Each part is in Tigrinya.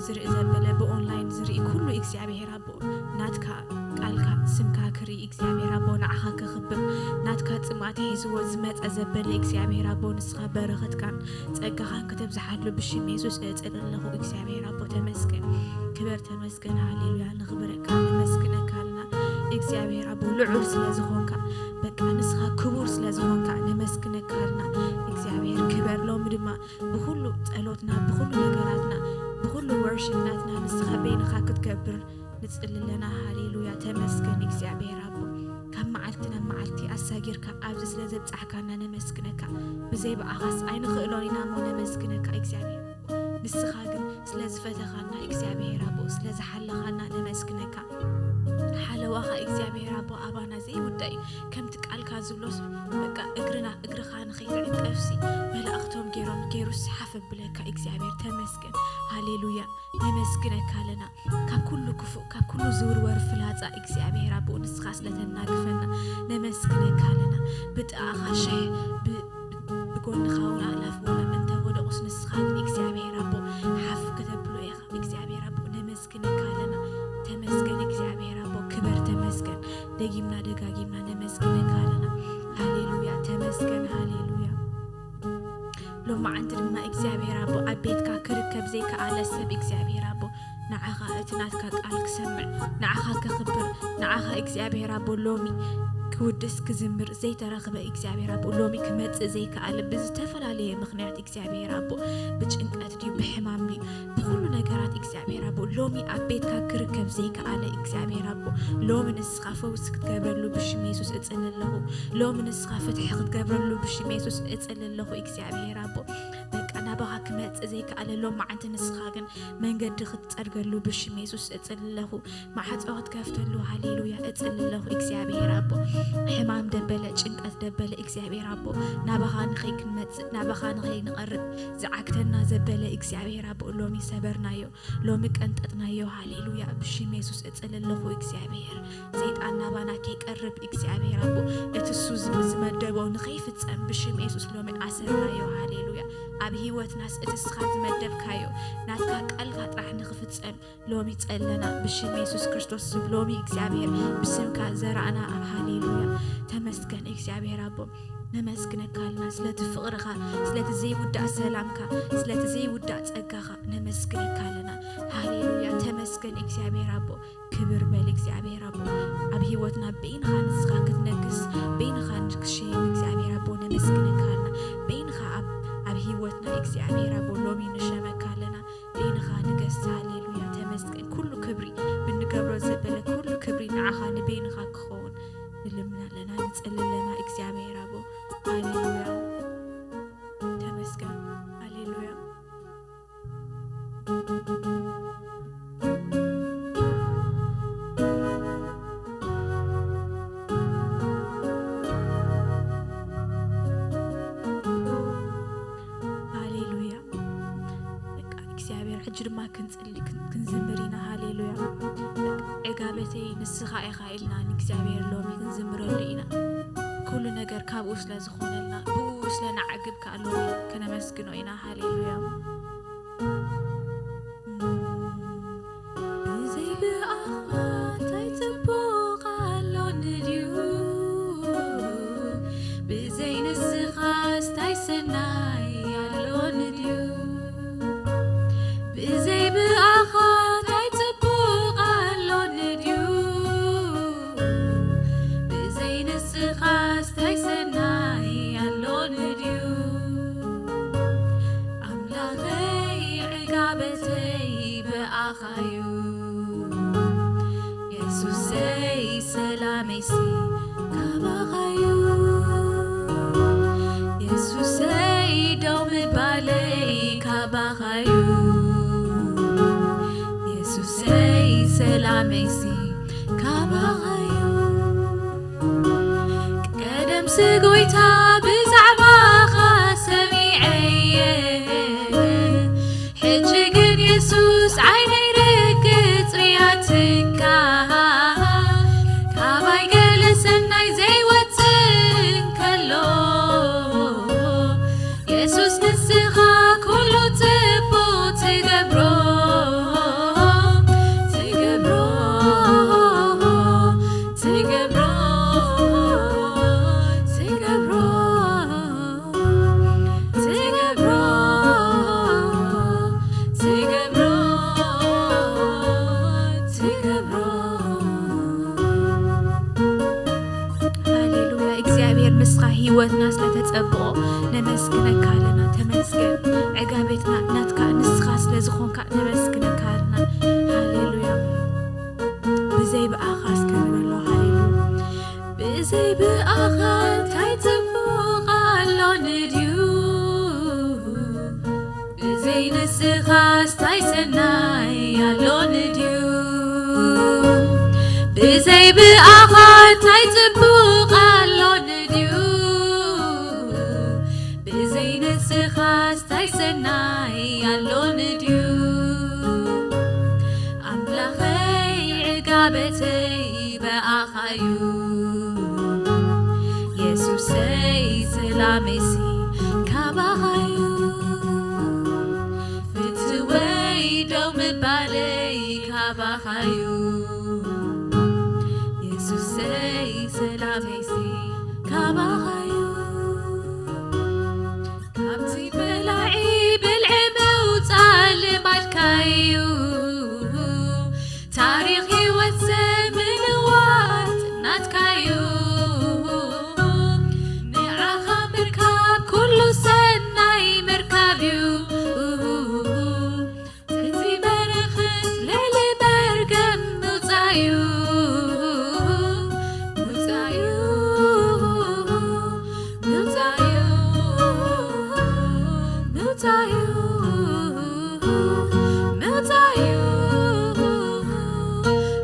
ዝርኢ ዘበለ፣ ብኦንላይን ዝርኢ ኩሉ እግዚኣብሔር ኣቦ ናትካ ቃልካ ስምካ ክርኢ እግዚኣብሔር ኣቦ ንዓኻ ክኽብር ናትካ ጽምኣት ሒዝዎ ዝመጸ ዘበለ እግዚኣብሔር ኣቦ ንስኻ በረኸትካን ጸጋኻን ከተብዝሓሉ ብሽም የሱስ እጽሊ ኣለኹ። እግዚኣብሔር ኣቦ ተመስገን፣ ክበር ተመስገን፣ ሃሌሉያ። ንኽብረካ ነመስግነካ ኣለና እግዚኣብሔር ኣቦ ልዑል ስለ ዝኾንካ፣ በቃ ንስኻ ክቡር ስለ ዝኾንካ ነመስግነካ ኣለና እግዚኣብሔር ክበር። ሎሚ ድማ ብኹሉ ጸሎትና፣ ብኹሉ ነገራትና፣ ብኹሉ ወርሽፕ ናትና ንስኻ በይንኻ ክትገብር ንጽሊ ኣለና። ሃሌሉያ ተመስገን እግዚኣብሔር ኣቦ፣ ካብ መዓልቲ ናብ መዓልቲ ኣሳጊርካ ኣብዚ ስለ ዘብጻሕካና ነመስግነካ። ብዘይ ብኣኻስ ኣይንኽእሎን ኢና እሞ ነመስግነካ እግዚኣብሔር ኣቦ። ንስኻ ግን ስለ ዝፈተኻና እግዚኣብሔር ኣቦ፣ ስለ ዝሓለኻና ነመስግነካ። ሓለዋኻ እግዚኣብሔር ኣቦ ኣባና ዘይውዳእ እዩ። ከምቲ ቃልካ ዝብሎስ በቃ እግርና እግርኻ ንኸይትዕንቀፍሲ መላእኽቶም ገይሮም ገይሩስ ሓፍ ብለካ እግዚኣብሔር ተመስገን። ሃሌሉያ ነመስግነካ ኣለና። ካብ ኩሉ ክፉእ ካብ ኩሉ ዝውርወር ፍላጻ እግዚኣብሔር ኣቦ ንስኻ ስለ ተናግፈና ነመስግነካ ኣለና። ብጥኣኻ ሽሕ ብ- ብጎንኻ እውን ኣእላፍ ወላ እንተ ወደቑስ ንስኻ ግን እግዚኣብሔር ኣቦ ሓፍ ከተብሎ ኢኻ። እግዚኣብሔር ኣቦ ነመስግነካ ኣለና። ተመስገን እግዚኣብሔር ኣቦ ክበር ተመስገን። ደጊምና ደጋጊምና ነመስግነካ ኣለና። ሃሌሉያ ተመስገን ሃሌሉያ። ሎማዓንቲ ድማ እግዚኣብሔር ኣቦ ኣብ ቤትካ ክርከብ ዘይከኣለ ሰብ እግዚኣብሔር ኣቦ ንዓኻ እቲ ናትካ ቃል ክሰምዕ ንዓኻ ከኽብር ንዓኻ እግዚኣብሔር ኣቦ ሎሚ ክውድስ ክዝምር ዘይተረኽበ እግዚኣብሔር ኣቦ ሎሚ ክመጽእ ዘይከኣለ ብዝተፈላለየ ምኽንያት እግዚኣብሔር ኣቦ ብጭንቀት ድዩ ብሕማም ድዩ ብኹሉ ነገራት እግዚኣብሔር ኣቦ ሎሚ ኣብ ቤትካ ክርከብ ዘይከኣለ እግዚኣብሔር ኣቦ ሎሚ ንስኻ ፈውሲ ክትገብረሉ ብሽም የሱስ እጽሊ ኣለኹ። ሎሚ ንስኻ ፍትሒ ክትገብረሉ ብሽም የሱስ እጽሊ ኣለኹ እግዚኣብሔር ኣቦ በቃ ናባኻ ክመጽእ ዘይከኣለ ሎም መዓንቲ ንስኻ ግን መንገዲ ክትጸርገሉ ብሽም የሱስ እጽሊ ኣለኹ። ማዕጾ ክትከፍተሉ ሃሌሉያ እጽሊ ኣለኹ እግዚኣብሔር ኣቦ። ሕማም ደበለ ጭንቀት ደበለ እግዚኣብሔር ኣቦ ናባኻ ንኸይክንመጽእ ናባኻ ንኸይንቐርብ ዝዓግተና ዘበለ እግዚኣብሔር ኣቦ ሎሚ ሰበርናዮ ሎሚ ቀንጠጥናዮ። ሃሌሉያ ብሽም የሱስ እጽሊ ኣለኹ እግዚኣብሔር። ሰይጣን ናባና ከይቀርብ እግዚኣብሔር ኣቦ እቲ እሱ ዝም- ዝመደቦ ንኸይፍጸም ብሽም የሱስ ሎሚ ኣሰርናዮ። ሃሌሉያ ኣብ ህይወትናስ እቲ እስኻ ዝመደብካዮ ናትካ ቃልካ ጥራሕ ንኽፍጸም ሎሚ ጸለና ብሽም የሱስ ክርስቶስ ስም ሎሚ እግዚኣብሔር ብስምካ ዘራእና። ሃሌሉያ ተመስገን እግዚኣብሔር ኣቦ ነመስግነካ ኣለና ስለቲ ፍቕርኻ ስለቲ ዘይውዳእ ሰላምካ ስለቲ ዘይውዳእ ጸጋኻ ነመስግነካ ኣለና። ሃሌሉያ ተመስገን እግዚኣብሔር ኣቦ ክብር በል እግዚኣብሔር ኣቦ ኣብ ህይወትና በይንኻ ንስኻ ክትነግስ በይንኻ ንክሽየም እግዚኣብሔር ኣቦ ነመስግነካ ኣለና። በይንኻ ኣብ ኣብ ህይወትና እግዚኣብሔር ኣቦ ሎሚ ንሸመካ ኣለና። በይንኻ ንገስ ሃሌሉያ ተመስገን ኩሉ ክብሪ ብንገብሮ ዘበለ ኩሉ ክብሪ ንዓኻ ንበይንኻ ክኸውን ንልምን ኣለና ንጸሊ ኣለና እግዚኣብሔር ኣቦ። ሃሌሉያ ተመስገን ሃሌሉያ። ሃሌሉያ በቃ እግዚኣብሔር ሕጂ ድማ ክንጽሊ ክን- ክንዝምር ኢና። ሃሌሉያ በቃ ዕጋበተይ ንስኻ ኢኻ ኢልና ንእግዚኣብሔር ሎሚ ክንዝምረሉ ኢና። ኩሉ ነገር ካብኡ ስለ ዝኾነልና ብኡ ስለ ንዓግብ ከዓ ሎሚ ከነመስግኖ ኢና። ሃሌሉያ ብዘይ ብኣኻ እንታይ ጽቡቕ ኣሎኒ ድዩ? ብዘይ ንስኻስ እንታይ ሰናይ ኣሎኒ ድዩ? ብዘይ ብኣኻ እንታይ ጽቡቕ ኣሎኒ ድዩ? ብዘይ ንስኻስ እንታይ ሰናይ ኣሎኒ ድዩ? ኣምላኸይ ዕጋበተይ ብኣኻዩ የሱሰይ ሰላመይሲ ካባኻዩ የሱሰይ ደው ምባለይ ካባኻዩ የሱሰይ ሰላመይሲ ካባኻዩ ቀደምሲ ጎይታ ብዛዕባኻ ሰሚዐየ ሕጂ ግን የሱስ ዓይነይ ርግጽ ርያትካ ካባይ ገለ ሰናይ ዘይወጽእ እንከሎ የሱስ ንስኻ ኩሉ ጽቡቕ ትገብሮ ንስኻስ ታይ ሰናይ ኣሎኒ ድዩ? ብዘይ ብኣኻ ታይ ጽቡቕ ኣሎኒ ድዩ? ብዘይ ንስኻስ ታይ ሰናይ ኣሎኒ ድዩ? ኣምላኸይ ዕጋበተይ ብኣኻዩ፣ የሱሰይ ሰላመይሲ ካባኻዩ። ፍትወይ ደው ምባለይ ካባኻዩ፣ የሱሰይ ሰላመይሲ ካባኻዩ። ካብቲ በላዒ ብልዒ ምውፃእ ልማድካዩ፣ ታሪኽ ህይወት ሰብ ምልዋጥ ናትካዩ። ንዓኻ ምርካብ ኩሉ ሰናይ ምርካብ እዩ። እቲ በረኸት ልዕሊ መርገም ምውፃእዩ፣ ምውፃእዩ፣ ምውፃእዩ፣ ምውፃእዩ፣ ምውፃእዩ፣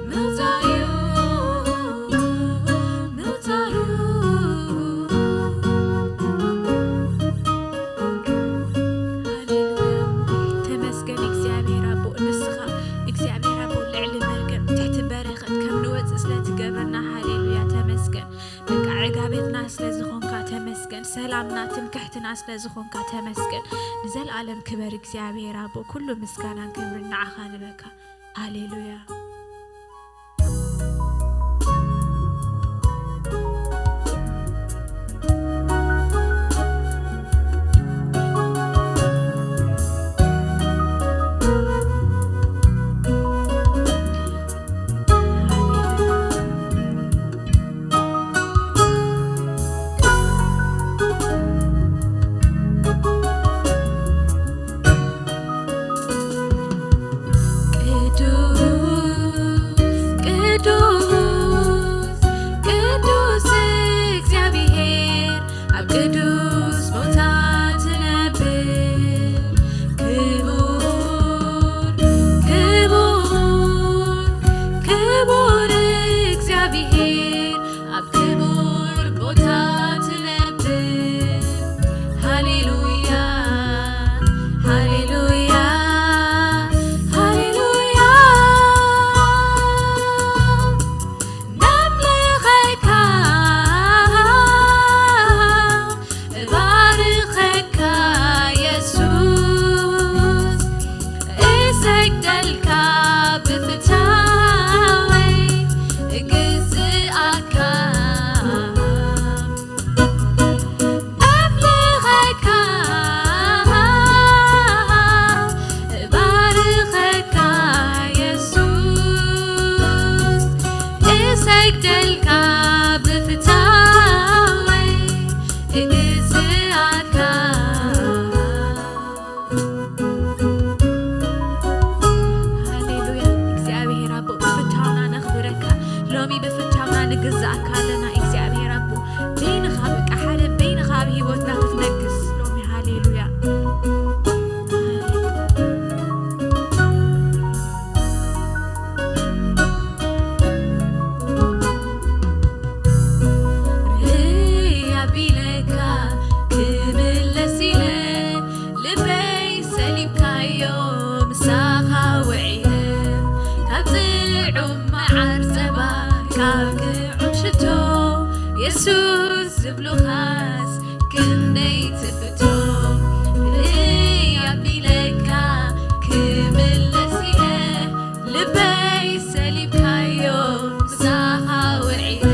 ምውፃእዩ፣ ምውፃእዩ። ሃሌሉያ። ተመስገን እግዚኣብሔር ኣቦ፣ ንስኻ እግዚኣብሔር ኣቦ ልዕሊ መርገም ትሕቲ በረኸት ከም ንወፅእ ስለ ትገብረና፣ ሃሌሉያ ተመስገን። በቃ ዕጋበትና ስለ ዝኾንካ ተመስገን፣ ሰላምና ትምክሕትና ስለ ዝኾንካ ተመስገን። ንዘለኣለም ክበር እግዚኣብሔር ኣቦ፣ ኩሉ ምስጋናን ክብርን ንዓኻ ንበካ። ሃሌሉያ። ቅዱስ፣ ቅዱስ፣ ቅዱስ እግዚኣብሔር ኣብ ቅዱስ ቦታ ትነብር። ክቡር፣ ክቡር፣ ክቡር እግዚኣብሔር ኣብ ክቡር ቦታ ትነብር። ሃሌሉያ፣ ሃሌሉያ፣ ሃሌሉያ። ነምልኸካ፣ እባርኸካ የሱስ፣ እሰግደልካ ብፍታወይ እግዝኣካ። ኣምልኸካ፣ እባርኸካ የሱስ፣ እሰግደልካ ብፍታወይ እግዝኣካ። ሃሌሉያ። እግዚኣብሔር ኣቦ፣ ብፍታውና ነኽብረካ። ሎሚ ብፍታውና ንግዛእካ ኣለና። እግዚኣብሔር ኣቦ፣ በይንኻ በቃ ሓደ በይንኻ ኣብ ህይወትና ክትነግስ ሎሚ። ሃሌሉያ። ርኣይ ኣቢለካ ክምለስ ኢለ ልበይ ሰሊምካዮ ምሳኻ ውዒለ። ካብ ጥዑም መዓር ጸባ ካብ ጥዑም ሽቶ የሱስ ዝብሉኻስ ክንደይ ትፍቶ። ርኣይ ኣቢለካ ክምለስ ኢለ ልበይ ሰሊምካዮ ምሳኻ ውዒለ።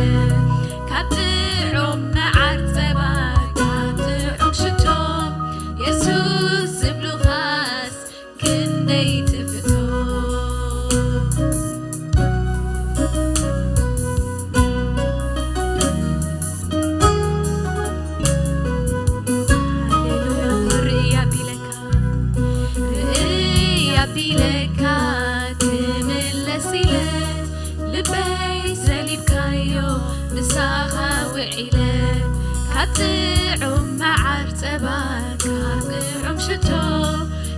ካብ ጥዑም መዓር ጸባ ካብ ጥዑም ሽቶ የሱስ ዝብሉኻስ ክንደይ ትፍቶ። ሃሌሉያ።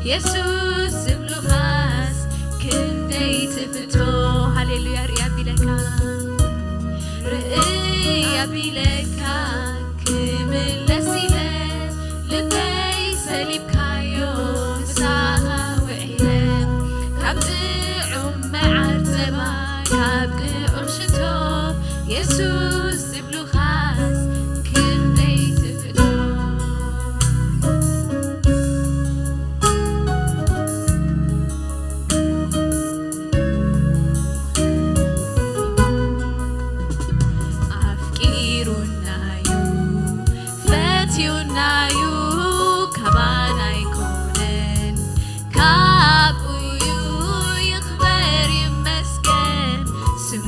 የሱስ ዝብሉኻስ ክንደይ ትፍቶ። ሃሌሉያ። ርእይ ኣቢለካ፣ ርእይ ኣቢለካ ክምለስ ኢለ፣ ልበይ ሰሊብካዮ ምሳኻ ውዒለ። ካብ ጥዑም መዓር ጸባ፣ ካብ ጥዑም ሽቶ፣ የሱስ ዝብሉኻስ ክንደይ ትፍቶ። ኣፍቂሩናዩ፣ ፈትዩናዩ፣ ካባና ኣይኮነን፣ ካብኡዩ። ይኽበር ይመስገን ስሙ፣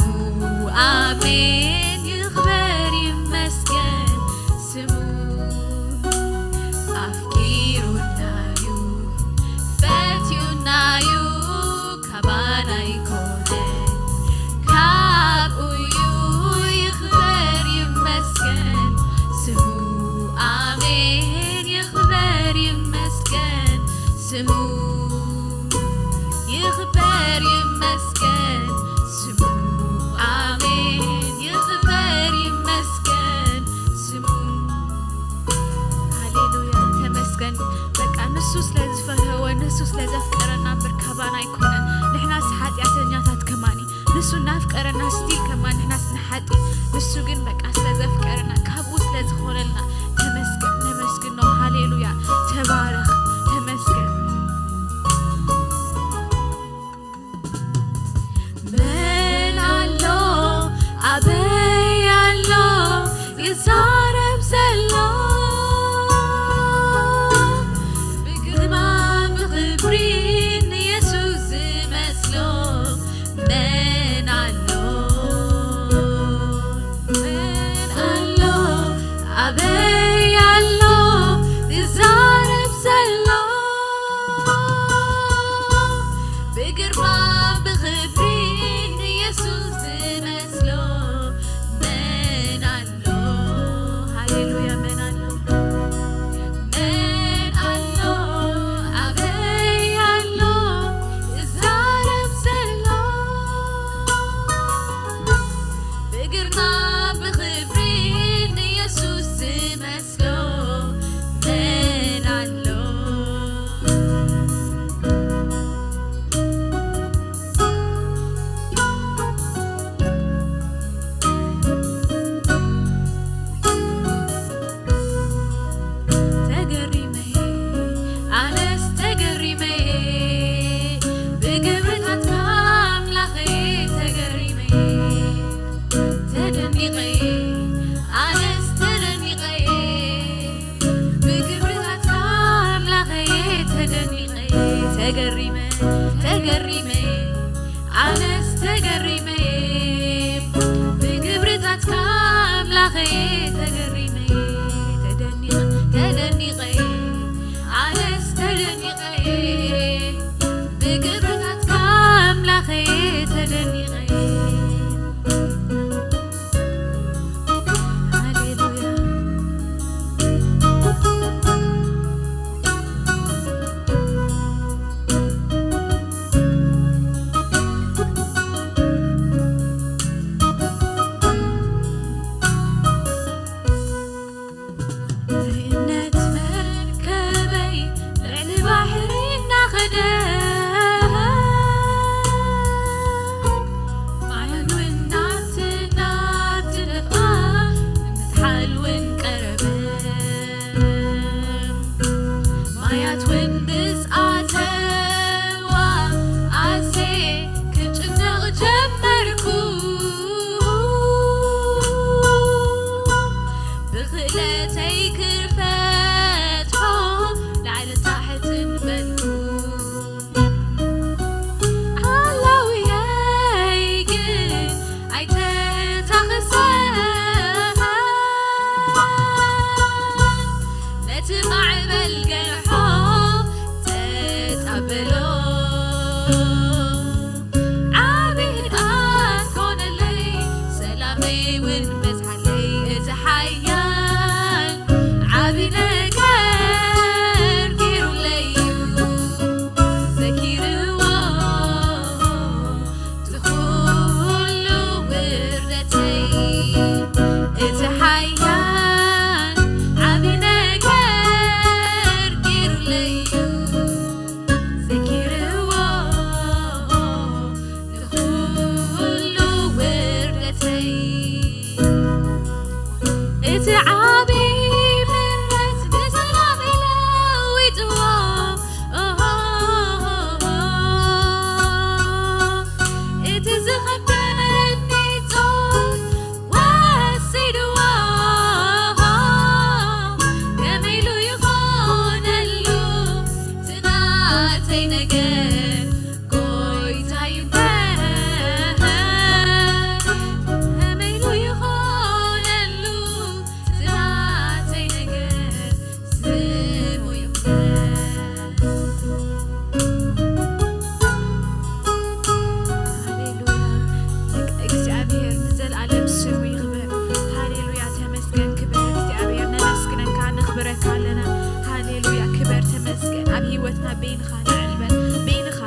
ኣሜን። ይኽበር ይመስገን ስሙ፣ ኣፍቂሩናዩ፣ ፈትዩናዩ፣ ካባና ኣይኮነን፣ ካብኡዩ። ይኽበር ይመስገን ስሙ፣ ኣሜን። ይኽበር ይመስገን ስሙ፣ ይኽበር ይመስገን ስሙ፣ ኣሜን። ይኽበር ይመስገን ስሙ። ሃሌሉያ፣ ተመስገን። በቃ ንሱ ስለ ዝፈተወ፣ ንሱ ስለ ዘፍቀረና እምበር ካባና ኣይኮነን። ንሕናስ ሓጢኣተኛታት ከማኒ፣ ንሱ እናፍቀረና ስቲል ከማን ንሕናስ ንሓጢ። ንሱ ግን በቃ ስለ ዘፍቀረና፣ ካብኡ ስለ ዝኾነልና፣ ተመስገን፣ ነመስግኖ። ሃሌሉያ፣ ተባረኽ፣ ተመስገን። መን ኣሎ ኣበይ ኣሎ ይዛረብ ዘሎ? ብግርማን ብኽብሪን ንየሱስ ዝመስሎ መን ኣሎ? መን ኣሎ ኣበይ ኣሎ ዝዛረብ ዘሎ? ብግርማ ብኽብሪ ንየሱስ ዝመስሎ መን ኣሎ? ሃሌሉያ፣ መን ኣሎ? መን ኣሎ? ኣበይ ኣሎ? ዝዛረብ ዘሎ? ብግርማ ብኽብሪ ንየሱስ ዝመስሎ መን ኣሎ? ተገሪመ፣ ኣነስ ተገሪመ፣ ብግብርታትካ ኣምላኸይ ተገሪመ፣ ተደኒቐ፣ ኣነስ ተደኒቐ፣ ብግብርታትካ ኣምላኸይ ተደኒቐ፣ ተገሪመ፣ ተገሪመ፣ ኣነስ ተገሪመ፣ ብግብርታትካ ኣምላኸይ ተገሪመ፣ ተደኒቐ፣ ተደኒቐ፣ ኣነስ ተደኒቐ፣ ብግብርታትካ ኣምላኸይ ተደኒቐ። ሃሌሉያ። ናይ እምነት መርከበይ ልዕሊ ባሕሪ እናኸደ፣ ማዕበል እውን እናተናትነፋ፣ ንምዝሓል እውን ቀረበ። ማያት እውን ምስ ኣተዋ፣ ኣዝየ ክጭነቕ ጀመርኩ። ብኽእለተይ ክፈትሖ ላዕልን ታሕትን በልኩ። ኣላውየይ ግን ኣይተታኽሰ፣ ነቲ ማዕበል ገርሖ ጸጥ ኣበሎ። ዓቢ ህድኣት ኮነለይ፣ ሰላመይ እውን በዝሓለይ፣ እቲ ሓያል ዓቢ ነገር ገይሩለይ እዩ። ዘይነገር ጎይታ ይበሃል። ከመይ ኢሉ ይኾነሉ ዝናተይ ነገር ስሙ ይኽበር። ሃሌሉያ። እግዚኣብሔር ንዘለኣለም ስሙ ይኽበር። ሃሌሉያ። ተመስገን ክብር እግዚኣብሔር። ነመስግነካ፣ ነኽብረካ ኣለና። ሃሌሉያ። ክበር ተመስገን። ኣብ ህይወትና በይንኻ ንዕልበን፣ በይንኻ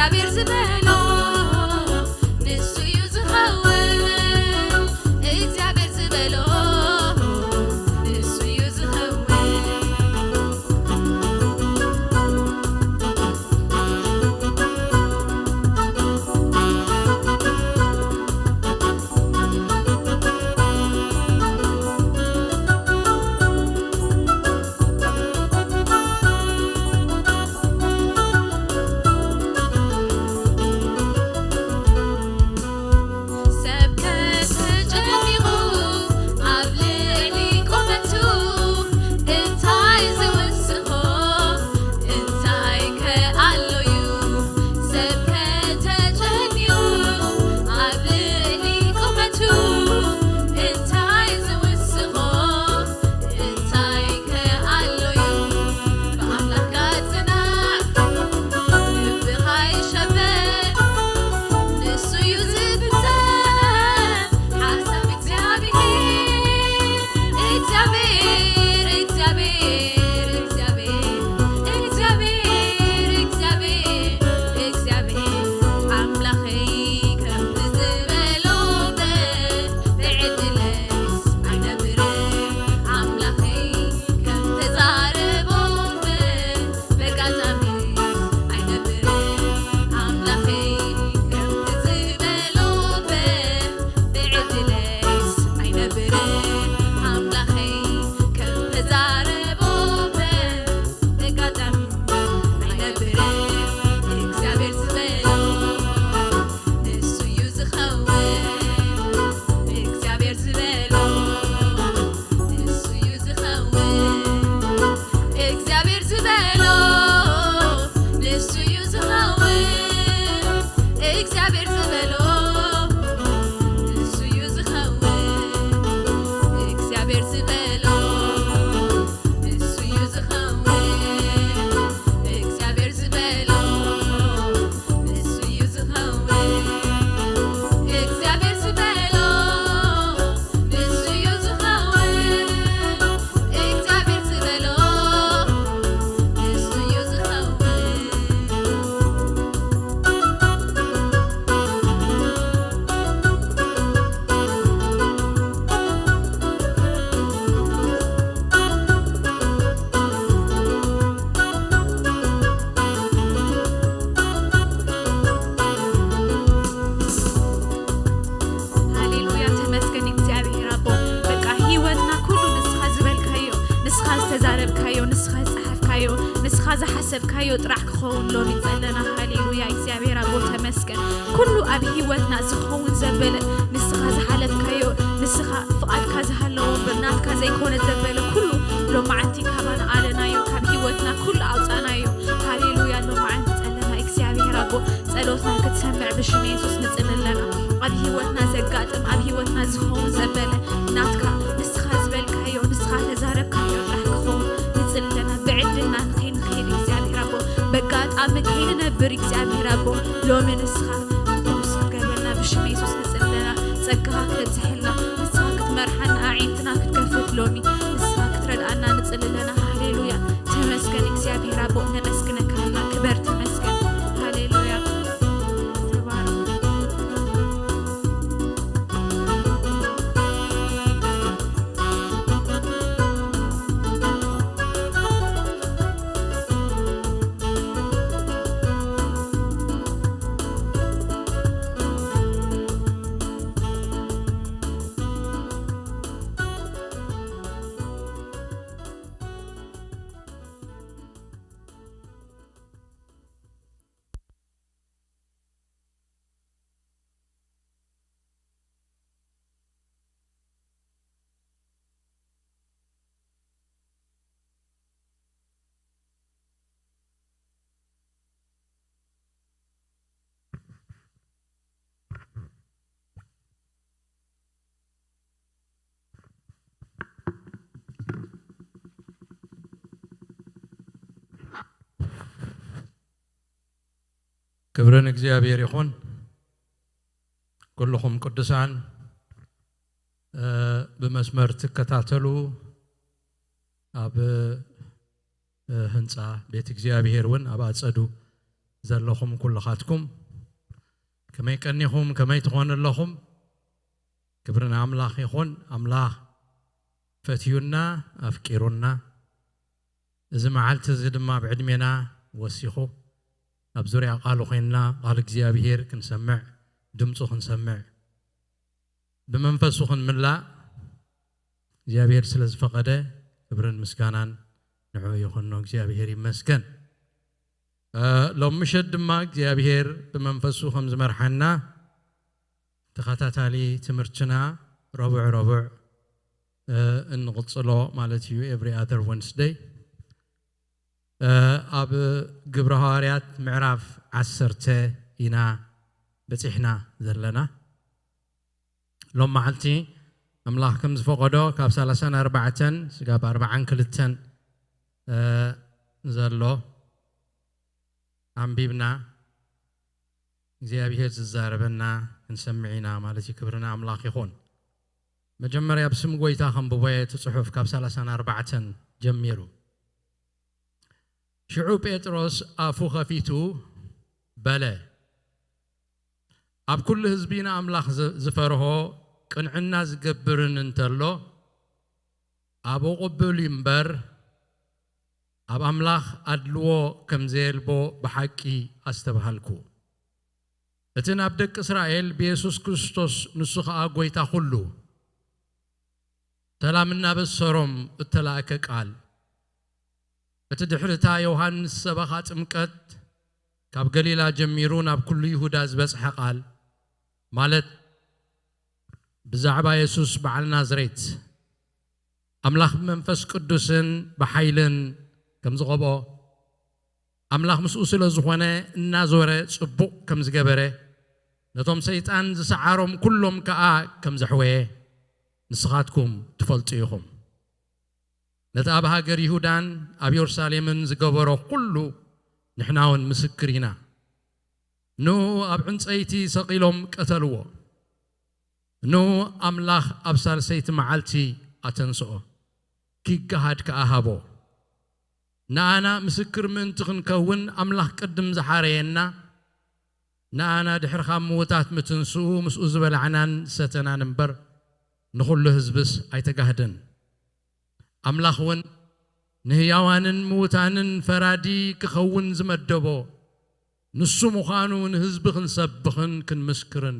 እግዚኣብሔር ዝበሎ ንሱ እዩ ዝኸውን። እግዚኣብሔር ዝበሎ ንሱ እዩ ዝኸውን። ሰብ ከተጨኒቑ ኣብ ልዕሊ ቁመቱ እንታይ ዝወስኾ? እንታይ ከ ኣሎ እዩ? ሰብ ከተጨኒቑ ኣብ ልዕሊ ቁመቱ እንታይ ዝወስኾ? እንታይ ከ ኣሎ እዩ? ብኣምላኽካ ጽናዕ፣ ልብኻ ይሸበር፣ ንሱ እዩ ዝፍጸም ሓሳብ እግዚኣብሔር። እግዚኣብሔር፣ እግዚኣብሔር፣ እግዚኣብሔር፣ እግዚኣብሔር፣ እግዚኣብሔር፣ እግዚኣብሔር ኣምላኸይ ከምቲ ዝበሎ ብዕድለይስ ኣይነብርን። ኣምላኸይ ከም ተዛረቦ በጋጣሚ ኣይነብርን። ኣምላኸይ ከም ተዝበሎ ብዕድለይስ ኣይነብርን። ኣምላኸይ ከም ተዛረቦ በጋጣሚ ኣይነብርን። እግዚኣብሔር ዝበሎ ንሱ እዩ ዝኸውን። እግዚኣብሔር ዝበሎ ንሱ እዩ ዝኸውን። እግዚኣብሔር ዝበሎ ንሱ እዩ ዝኸውን። እግዚኣብሔር ዝበሎ ንሱ እዩ ዝኸውን። እግዚኣብሔር ዝበሎ ንሱ እዩ ዝኸውን። እግዚኣብሔር ዝበሎ ንሱ እዩ ዝኸውን። እግዚኣብሔር ዝበሎ ንሱ እዩ ዝኸውን። እግዚኣብሔር ዝበሎ ንሱ እዩ ዝኸውን። ሃሌሉያ፣ ተመስገን እግዚኣብሔር ኣቦ። በቃ ህይወትና ኩሉ ንስኻ ዝበልካዮ፣ ንስኻ ዝተዛረብካዮ፣ ንስኻ ዝጸሓፍካዮ፣ ንስኻ ዝሓሰብካዮ ጥራሕ ክኸውን ሎሚ ጸለና። ሃሌሉያ፣ እግዚኣብሔር ኣቦ ተመስገን። ኩሉ ኣብ ህይወትና ዝኸውን ዘበለ ንስኻ ዝሓለፍካዮ፣ ንስኻ ፍቓድካ ዝሃለዎ እምበር ናትካ ዘይኮነ ዘበለ ኩሉ ሎማዓንቲ ካባና ኣለናዮ፣ ካብ ህይወትና ኩሉ ኣውጻናዮ። ሃሌሉያ፣ ሎማዓንቲ ጸለና እግዚኣብሔር ኣቦ ጸሎትና ክትሰምዕ ብሽም የሱስ ንጽሊ ኣለና። ኣብ ህይወትና ዘጋጥም፣ ኣብ ህይወትና ዝኸውን ዘበለ ናትካ ንስኻ ዝበልካዮ፣ ንስኻ ተዛረብካዮ ጥራሕ ክኸውን ንጽሊ ኣለና። ብዕድልና ንኸይንኸይድ እግዚኣብሔር ኣቦ፣ በጋጣሚ ከይንነብር እግዚኣብሔር ኣቦ፣ ሎሚ ንስኻ ንስ ክትገብረልና ብሽም የሱስ ንጽሊ ኣለና። ጸጋኻ ክተብዝሐልና፣ ንስኻ ክትመርሓና፣ ኣዒንትና ክትከፍት ሎሚ ንስኻ ክትረድኣና ንጽሊ ኣለና። ሃሌሉያ። ተመስገን እግዚኣብሔር ኣቦ፣ ነመስግነካ ኣለና። ክበር ተመስገን። ሃሌሉያ። ተባረክ። ክብሪ ንእግዚኣብሔር ይኹን። ኩልኹም ቅዱሳን፣ እ፣ ብመስመር ትከታተሉ፣ ኣብ፣ እ፣ ህንጻ ቤት እግዚኣብሔር እውን ኣብ ኣጸዱ ዘለኹም ኩልኻትኩም፣ ከመይ ቀኒኹም? ከመይ ትኾኑ ኣለኹም? ክብሪ ንኣምላኽ ይኹን። ኣምላኽ ፈትዩና፣ ኣፍቂሩና፣ እዚ መዓልቲ እዚ ድማ ብዕድሜና ወሲኹ ኣብ ዙርያ ቃሉ ኮይንና ቃል እግዚኣብሄር ክንሰምዕ፣ ድምፁ ክንሰምዕ፣ ብመንፈሱ ክንምላእ እግዚኣብሄር ስለ ዝፈቐደ ክብርን ምስጋናን ንዕኡ ይኹኖ። እግዚኣብሄር ይመስገን። ሎም ምሸት ድማ እግዚኣብሄር ብመንፈሱ ከም ዝመርሓና ተኸታታሊ ትምህርትና ረቡዕ ረቡዕ እንቕጽሎ ማለት እዩ። Every other Wednesday ኣብ ግብረ ሃዋርያት ምዕራፍ ዓሰርተ ኢና በጺሕና ዘለና። ሎም መዓልቲ ኣምላኽ ከም ዝፈቐዶ ካብ ሰላሳን ኣርባዕተን ስጋብ ኣርባዓን ክልተን ዘሎ ኣንቢብና እግዚኣብሔር ዝዛረበና ክንሰምዕ ኢና ማለት እዩ። ክብርና ኣምላኽ ይኹን። መጀመርያ ብስም ጎይታ ከንብቦ እየ እቲ ጽሑፍ ካብ ሰላሳን ኣርባዕተን ጀሚሩ። ሽዑ ጴጥሮስ ኣፉ ኸፊቱ በለ፣ ኣብ ኩሉ ህዝቢ ንኣምላኽ ዝፈርሆ ቅንዕና ዝገብርን እንተሎ ኣብኡ ቅቡል እዩ እምበር ኣብ ኣምላኽ ኣድልዎ ከም ዘየልቦ ብሓቂ ኣስተብሃልኩ። እቲ ናብ ደቂ እስራኤል ብየሱስ ክርስቶስ ንሱ ኸኣ ጐይታ ኹሉ ሰላም እናበሰሮም እተላእከ ቃል፣ እቲ ድሕሪ እታ ዮሃንስ ሰበኻ ጥምቀት ካብ ገሊላ ጀሚሩ ናብ ኩሉ ይሁዳ ዝበጽሐ ቃል፣ ማለት ብዛዕባ የሱስ በዓል ናዝሬት፣ ኣምላኽ ብመንፈስ ቅዱስን ብሓይልን ከም ዝቐብኦ፣ ኣምላኽ ምስኡ ስለ ዝኾነ እናዞረ ጽቡቕ ከም ዝገበረ፣ ነቶም ሰይጣን ዝሰዓሮም ኩሎም ከኣ ከም ዘሕወየ ንስኻትኩም ትፈልጡ ኢኹም። ነቲ ኣብ ሃገር ይሁዳን ኣብ የሩሳሌምን ዝገበሮ ኩሉ ንሕና እውን ምስክር ኢና። ንኡ ኣብ ዕንጸይቲ ሰቒሎም ቀተልዎ። ንኡ ኣምላኽ ኣብ ሳልሰይቲ መዓልቲ ኣተንስኦ፣ ኪገሃድ ከኣ ሃቦ። ንኣና ምስክር ምእንቲ ክንከውን ኣምላኽ ቅድም ዝሓረየና፣ ንኣና ድሕሪ ካብ ምዉታት ምትንስኡ ምስኡ ዝበላዕናን ዝሰተናን እምበር፣ ንኹሉ ህዝብስ ኣይተጋህደን። ኣምላኽ እውን ንህያዋንን ምዉታንን ፈራዲ ክኸውን ዝመደቦ ንሱ ምዃኑ ንህዝቢ ክንሰብኽን ክንምስክርን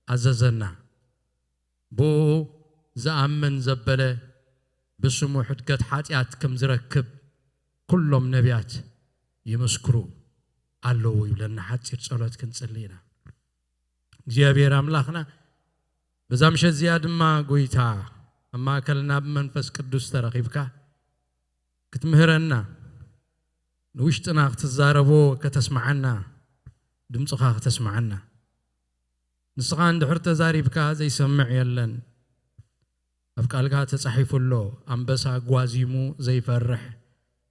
ኣዘዘና። ብኡ ዝኣምን ዘበለ ብስሙ ሕድገት ሓጢኣት ከም ዝረክብ ኩሎም ነቢያት ይምስክሩ ኣለዉ ይብለና። ሓጺር ጸሎት ክንጽሊ ኢና። እግዚኣብሔር ኣምላኽና፣ በዛ ምሸት እዚኣ ድማ ጐይታ ኣብ ማእከልና ብመንፈስ ቅዱስ ተረኺብካ ክትምህረና፣ ንውሽጥና ክትዛረቦ ከተስምዓና፣ ድምፅኻ ከተስምዓና። ንስኻ እንድሕር ተዛሪብካ ዘይሰምዕ የለን። ኣብ ቃልካ ተጻሒፉ ኣሎ፣ ኣንበሳ ጓዚሙ ዘይፈርሕ፣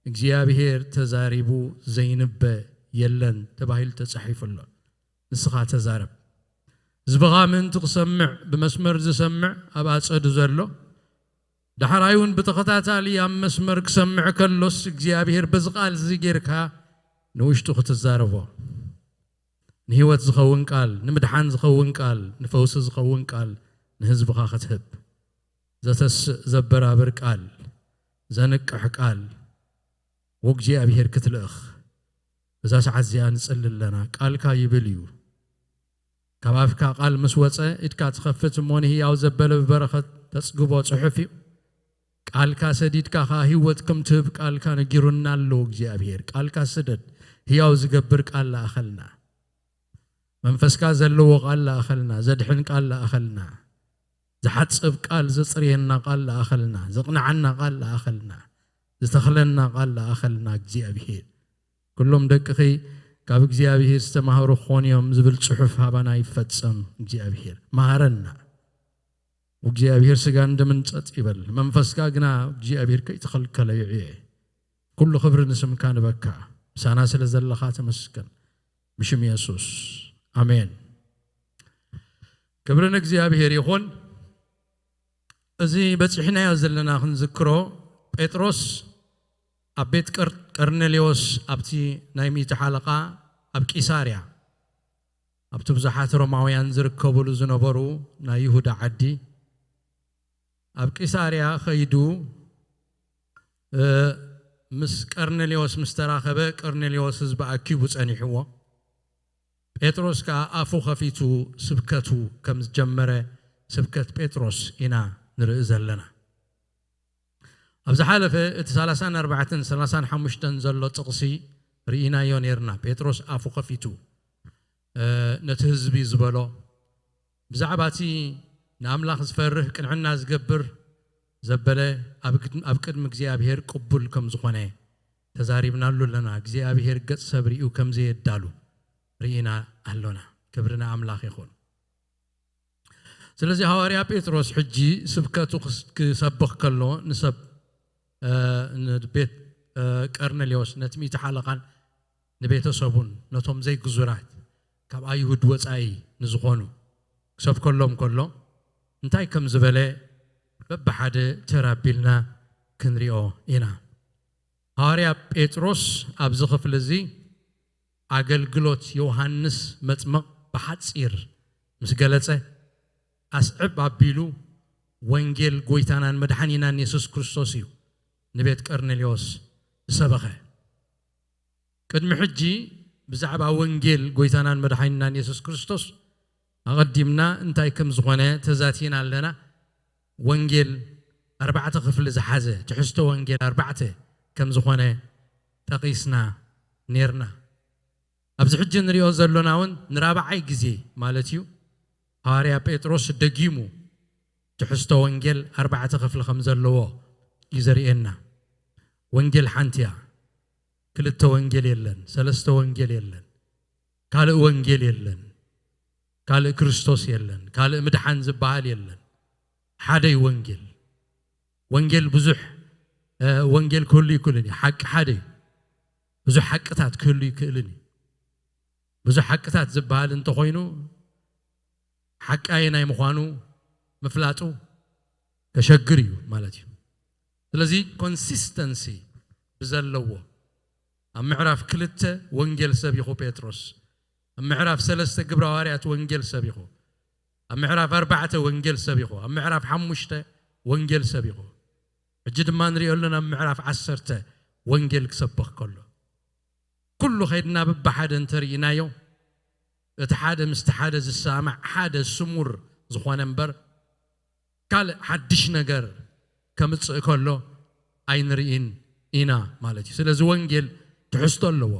እግዚኣብሔር ተዛሪቡ ዘይንበ የለን ተባሂሉ ተጻሒፉ ኣሎ። ንስኻ ተዛረብ። ህዝብኻ ምእንቲ ክሰምዕ፣ ብመስመር ዝሰምዕ ኣብ ኣጸዱ ዘሎ፣ ዳሕራይ እውን ብተኸታታሊ ኣብ መስመር ክሰምዕ ከሎስ፣ እግዚኣብሔር በዚ ቃል እዚ ጌርካ ንውሽጡ ክትዛረቦ፣ ንህይወት ዝኸውን ቃል፣ ንምድሓን ዝኸውን ቃል፣ ንፈውሲ ዝኸውን ቃል ንህዝብኻ ክትህብ፣ ዘተስእ ዘበራብር ቃል፣ ዘንቅሕ ቃል ወእግዚኣብሔር ክትልእኽ በዛ ሰዓት እዚኣ ንጽሊ ኣለና። ቃልካ ይብል እዩ። ካብ ኣፍካ ቃል ምስ ወጸ፣ ኢድካ ትኸፍት እሞ ንህያው ዘበለ ብበረኸት ተጽግቦ ጽሑፍ እዩ። ቃልካ ሰዲድካ ኸኣ ህይወት ከም ትህብ ቃልካ ነጊሩና ኣሎ እግዚኣብሔር። ቃልካ ስደድ፣ ህያው ዝገብር ቃል ለኣኸልና። መንፈስካ ዘለዎ ቃል ለኣኸልና፣ ዘድሕን ቃል ለኣኸልና፣ ዝሓጽብ ቃል፣ ዘጽርየና ቃል ለኣኸልና፣ ዘቕንዓና ቃል ለኣኸልና፣ ዝተኽለና ቃል ለኣኸልና እግዚኣብሔር። ኩሎም ደቅኺ ካብ እግዚኣብሔር ዝተማህሩ ክኾኑ እዮም ዝብል ጽሑፍ ሃባና ይፈጸም። እግዚኣብሔር መሃረና። እግዚኣብሔር ስጋን ደምን ጸጥ ይበል፣ መንፈስካ ግና እግዚኣብሔር ከይተኸልከለ ይዕየ። ኩሉ ክብሪ ንስምካ ንበካ። ምሳና ስለ ዘለኻ ተመስገን። ብሽም የሱስ ኣሜን። ክብሪ ንእግዚኣብሔር ይኹን። እዚ በጺሕናዮ ዘለና ክንዝክሮ፣ ጴጥሮስ ኣብ ቤት ቀር-፣ ቀርኔሌዎስ ኣብቲ ናይ ሚእቲ ሓለቓ ኣብ ቂሳርያ ኣብቲ ብዙሓት ሮማውያን ዝርከብሉ ዝነበሩ ናይ ይሁዳ ዓዲ ኣብ ቂሳርያ ኸይዱ እ፣ ምስ ቀርኔሌዎስ ምስ ተራኸበ ቀርኔሌዎስ ህዝቢ ኣኪቡ ጸኒሕዎ። ጴጥሮስ ከኣ ኣፉ ኸፊቱ ስብከቱ ከም ዝጀመረ ስብከት ጴጥሮስ ኢና ንርኢ ዘለና። ኣብ ዝሓለፈ እቲ ሰላሳን ኣርባዕተን ሰላሳን ሓሙሽተን ዘሎ ጥቕሲ ርኢናዮ ነይርና። ጴጥሮስ ኣፉ ኸፊቱ እ፣ ነቲ ህዝቢ ዝበሎ ብዛዕባ እቲ ንኣምላኽ ዝፈርህ ቅንዕና ዝገብር ዘበለ ኣብ ግድ- ኣብ ቅድሚ እግዚኣብሔር ቅቡል ከም ዝኾነ ተዛሪብናሉ ኣለና። እግዚኣብሔር ገጽ ሰብ ርእዩ ከም ዘየዳሉ ርኢና ኣሎና። ክብሪ ንኣምላኽ ይኹን። ስለዚ ሃዋርያ ጴጥሮስ ሕጂ ስብከቱ ክስ- ክሰብኽ ከሎ ንሰብ እ፣ ንቤት እ፣ ቀርኔሌዎስ ነቲ ሚእቲ ሓለቓን ንቤተሰቡን ነቶም ዘይግዙራት ካብ ኣይሁድ ወጻኢ ንዝኾኑ ክሰብከሎም ከሎ እንታይ ከም ዝበለ በብሓደ ተራ ኣቢልና ክንሪኦ ኢና። ሃዋርያ ጴጥሮስ ኣብዚ ክፍሊ እዚ ኣገልግሎት ዮሃንስ መጥምቕ ብሓጺር ምስ ገለጸ፣ ኣስዕብ ኣቢሉ ወንጌል ጐይታናን መድሓኒናን የሱስ ክርስቶስ እዩ ንቤት ቀርኔሌዎስ ዝሰበኸ። ቅድሚ ሕጂ ብዛዕባ ወንጌል ጐይታናን መድሓኒናን የሱስ ክርስቶስ ኣቐዲምና እንታይ ከም ዝኾነ ተዛቲና ኣለና። ወንጌል ኣርባዕተ ክፍሊ ዝሓዘ፣ ትሕዝቶ ወንጌል ኣርባዕተ ከም ዝኾነ ጠቒስና ኔርና። ኣብዚ ሕጂ ንሪኦ ዘሎና እውን ንራብዓይ ግዜ ማለት እዩ፣ ሃዋርያ ጴጥሮስ ደጊሙ ትሕዝቶ ወንጌል ኣርባዕተ ክፍሊ ከም ዘለዎ እዩ ዘርእየና። ወንጌል ሓንቲ እያ። ክልተ ወንጌል የለን፣ ሰለስተ ወንጌል የለን፣ ካልእ ወንጌል የለን፣ ካልእ ክርስቶስ የለን፣ ካልእ ምድሓን ዝበሃል የለን። ሓደ እዩ ወንጌል። ወንጌል ብዙሕ እ፣ ወንጌል ክህሉ ይክእልን እዩ። ሓቂ ሓደ እዩ። ብዙሕ ሓቅታት ክህሉ ይክእልን እዩ። ብዙሕ ሓቅታት ዝበሃል እንተኾይኑ ሓቃይ ናይ ምዃኑ ምፍላጡ ከሸግር እዩ ማለት እዩ። ስለዚ ኮንሲስተንሲ ብዘለዎ ኣብ ምዕራፍ ክልተ ወንጌል ሰቢኹ ጴጥሮስ፣ ኣብ ምዕራፍ ሰለስተ ግብረ ሃዋርያት ወንጌል ሰቢኹ፣ ኣብ ምዕራፍ ኣርባዕተ ወንጌል ሰቢኹ፣ ኣብ ምዕራፍ ሓሙሽተ ወንጌል ሰቢኹ፣ ሕጂ ድማ ንሪኦ ኣለና ኣብ ምዕራፍ ዓሰርተ ወንጌል ክሰብኽ ከሎ። ኩሉ ኸይድና በብሓደ እንተርኢናዮ እቲ ሓደ ምስቲ ሓደ ዝሰማማዕ ሓደ ስሙር ዝኾነ እምበር ካልእ ሓድሽ ነገር ከምጽእ ከሎ ኣይንርኢን ኢና ማለት እዩ። ስለዚ ወንጌል ትሕዝቶ ኣለዎ።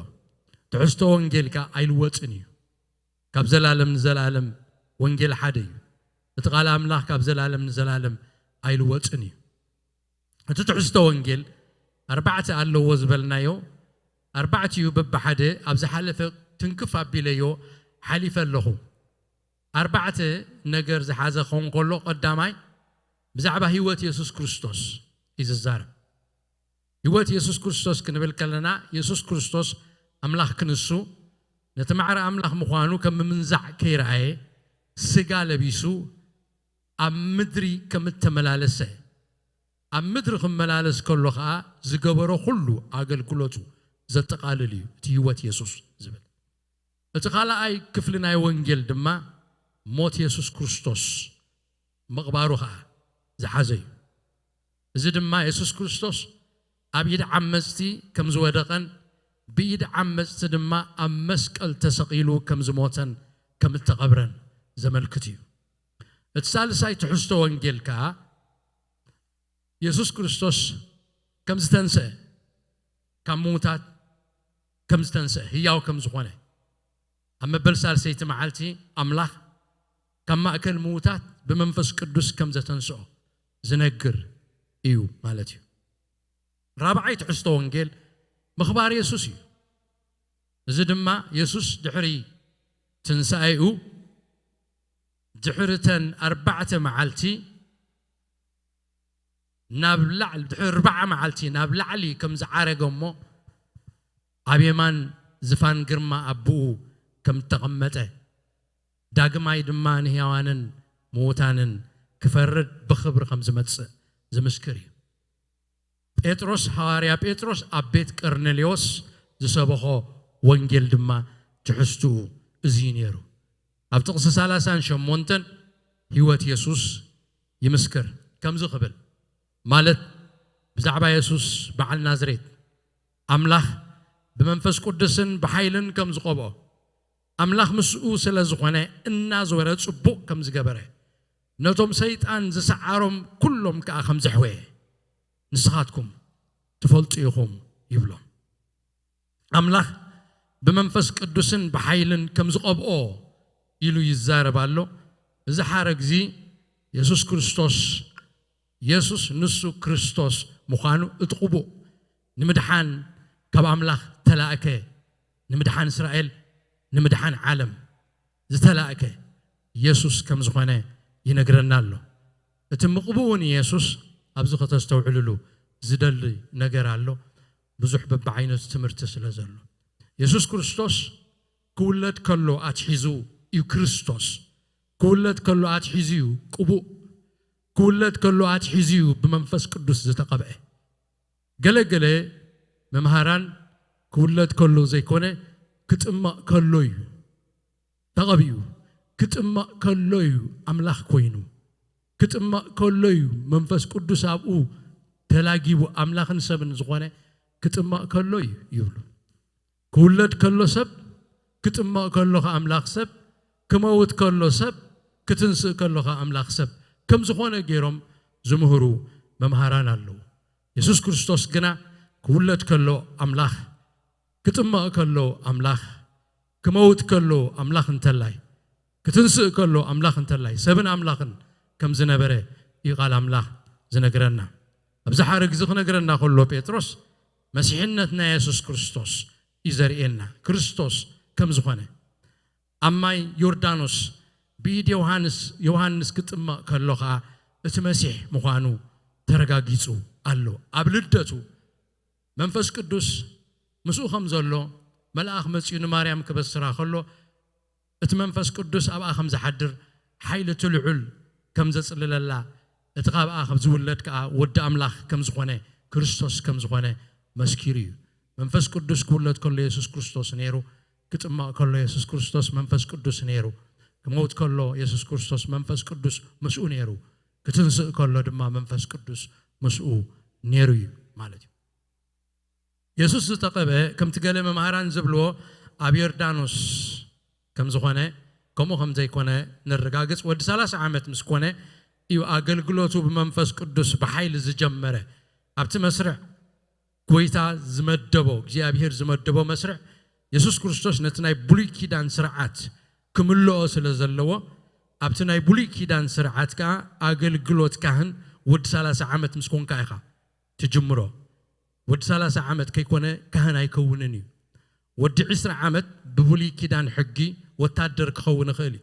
ትሕዝቶ ወንጌል ከኣ ኣይልወጥን እዩ። ካብ ዘላለም ንዘላለም ወንጌል ሓደ እዩ። እቲ ቃል ኣምላኽ ካብ ዘላለም ንዘላለም ኣይልወጥን እዩ። እቲ ትሕዝቶ ወንጌል ኣርባዕተ ኣለዎ ዝበልናዮ፣ ኣርባዕቲኡ በብሓደ ኣብ ዝሓለፈ ትንክፍ ኣቢለዮ ሓሊፈ ኣለኹ። ኣርባዕተ ነገር ዝሓዘ ክኸውን ከሎ፣ ቀዳማይ ብዛዕባ ህይወት የሱስ ክርስቶስ እዩ ዝዛረብ። ህይወት የሱስ ክርስቶስ ክንብል ከለና፣ የሱስ ክርስቶስ ኣምላኽ ክንሱ ነቲ ማዕረ ኣምላኽ ምዃኑ ከም ምምንዛዕ ከይረኣየ፣ ስጋ ለቢሱ ኣብ ምድሪ ከም እተመላለሰ፣ ኣብ ምድሪ ክመላለስ ከሎ ኸኣ ዝገበሮ ኩሉ ኣገልግሎቱ ዘጠቓልል እዩ እቲ ህይወት የሱስ ዝብል። እቲ ካልኣይ ክፍሊ ናይ ወንጌል ድማ ሞት የሱስ ክርስቶስ ምቕባሩ ኸኣ ዝሓዘ እዩ። እዚ ድማ የሱስ ክርስቶስ ኣብ ኢድ ዓመጽቲ ከም ዝወደቐን ብኢድ ዓመጽቲ ድማ ኣብ መስቀል ተሰቒሉ ከም ዝሞተን ከም እተቐብረን ዘመልክት እዩ። እቲ ሳልሳይ ትሕዝቶ ወንጌል ከኣ የሱስ ክርስቶስ ከም ዝተንስአ፣ ካብ ምዉታት ከም ዝተንስአ፣ ህያው ከም ዝኾነ፣ ኣብ መበል ሳልሰይቲ መዓልቲ ኣምላኽ ካብ ማእከል ምዉታት ብመንፈስ ቅዱስ ከም ዘተንስኦ ዝነግር እዩ ማለት እዩ። ራብዓይ ትሕዝቶ ወንጌል ምኽባር የሱስ እዩ። እዚ ድማ የሱስ ድሕሪ ትንሳኤኡ፣ ድሕሪ እተን ኣርባዕተ መዓልቲ ናብ ላዕሊ፣ ድሕሪ ኣርባዓ መዓልቲ ናብ ላዕሊ ከም ዝዓረገ እሞ፣ ኣብ የማን ዝፋን ግርማ ኣቦኡ ከም እተቐመጠ፣ ዳግማይ ድማ ንህያዋንን ምዉታንን ክፈርድ ብኽብሪ ከም ዝመጽእ ዝምስክር እዩ። ጴጥሮስ፣ ሃዋርያ ጴጥሮስ ኣብ ቤት ቀርኔሌዎስ ዝሰበኾ ወንጌል ድማ ትሕዝትኡ እዚ እዩ ነይሩ። ኣብ ጥቕሲ ሰላሳን ሸሞንተን ህይወት የሱስ ይምስክር ከምዚ ክብል፣ ማለት ብዛዕባ የሱስ በዓል ናዝሬት፣ ኣምላኽ ብመንፈስ ቅዱስን ብሓይልን ከም ዝቐብኦ፣ ኣምላኽ ምስኡ ስለ ዝኾነ እናዞረ ጽቡቕ ከም ዝገበረ፣ ነቶም ሰይጣን ዝሰዓሮም ኩሎም ከኣ ከም ዘሕወየ ንስኻትኩም ትፈልጡ ኢኹም ይብሎም። ኣምላኽ ብመንፈስ ቅዱስን ብሓይልን ከም ዝቐብኦ ኢሉ ይዛረብ ኣሎ። እዚ ሓረግ እዚ የሱስ ክርስቶስ፣ የሱስ ንሱ ክርስቶስ ምዃኑ እቲ ቅቡእ ንምድሓን ካብ ኣምላኽ ተላእከ፣ ንምድሓን እስራኤል፣ ንምድሓን ዓለም ዝተላእከ የሱስ ከም ዝኾነ ይነግረና ኣሎ። እቲ ምቕብኡ ንየሱስ ኣብዚ ከተስተውዕልሉ ዝደሊ ነገር ኣሎ። ብዙሕ በብዓይነቱ ትምህርቲ ስለ ዘሎ፣ የሱስ ክርስቶስ ክውለድ ከሎ ኣትሒዙ እዩ ክርስቶስ። ክውለድ ከሎ ኣትሒዙ እዩ ቅቡእ። ክውለድ ከሎ ኣትሒዙ እዩ ብመንፈስ ቅዱስ ዝተቐብአ። ገለ ገለ መምሃራን ክውለድ ከሎ ዘይኮነ ክጥመቕ ከሎ እዩ ተቐቢኡ። ክጥመቕ ከሎ እዩ ኣምላኽ ኮይኑ። ክጥመቕ ከሎ እዩ መንፈስ ቅዱስ ኣብኡ ተላጊቡ ኣምላኽን ሰብን ዝኾነ ክጥመቕ ከሎ እዩ ይብሉ። ክውለድ ከሎ ሰብ፣ ክጥመቕ ከሎ ከኣ ኣምላኽ ሰብ፣ ክመውት ከሎ ሰብ፣ ክትንስእ ከሎ ከኣ ኣምላኽ ሰብ ከም ዝኾነ ገይሮም ዝምህሩ መምሃራን ኣለዉ። የሱስ ክርስቶስ ግና ክውለድ ከሎ ኣምላኽ፣ ክጥመቕ ከሎ ኣምላኽ፣ ክመውት ከሎ ኣምላኽ እንተላይ፣ ክትንስእ ከሎ ኣምላኽ እንተላይ፣ ሰብን ኣምላኽን ከም ዝነበረ እዩ ቃል ኣምላኽ ዝነግረና። ኣብዚ ሓረግ እዚ ክነግረና ከሎ ጴጥሮስ መሲሕነት ናይ የሱስ ክርስቶስ እዩ ዘርእየና። ክርስቶስ ከም ዝኾነ ኣብ ማይ ዮርዳኖስ ብኢድ ዮሃንስ፣ ዮሃንስ ክጥመቕ ከሎ ኸኣ እቲ መሲሕ ምዃኑ ተረጋጊጹ ኣሎ። ኣብ ልደቱ መንፈስ ቅዱስ ምስኡ ከም ዘሎ መልኣኽ መጺኡ ንማርያም ክበስራ ከሎ እቲ መንፈስ ቅዱስ ኣብኣ ከም ዝሓድር ሓይሊ እቲ ልዑል ከም ዘጽልለላ እቲ ካብኣ ከም ዝውለድ ከኣ ወዲ ኣምላኽ ከም ዝኾነ ክርስቶስ ከም ዝኾነ መስኪሩ እዩ። መንፈስ ቅዱስ ክውለድ ከሎ የሱስ ክርስቶስ ነይሩ፣ ክጥመቕ ከሎ የሱስ ክርስቶስ መንፈስ ቅዱስ ነይሩ፣ ክመውት ከሎ የሱስ ክርስቶስ መንፈስ ቅዱስ ምስኡ ነይሩ፣ ክትንስእ ከሎ ድማ መንፈስ ቅዱስ ምስኡ ነይሩ እዩ ማለት እዩ። የሱስ ዝተቐበ ከምቲ ገለ መምሃራን ዝብልዎ ኣብ ዮርዳኖስ ከም ዝኾነ ከምኡ ከም ዘይኮነ ነረጋግጽ። ወዲ ሰላሳ ዓመት ምስ ኮነ እዩ ኣገልግሎቱ ብመንፈስ ቅዱስ ብሓይሊ ዝጀመረ። ኣብቲ መስርዕ ጎይታ ዝመደቦ እግዚኣብሔር ዝመደቦ መስርዕ የሱስ ክርስቶስ ነቲ ናይ ብሉይ ኪዳን ስርዓት ክምልኦ ስለ ዘለዎ ኣብቲ ናይ ብሉይ ኪዳን ስርዓት ከኣ ኣገልግሎት ካህን ወዲ ሰላሳ ዓመት ምስ ኮንካ ኢኻ ትጅምሮ። ወዲ ሰላሳ ዓመት ከይኮነ ካህን ኣይከውንን እዩ። ወዲ ዕስራ ዓመት ብብሉይ ኪዳን ሕጊ ወታደር ክኸውን ይኽእል እዩ።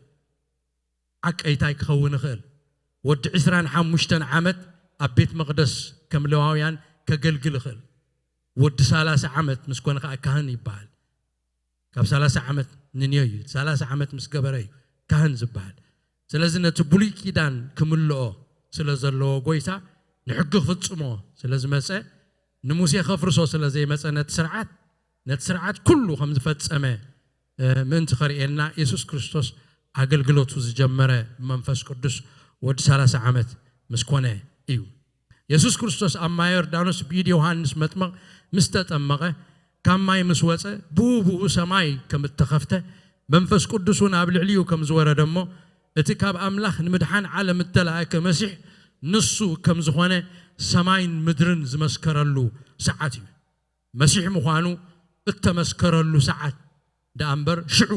ዓቀይታይ ክኸውን ይኽእል። ወዲ ዕስራን ሓሙሽተን ዓመት ኣብ ቤት መቕደስ ከም ሌዋውያን ከገልግል ይኽእል። ወዲ ሰላሳ ዓመት ምስ ኮነ ከኣ ካህን ይበሃል። ካብ ሰላሳ ዓመት ንንዮ እዩ። ሰላሳ ዓመት ምስ ገበረ እዩ ካህን ዝበሃል። ስለዚ ነቲ ብሉይ ኪዳን ክምልኦ ስለ ዘለዎ ጎይታ ንሕጊ ክፍጽሞ ስለ ዝመጸ ንሙሴ ከፍርሶ ስለ ዘይመጸ ነቲ ስርዓት ነቲ ስርዓት ኩሉ ከም ዝፈጸመ ምእንቲ ከርእየና የሱስ ክርስቶስ ኣገልግሎቱ ዝጀመረ ብመንፈስ ቅዱስ ወዲ ሰላሳ ዓመት ምስ ኮነ እዩ። የሱስ ክርስቶስ ኣብ ማይ ዮርዳኖስ ብኢድ ዮሃንስ መጥመቕ ምስ ተጠመቐ ካብ ማይ ምስ ወጸ ብኡ ብኡ ሰማይ ከም እተኸፍተ መንፈስ ቅዱስ እውን ኣብ ልዕሊኡ ከም ዝወረደ እሞ እቲ ካብ ኣምላኽ ንምድሓን ዓለም እተላእከ መሲሕ ንሱ ከም ዝኾነ ሰማይን ምድርን ዝመስከረሉ ሰዓት እዩ። መሲሕ ምዃኑ እተመስከረሉ ሰዓት ደኣ እምበር ሽዑ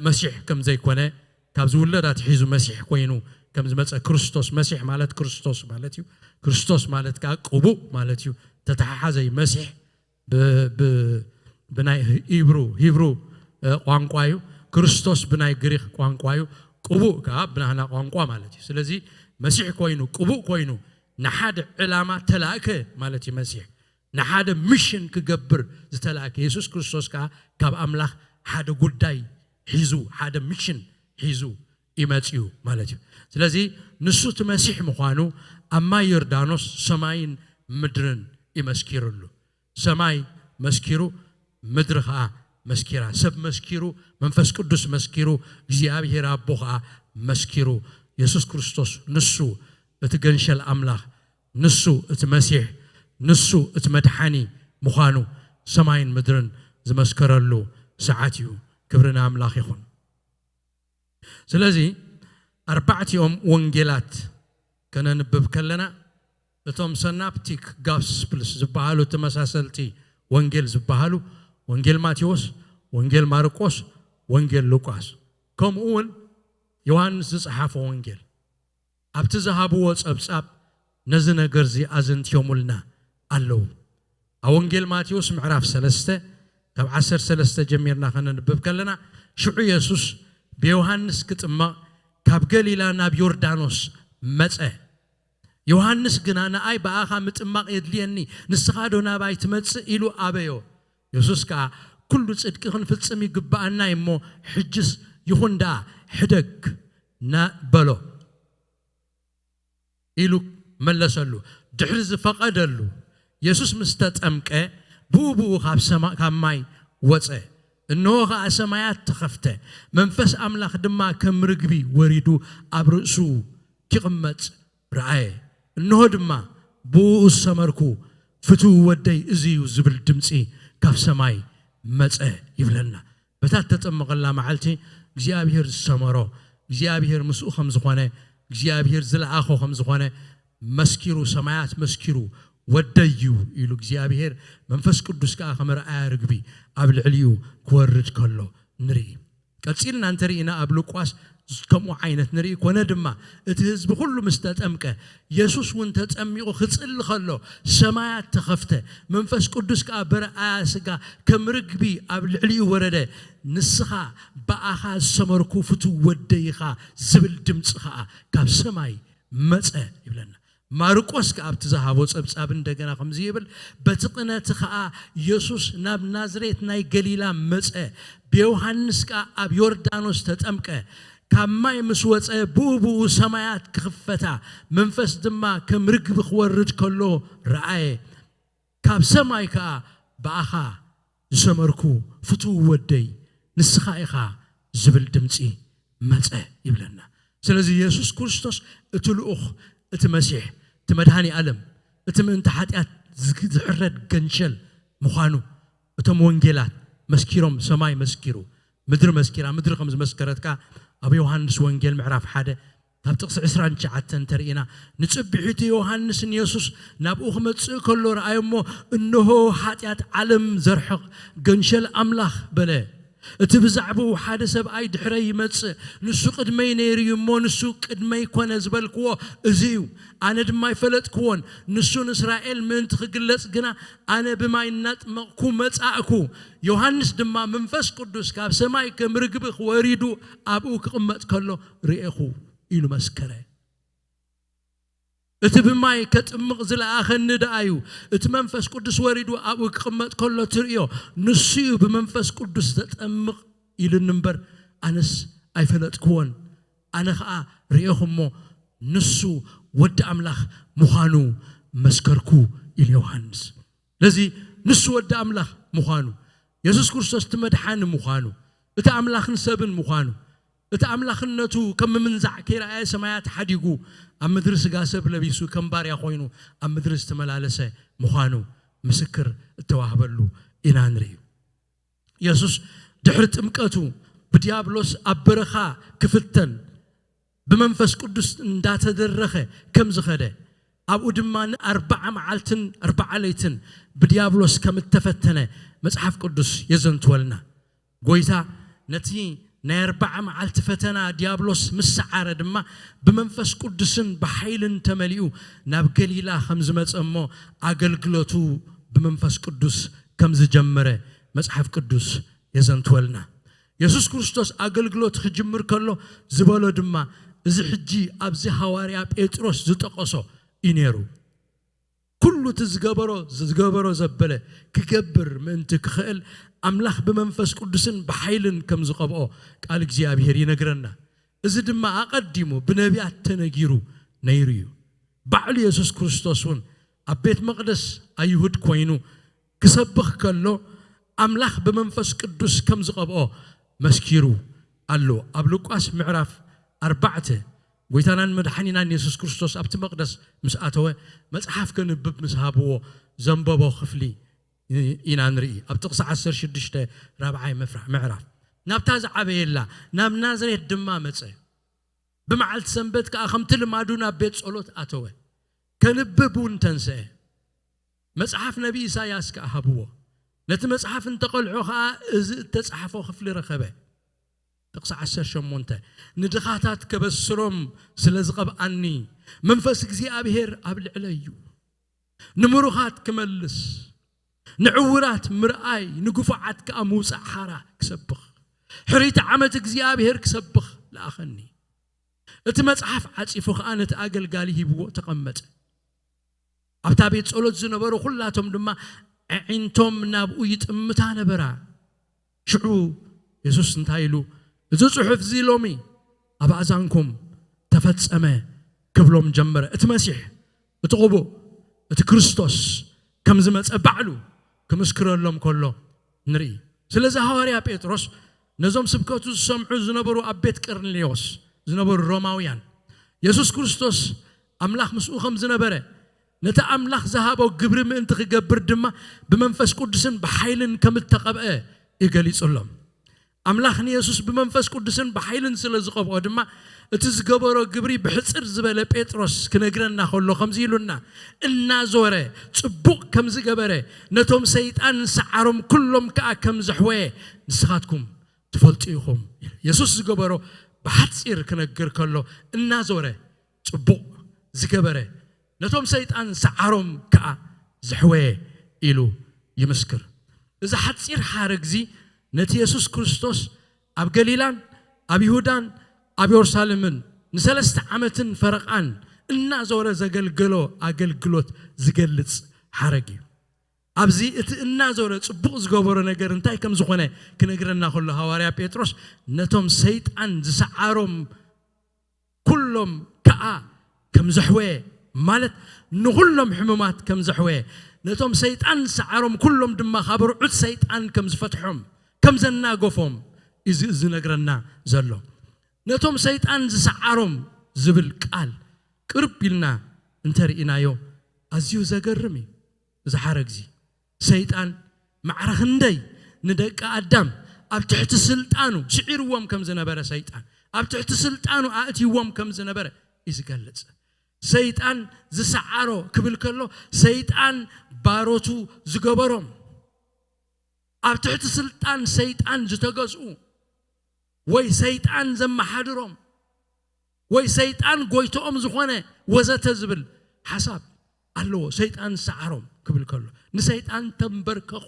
መሲሕ ከም ዘይኮነ ካብ ዝውለድ ኣትሒዙ መሲሕ ኮይኑ ከም ዝመፀ ክርስቶስ መሲሕ ማለት ክርስቶስ ማለት እዩ። ክርስቶስ ማለት ከዓ ቅቡእ ማለት እዩ። ተተሓሓዘ እዩ። መሲሕ ብናይ ሂብሩ ሂብሩ ቋንቋ እዩ። ክርስቶስ ብናይ ግሪክ ቋንቋ እዩ። ቅቡእ ከዓ ብናህና ቋንቋ ማለት እዩ። ስለዚ መሲሕ ኮይኑ ቅቡእ ኮይኑ ንሓደ ዕላማ ተላእከ ማለት እዩ። መሲሕ ንሓደ ሚሽን ክገብር ዝተላእከ የሱስ ክርስቶስ ከዓ ካብ ኣምላኽ ሓደ ጉዳይ ሒዙ ሓደ ሚሽን ሒዙ ይመፅዩ ማለት እዩ። ስለዚ ንሱ እቲ መሲሕ ምዃኑ ኣብ ማይ ዮርዳኖስ ሰማይን ምድርን ይመስኪርሉ። ሰማይ መስኪሩ ምድሪ ከዓ መስኪራ። ሰብ መስኪሩ፣ መንፈስ ቅዱስ መስኪሩ፣ እግዚኣብሔር ኣቦ ኸዓ መስኪሩ። የሱስ ክርስቶስ ንሱ እቲ ገንሸል ኣምላኽ፣ ንሱ እቲ መሲሕ፣ ንሱ እቲ መድሓኒ ምዃኑ ሰማይን ምድርን ዝመስከረሉ ሰዓት እዩ። ክብሪ ንኣምላኽ ይኹን። ስለዚ ኣርባዕቲኦም ወንጌላት ከነንብብ ከለና፣ እቶም ሰናፕቲክ ጋስፕልስ ዝበሃሉ፣ ተመሳሰልቲ ወንጌል ዝበሃሉ፣ ወንጌል ማቴዎስ፣ ወንጌል ማርቆስ፣ ወንጌል ሉቃስ፣ ከምኡ እውን ዮሃንስ ዝጸሓፎ ወንጌል፣ ኣብቲ ዝሃብዎ ጸብጻብ ነዚ ነገር እዚ ኣዘንትዮሙልና ኣለዉ። ኣብ ወንጌል ማቴዎስ ምዕራፍ ሰለስተ ካብ ዓሰርተ ሰለስተ ጀሚርና ከነንብብ ከለና፣ ሽዑ የሱስ ብዮሃንስ ክጥመቕ ካብ ገሊላ ናብ ዮርዳኖስ መጸ። ዮሃንስ ግና፣ "ንኣይ ብኣኻ ምጥማቕ የድልየኒ፣ ንስኻ ዶ ናባይ ትመጽእ?" ኢሉ ኣበዮ። የሱስ ከኣ፣ "ኩሉ ጽድቂ ክንፍጽም ይግብኣና እሞ፣ ሕጅስ ይኹን ደኣ፣ ሕደግ" ና-፣ በሎ ኢሉ መለሰሉ። ድሕሪ ዝፈቐደሉ፣ የሱስ ምስ ተጠምቀ፣ ብኡ ብኡ ካብ ሰማ-፣ ካብ ማይ ወጸ። እንሆ ኸኣ ሰማያት ተኸፍተ፣ መንፈስ ኣምላኽ ድማ ከም ርግቢ ወሪዱ ኣብ ርእሱ ኪቕመጥ ረኣየ። እንሆ ድማ ብኡ ዝሰመርኩ ፍቱው ወደይ እዚ እዩ ዝብል ድምጺ ካብ ሰማይ መጸ ይብለና። በታ እተጠመቐላ መዓልቲ እግዚኣብሔር ዝሰመሮ፣ እግዚኣብሔር ምስኡ ከም ዝኾነ፣ እግዚኣብሔር ዝለኣኾ ከም ዝኾነ መስኪሩ፣ ሰማያት መስኪሩ፣ "ወደይ እዩ" ኢሉ እግዚኣብሔር። መንፈስ ቅዱስ ከኣ ከም ርኣያ ርግቢ ኣብ ልዕሊኡ ክወርድ ከሎ ንርኢ። ቀጺልና እንተርኢና ኣብ ሉቃስ ከምኡ ዓይነት ንርኢ። ኮነ ድማ እቲ ህዝቢ ኩሉ ምስ ተጠምቀ፣ የሱስ እውን ተጠሚቑ ክጽሊ ከሎ፣ ሰማያት ተኸፍተ፣ መንፈስ ቅዱስ ከኣ በርኣያ ስጋ ከም ርግቢ ኣብ ልዕሊኡ ወረደ። "ንስኻ ብኣኻ ዝሰመርኩ ፍቱው ወደይ ኢኻ" ዝብል ድምጺ ኸኣ ካብ ሰማይ መጸ ይብለና። ማርቆስ ከኣ ኣብቲ ዝሃቦ ጸብጻብ እንደገና ከምዚ ይብል፣ "በቲ ቅነቲ ከኣ የሱስ ናብ ናዝሬት ናይ ገሊላ መጸ፣ ብዮሃንስ ከኣ ኣብ ዮርዳኖስ ተጠምቀ። ካብ ማይ ምስ ወጸ፣ ብኡ ብኡ ሰማያት ክኽፈታ፣ መንፈስ ድማ ከም ርግቢ ክወርድ ከሎ ረኣየ። ካብ ሰማይ ከኣ ብኣኻ ዝሰመርኩ ፍቱው ወደይ ንስኻ ኢኻ" ዝብል ድምጺ መጸ ይብለና። ስለዚ የሱስ ክርስቶስ እቲ ልኡኽ፣ እቲ መሲሕ፣ እቲ መድሃኒ ኣለም፣ እቲ ምእንቲ ሓጢኣት ዝግ-፣ ዝሕረድ ገንሸል ምዃኑ እቶም ወንጌላት መስኪሮም፣ ሰማይ መስኪሩ፣ ምድሪ መስኪራ፣ ምድሪ ከም ዝመስከረትካ ኣብ ዮሃንስ ወንጌል ምዕራፍ ሓደ ካብ ጥቕሲ ዕስራን ትሽዓተን እንተርኢና፣ ንጽብሒቱ ዮሃንስ ንየሱስ ናብኡ ክመጽእ ከሎ ረኣዮ እሞ፣ "እንሆ፣ ሓጢኣት ዓለም ዘርሕቕ ገንሸል ኣምላኽ" በለ። እቲ ብዛዕባኡ ሓደ ሰብኣይ ድሕረይ ይመጽእ፣ ንሱ ቅድመይ ነይሩ እዩ እሞ፣ ንሱ ቅድመይ ኮነ ዝበልክዎ እዚ እዩ። ኣነ ድማ ኣይፈለጥክዎን። ንሱ ንእስራኤል ምእንቲ ክግለጽ ግና፣ ኣነ ብማይ እናጥመቕኩ መጻእኩ። ዮሃንስ ድማ መንፈስ ቅዱስ ካብ ሰማይ ከም ርግቢ ክወሪዱ ኣብኡ ክቕመጥ ከሎ ርኤኹ ኢሉ መስከረ። እቲ ብማይ ከጥምቕ ዝለኣኸኒ ደኣ እዩ። እቲ መንፈስ ቅዱስ ወሪዱ ኣብኡ ክቕመጥ ከሎ ትርእዮ። ንሱ እዩ ብመንፈስ ቅዱስ ዘጠምቕ ኢሉኒ እምበር፣ ኣነስ ኣይፈለጥክዎን። ኣነ ኸኣ ርኤኹ እሞ፣ ንሱ ወዲ ኣምላኽ ምዃኑ መስከርኩ ኢሉ ዮሃንስ። ስለዚ ንሱ ወዲ ኣምላኽ ምዃኑ፣ የሱስ ክርስቶስ እቲ መድሓኒ ምዃኑ፣ እቲ ኣምላኽን ሰብን ምዃኑ፣ እቲ ኣምላኽነቱ ከም ምምንዛዕ ከይረኣየ ሰማያት ሓዲጉ ኣብ ምድሪ ስጋ ሰብ ለቢሱ ከም ባርያ ኮይኑ ኣብ ምድሪ ዝተመላለሰ ምዃኑ ምስክር እተዋህበሉ ኢና ንርኢ። የሱስ ድሕሪ ጥምቀቱ ብድያብሎስ ኣብ በረኻ ክፍተን ብመንፈስ ቅዱስ እንዳተደረኸ ከም ዝኸደ፣ ኣብኡ ድማ ንኣርባዓ መዓልትን ኣርባዓ ለይትን ብድያብሎስ ከም እተፈተነ መጽሓፍ ቅዱስ የዘንትወልና። ጎይታ ነቲ ናይ ኣርባዓ መዓልቲ ፈተና ድያብሎስ ምስ ሰዓረ ድማ ብመንፈስ ቅዱስን ብሓይልን ተመሊኡ ናብ ገሊላ ከም ዝመጸ እሞ ኣገልግሎቱ ብመንፈስ ቅዱስ ከም ዝጀመረ መጽሓፍ ቅዱስ የዘንትወልና። የሱስ ክርስቶስ ኣገልግሎት ክጅምር ከሎ ዝበሎ ድማ እዚ ሕጂ ኣብዚ ሃዋርያ ጴጥሮስ ዝጠቐሶ እዩ ነይሩ። ኩሉ እቲ ዝገበሮ፣ ዝገበሮ ዘበለ ክገብር ምእንቲ ክኽእል ኣምላኽ ብመንፈስ ቅዱስን ብሓይልን ከም ዝቐብኦ ቃል እግዚኣብሔር ይነግረና። እዚ ድማ ኣቐዲሙ ብነቢያት ተነጊሩ ነይሩ እዩ። ባዕሉ የሱስ ክርስቶስ እውን ኣብ ቤት መቕደስ ኣይሁድ ኮይኑ ክሰብኽ ከሎ ኣምላኽ ብመንፈስ ቅዱስ ከም ዝቐብኦ መስኪሩ ኣሎ። ኣብ ሉቃስ ምዕራፍ ኣርባዕተ፣ ጎይታናን መድሓኒናን የሱስ ክርስቶስ ኣብቲ መቕደስ ምስ ኣተወ፣ መጽሓፍ ከንብብ ምስ ሃብዎ ዘንበቦ ክፍሊ ኢና ንርኢ። ኣብ ጥቕሲ ዓሰርተ ሽዱሽተ፣ ራብዓይ ምፍራ-፣ ምዕራፍ፣ ናብታ ዝዓበየላ ናብ ናዝሬት ድማ መጸ። ብመዓልቲ ሰንበት ከኣ ከምቲ ልማዱ ናብ ቤት ጸሎት ኣተወ። ከንብብ እውን ተንስአ። መጽሓፍ ነቢ ኢሳያስ ከኣ ሃብዎ። ነቲ መጽሓፍ እንተቐልዖ ኸኣ እዚ እተጻሕፎ ክፍሊ ረኸበ። ጥቕሲ ዓሰርተ ሸሞንተ፣ ንድኻታት ከበስሮም ስለ ዝቐብኣኒ መንፈስ እግዚኣብሔር ኣብ ልዕለይ እዩ። ንምሩኻት ክመልስ፣ ንዕውራት ምርኣይ፣ ንግፉዓት ከኣ ምውጻእ ሓራ ክሰብኽ፣ ሕርይቲ ዓመት እግዚኣብሔር ክሰብኽ ለኣኸኒ። እቲ መጽሓፍ ዓጺፉ ኸኣ ነቲ ኣገልጋሊ ሂብዎ ተቐመጠ። ኣብታ ቤት ጸሎት ዝነበሩ ኹላቶም ድማ ኣዒንቶም ናብኡ ይጥምታ ነበራ። ሽዑ የሱስ እንታይ ኢሉ? "እዚ ጽሑፍ እዚ ሎሚ ኣብ ኣእዛንኩም ተፈጸመ" ክብሎም ጀመረ። እቲ መሲሕ፣ እቲ ቅቡእ፣ እቲ ክርስቶስ ከም ዝመጸ ባዕሉ ክምስክረሎም ከሎ ንርኢ። ስለዚ ሃዋርያ ጴጥሮስ ነዞም ስብከቱ ዝሰምዑ ዝነበሩ ኣብ ቤት ቀርኔሌዎስ ዝነበሩ ሮማውያን፣ የሱስ ክርስቶስ ኣምላኽ ምስኡ ከም ዝነበረ፣ ነቲ ኣምላኽ ዝሃቦ ግብሪ ምእንቲ ክገብር ድማ ብመንፈስ ቅዱስን ብሓይልን ከም እተቐብአ እዩ ገሊጹሎም። ኣምላኽ ንየሱስ ብመንፈስ ቅዱስን ብሓይልን ስለ ዝቐብኦ ድማ፣ እቲ ዝገበሮ ግብሪ ብሕጽር ዝበለ ጴጥሮስ ክነግረና ከሎ ከምዚ ኢሉና፣ እናዞረ ጽቡቕ ከም ዝገበረ፣ ነቶም ሰይጣን ዝሰዓሮም ኩሎም ከኣ ከም ዘሕወየ ንስኻትኩም ትፈልጡ ኢኹም። የሱስ ዝገበሮ ብሓጺር ክነግር ከሎ፣ እናዞረ ጽቡቕ ዝገበረ፣ ነቶም ሰይጣን ዝሰዓሮም ከኣ ዘሕወየ ኢሉ ይምስክር። እዚ ሓጺር ሓረግዚ ነቲ የሱስ ክርስቶስ ኣብ ገሊላን ኣብ ይሁዳን ኣብ የሩሳሌምን ንሰለስተ ዓመትን ፈረቓን እናዞረ ዘገልገሎ ኣገልግሎት ዝገልጽ ሓረግ እዩ። ኣብዚ እቲ እናዞረ ጽቡቕ ዝገበሮ ነገር እንታይ ከም ዝኾነ ክነግረና ከሎ፣ ሃዋርያ ጴጥሮስ፣ ነቶም ሰይጣን ዝሰዓሮም ኩሎም ከኣ ከም ዘሕወየ፣ ማለት ንኹሎም ሕሙማት ከም ዘሕወየ፣ ነቶም ሰይጣን ዝሰዓሮም ኩሎም ድማ ካብ ርዑት ሰይጣን ከም ዝፈትሖም፣ ከም ዘናገፎም እዚ ዝነግረና ዘሎ። ነቶም ሰይጣን ዝሰዓሮም ዝብል ቃል ቅርብ ኢልና እንተርኢናዮ ኣዝዩ ዘገርም እዩ። እዚ ሓረግ እዚ ሰይጣን ማዕረ ክንደይ ንደቂ ኣዳም ኣብ ትሕቲ ስልጣኑ ስዒርዎም ከም ዝነበረ፣ ሰይጣን ኣብ ትሕቲ ስልጣኑ ኣእትይዎም ከም ዝነበረ እዩ ዝገልጽ። ሰይጣን ዝሰዓሮ ክብል ከሎ፣ ሰይጣን ባሮቱ ዝገበሮም፣ ኣብ ትሕቲ ስልጣን ሰይጣን ዝተገዝኡ፣ ወይ ሰይጣን ዘመሓድሮም፣ ወይ ሰይጣን ጎይትኦም ዝኾነ፣ ወዘተ ዝብል ሓሳብ ኣለዎ። ሰይጣን ዝሰዓሮም ክብል ከሎ፣ ንሰይጣን ተንበርከኹ።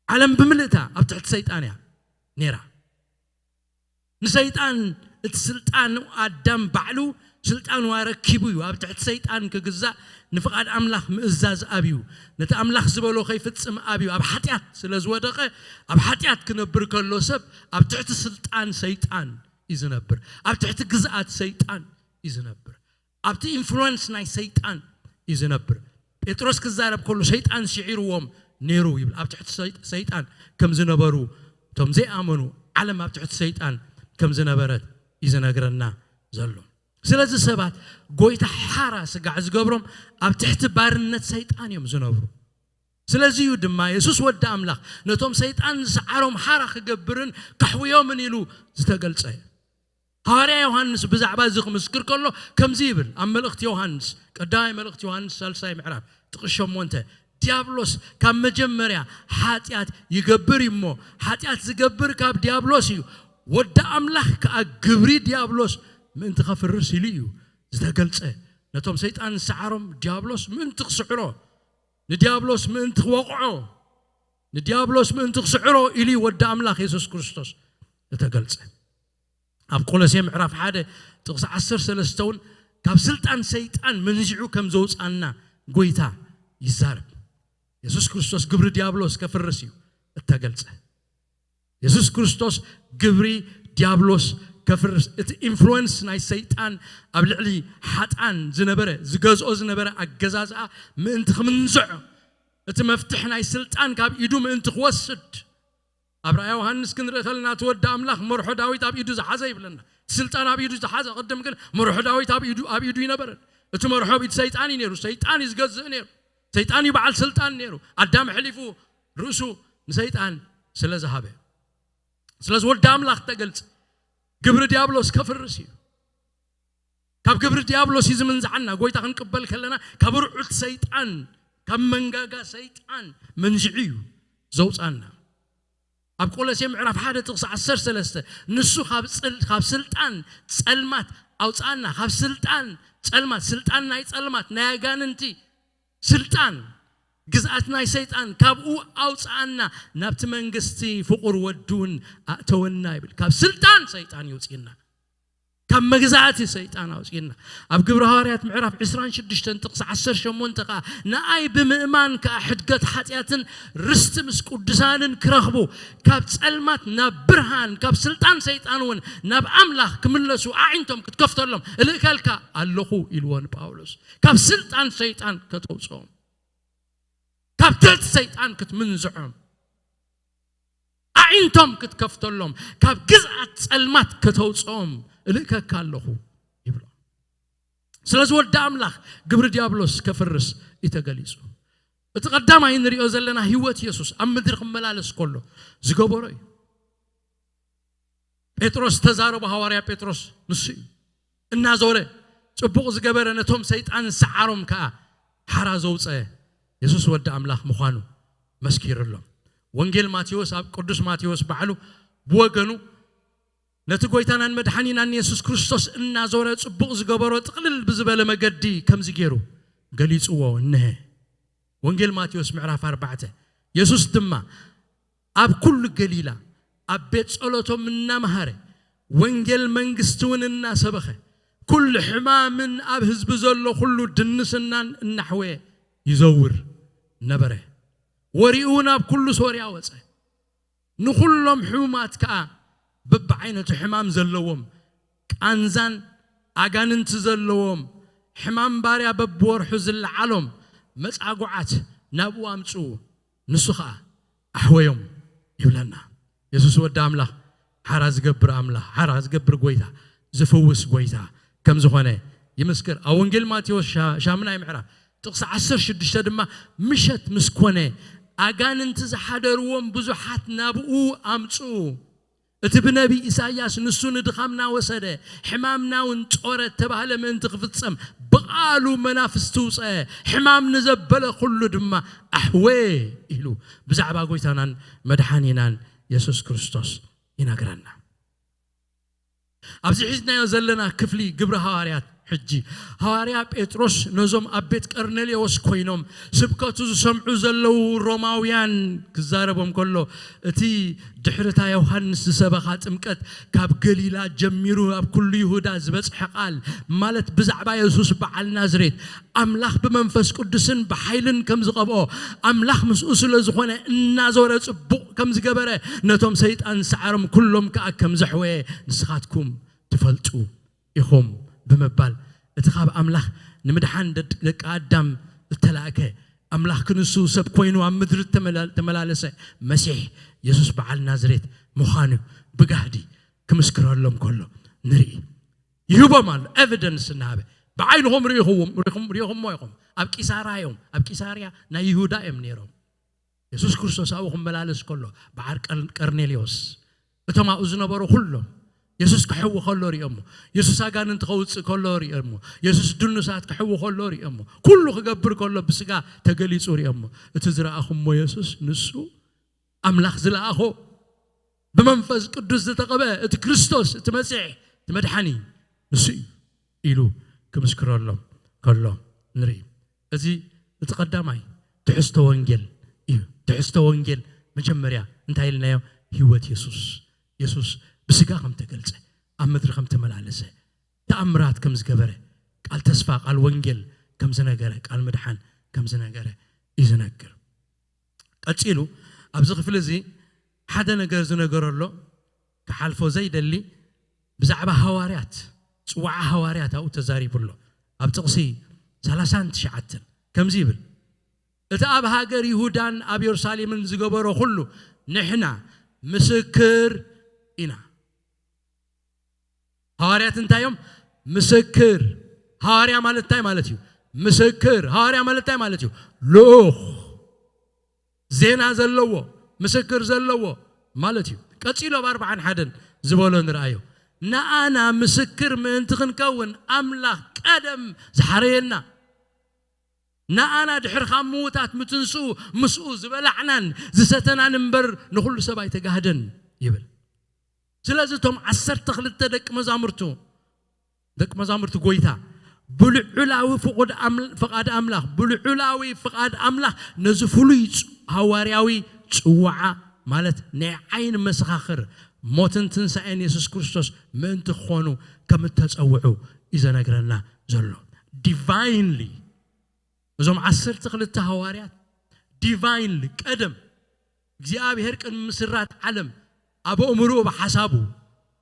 ዓለም ብምልእታ ኣብ ትሕቲ ሰይጣን እያ ነይራ። ንሰይጣን እቲ ስልጣን፣ ኣዳም ባዕሉ ስልጣኑ ኣረኪቡ እዩ ኣብ ትሕቲ ሰይጣን ክግዛእ፣ ንፍቓድ ኣምላኽ ምእዛዝ ኣብዩ፣ ነቲ ኣምላኽ ዝበሎ ከይፍጽም ኣብዩ፣ ኣብ ሓጢኣት ስለ ዝወደቐ፣ ኣብ ሓጢኣት ክነብር ከሎ ሰብ ኣብ ትሕቲ ስልጣን ሰይጣን እዩ ዝነብር፣ ኣብ ትሕቲ ግዝኣት ሰይጣን እዩ ዝነብር፣ ኣብቲ ኢንፍሉወንስ ናይ ሰይጣን እዩ ዝነብር። ጴጥሮስ ክዛረብ ከሎ ሰይጣን ስዒርዎም ነይሩ ይብል። ኣብ ትሕቲ ሰይ-፣ ሰይጣን ከም ዝነበሩ፣ እቶም ዘይኣመኑ፣ ዓለም ኣብ ትሕቲ ሰይጣን ከም ዝነበረት እዩ ዝነግረና ዘሎ። ስለዚ ሰባት ጎይታ ሓራ ስጋዕ ዝገብሮም ኣብ ትሕቲ ባርነት ሰይጣን እዮም ዝነብሩ። ስለዚ እዩ ድማ የሱስ ወዲ ኣምላኽ ነቶም ሰይጣን ዝሰዓሮም ሓራ ክገብርን ከሕውዮምን ኢሉ ዝተገልጸ። ሃዋርያ ዮሃንስ ብዛዕባ እዚ ክምስክር ከሎ ከምዚ ይብል። ኣብ መልእኽቲ ዮሃንስ፣ ቀዳማይ መልእኽቲ ዮሃንስ ሳልሳይ ምዕራፍ ጥቕሲ ሸሞንተ፣ ዲያብሎስ ካብ መጀመርያ ሓጢኣት ይገብር እዩ እሞ፣ ሓጢኣት ዝገብር ካብ ዲያብሎስ እዩ፣ ወዲ ኣምላኽ ከኣ ግብሪ ዲያብሎስ ምእንቲ ከፍርስ ኢሉ እዩ ዝተገልጸ። ነቶም ሰይጣን ዝሰዓሮም ዲያብሎስ ምእንቲ ክስዕሮ፣ ንዲያብሎስ ምእንቲ ክወቕዖ፣ ንዲያብሎስ ምእንቲ ክስዕሮ ኢሉ እዩ ወዲ ኣምላኽ የሱስ ክርስቶስ ዝተገልጸ። ኣብ ቆሎሴ ምዕራፍ ሓደ ጥቕሲ ዓሰርተ ሰለስተ እውን ካብ ስልጣን ሰይጣን መንዚዑ ከም ዘውፅኣና ጎይታ ይዛረብ። የሱስ ክርስቶስ ግብሪ ዲያብሎስ ከፍርስ እዩ እተገልጸ። የሱስ ክርስቶስ ግብሪ ዲያብሎስ ከፍርስ፣ እቲ ኢንፍሉወንስ ናይ ሰይጣን ኣብ ልዕሊ ሓጣን ዝነበረ፣ ዝገዝኦ ዝነበረ ኣገዛዝኣ ምእንቲ ክምንዝዖ፣ እቲ መፍትሕ ናይ ስልጣን ካብ ኢዱ ምእንቲ ክወስድ ኣብ ራእይ ዮሃንስ ክንርኢ ከለና እቲ ወዲ ኣምላኽ መርሖ ዳዊት ኣብ ኢዱ ዝሓዘ ይብለና። እቲ ስልጣን ኣብ ኢዱ ዝሓዘ ቅድም ግን መርሖ ዳዊት ኣብ ኢዱ ኣብ ኢዱ ይነበረን። እቲ መርሖ ኣብ ኢድ ሰይጣን እዩ ነይሩ። ሰይጣን እዩ ዝገዝእ ነይሩ። ሰይጣን እዩ በዓል ስልጣን ነይሩ። ኣዳም ሕሊፉ ርእሱ ንሰይጣን ስለ ዝሃበ፣ ስለዚ ወዲ ኣምላኽ ተገልጸ። ግብሪ ዲያብሎስ ከፍርስ እዩ። ካብ ግብሪ ዲያብሎስ እዩ ዝምንዝዓና። ጎይታ ክንቅበል ከለና ካብ ርዑት ሰይጣን፣ ካብ መንጋጋ ሰይጣን መንዚዑ እዩ ዘውፃና። ኣብ ቆሎሴ ምዕራፍ ሓደ ጥቕሲ ዓሰርተ ሰለስተ ንሱ ካብ ጽል- ካብ ስልጣን ጸልማት ኣውፃና። ካብ ስልጣን ጸልማት፣ ስልጣን ናይ ጸልማት፣ ናይ ኣጋንንቲ ስልጣን፣ ግዝኣት ናይ ሰይጣን ካብኡ ኣውፅኣና፣ ናብቲ መንግስቲ ፍቑር ወዱ እውን ኣእተወና ይብል። ካብ ስልጣን ሰይጣን ይውፅና፣ ካብ መግዛእቲ ሰይጣን ኣውፅና። ኣብ ግብሪ ሃዋርያት ምዕራፍ ዕስራን ሽዱሽተን ጥቕሲ ዓሰርተ ሸሞንተ ከዓ ንኣይ ብምእማን ከዓ ሕድገት ሓጢኣትን ርስቲ ምስ ቅዱሳንን ክረኽቡ፣ ካብ ጸልማት ናብ ብርሃን፣ ካብ ስልጣን ሰይጣን እውን ናብ ኣምላኽ ክምለሱ ኣዒንቶም ክትከፍተሎም እልእከልካ ኣለኹ ኢልዎ ንጳውሎስ። ካብ ስልጣን ሰይጣን ከተውፅኦም፣ ካብ ትሕቲ ሰይጣን ክትምንዝዖም፣ ኣዒንቶም ክትከፍተሎም፣ ካብ ግዝኣት ጸልማት ከተውፅኦም እልእከካ ኣለኹ ይብሎ። ስለዚ ወዲ ኣምላኽ ግብሪ ዲያብሎስ ከፍርስ እዩ ተገሊጹ። እቲ ቀዳማይ እንሪኦ ዘለና ህይወት የሱስ ኣብ ምድሪ ክመላለስ ከሎ ዝገበሮ እዩ። ጴጥሮስ ተዛረቦ፣ ሃዋርያ ጴጥሮስ ንሱ እዩ። እናዞረ ጽቡቕ ዝገበረ፣ ነቶም ሰይጣን ዝሰዓሮም ከኣ ሓራ ዘውጸ የሱስ ወዲ ኣምላኽ ምዃኑ መስኪሩሎም። ወንጌል ማቴዎስ፣ ኣብ ቅዱስ ማቴዎስ ባዕሉ ብወገኑ ነቲ ጎይታናን መድሓኒናን የሱስ ክርስቶስ እናዞረ ጽቡቕ ዝገበሮ ጥቕልል ብዝበለ መገዲ ከምዚ ገይሩ ገሊጽዎ። እነሀ ወንጌል ማቴዎስ ምዕራፍ ኣርባዕተ። የሱስ ድማ ኣብ ኩሉ ገሊላ ኣብ ቤት ጸሎቶም እናመሃረ፣ ወንጌል መንግስቲ እውን እናሰበኸ፣ ኩሉ ሕማምን ኣብ ህዝቢ ዘሎ ኩሉ ድንስናን እናሕወየ ይዘውር ነበረ። ወሪኡ እውን ኣብ ኩሉ ሶርያ ወጸ። ንኹሎም ሕሙማት ከኣ፣ በብዓይነቱ ሕማም ዘለዎም፣ ቃንዛን ኣጋንንቲ ዘለዎም፣ ሕማም ባርያ በብወርሑ ዝለዓሎም መጻጉዓት ናብኡ ኣምጽኡ፣ ንሱ ኸኣ ኣሕወዮም ይብለና። የሱስ ወዲ ኣምላኽ ሓራ ዝገብር ኣምላኽ፣ ሓራ ዝገብር ጎይታ፣ ዝፍውስ ጎይታ ከም ዝኾነ ይምስክር። ኣብ ወንጌል ማቴዎስ ሻ- ሻምናይ ምዕራፍ ጥቕሲ ዓሰርተ ሽዱሽተ ድማ፣ ምሸት ምስ ኮነ ኣጋንንቲ ዝሓደርዎም ብዙሓት ናብኡ ኣምጽኡ። እቲ ብነቢ ኢሳይያስ፣ "ንሱ ንድኻምና ወሰደ፣ ሕማምና እውን ጾረ" እተባህለ ምእንቲ ክፍጸም፣ ብቓሉ መናፍስቲ ውጸ፣ ሕማም ንዘበለ ኩሉ ድማ ኣሕወ ኢሉ ብዛዕባ ጎይታናን መድሓኒናን የሱስ ክርስቶስ ይነግረና። ኣብዚ ሒዝናዮ ዘለና ክፍሊ ግብሪ ሃዋርያት፣ ሕጂ ሃዋርያ ጴጥሮስ ነዞም ኣብ ቤት ቀርኔሌዎስ ኮይኖም ስብከቱ ዝሰምዑ ዘለዉ ሮማውያን ክዛረቦም ከሎ፣ እቲ ድሕሪ እታ ዮሃንስ ዝሰበኻ ጥምቀት ካብ ገሊላ ጀሚሩ ኣብ ኩሉ ይሁዳ ዝበጽሐ ቃል፣ ማለት ብዛዕባ የሱስ በዓል ናዝሬት፣ ኣምላኽ ብመንፈስ ቅዱስን ብሓይልን ከም ዝቐብኦ፣ ኣምላኽ ምስኡ ስለ ዝኾነ እናዞረ ጽቡቕ ከም ዝገበረ፣ ነቶም ሰይጣን ዝሰዓሮም ኩሎም ከኣ ከም ዘሕወየ ንስኻትኩም ትፈልጡ ኢኹም ብምባል፣ እቲ ካብ ኣምላኽ ንምድሓን ደድ- ደቂ ኣዳም እተላእከ፣ ኣምላኽ ክንሱ ሰብ ኮይኑ ኣብ ምድሪ እተመላ- ተመላለሰ መሲሕ የሱስ በዓል ናዝሬት ምዃኑ ብጋህዲ ክምስክረሎም ከሎ ንርኢ። ይህቦም ኣሎ፣ ኤቪደንስ እናሃበ፣ "ብዓይንኹም ርኢኹዎም፣ ርኢኹም፣ ርኢኹሞ ኢኹም። ኣብ ቂሳራ እዮም፣ ኣብ ቂሳርያ ናይ ይሁዳ እዮም ነይሮም።" የሱስ ክርስቶስ ኣብኡ ክመላለስ ከሎ፣ በዓል ቀር- ቀርኔሌዎስ፣ እቶም ኣብኡ ዝነበሩ ኩሎም፣ የሱስ ክሕዊ ከሎ ርእዮሞ፣ የሱስ ኣጋንንቲ ከውጽእ ከሎ ርእዮሞ፣ የሱስ ድኑሳት ክሕዊ ከሎ ርእዮሞ፣ ኩሉ ክገብር ከሎ ብስጋ ተገሊጹ ርእዮሞ። "እቲ ዝረኣኹሞ የሱስ ንሱ ኣምላኽ ዝለኣኾ፣ ብመንፈስ ቅዱስ ዝተቐበ፣ እቲ ክርስቶስ፣ እቲ መሲሕ፣ እቲ መድሓኒ ንሱ እዩ" ኢሉ ክምስክረሎም ከሎ ንርኢ። እዚ እቲ ቀዳማይ ትሕዝቶ ወንጌል እዩ። ትሕዝቶ ወንጌል መጀመርያ እንታይ ኢልናዮ? ህይወት የሱስ። የሱስ ብስጋ ከም ተገልጸ፣ ኣብ ምድሪ ከም ተመላለሰ፣ ተኣምራት ከም ዝገበረ፣ ቃል ተስፋ፣ ቃል ወንጌል ከም ዝነገረ፣ ቃል ምድሓን ከም ዝነገረ እዩ ዝነግር። ቀጺሉ ኣብዚ ክፍሊ እዚ ሓደ ነገር ዝነገሮ ኣሎ፣ ክሓልፎ ዘይደሊ፣ ብዛዕባ ሃዋርያት፣ ጽዋዓ ሃዋርያት ኣብኡ ተዛሪቡ ኣሎ። ኣብ ጥቕሲ ሰላሳን ትሽዓተን ከምዚ ይብል፣ እቲ ኣብ ሃገር ይሁዳን ኣብ የሩሳሌምን ዝገበሮ ኩሉ ንሕና ምስክር ኢና። ሃዋርያት እንታይ እዮም? ምስክር። ሃዋርያ ማለት እንታይ ማለት እዩ? ምስክር። ሃዋርያ ማለት እንታይ ማለት እዩ? ልኡኽ፣ ዜና ዘለዎ፣ ምስክር ዘለዎ ማለት እዩ። ቀጺሉ ኣብ ኣርብዓን ሓደን ዝበሎ ንርኣዮ። ንኣና ምስክር ምእንቲ ክንከውን ኣምላኽ ቀደም ዝሓረየና፣ ንኣና ድሕሪ ካብ ምዉታት ምትንስኡ ምስኡ ዝበላዕናን ዝሰተናን እምበር ንኹሉ ሰብ ኣይተጋህደን ይብል። ስለዚ እቶም ዓሰርተ ክልተ ደቂ መዛሙርቱ፣ ደቂ መዛሙርቲ ጎይታ፣ ብልዑላዊ ፍቓድ ኣም-፣ ፍቓድ ኣምላኽ፣ ብልዑላዊ ፍቓድ ኣምላኽ ነዚ ፍሉይ ጽ-፣ ሃዋርያዊ ጽዋዓ ማለት ናይ ዓይኒ መሰኻኽር ሞትን ትንሳኤን የሱስ ክርስቶስ ምእንቲ ክኾኑ ከም እተጸውዑ እዩ ዘነግረና ዘሎ። ዲቫይንሊ እዞም ዓሰርተ ክልተ ሃዋርያት ዲቫይንሊ ቀደም እግዚኣብሔር ቅድሚ ምስራት ዓለም ኣብ ኣእምሮኡ ብሓሳቡ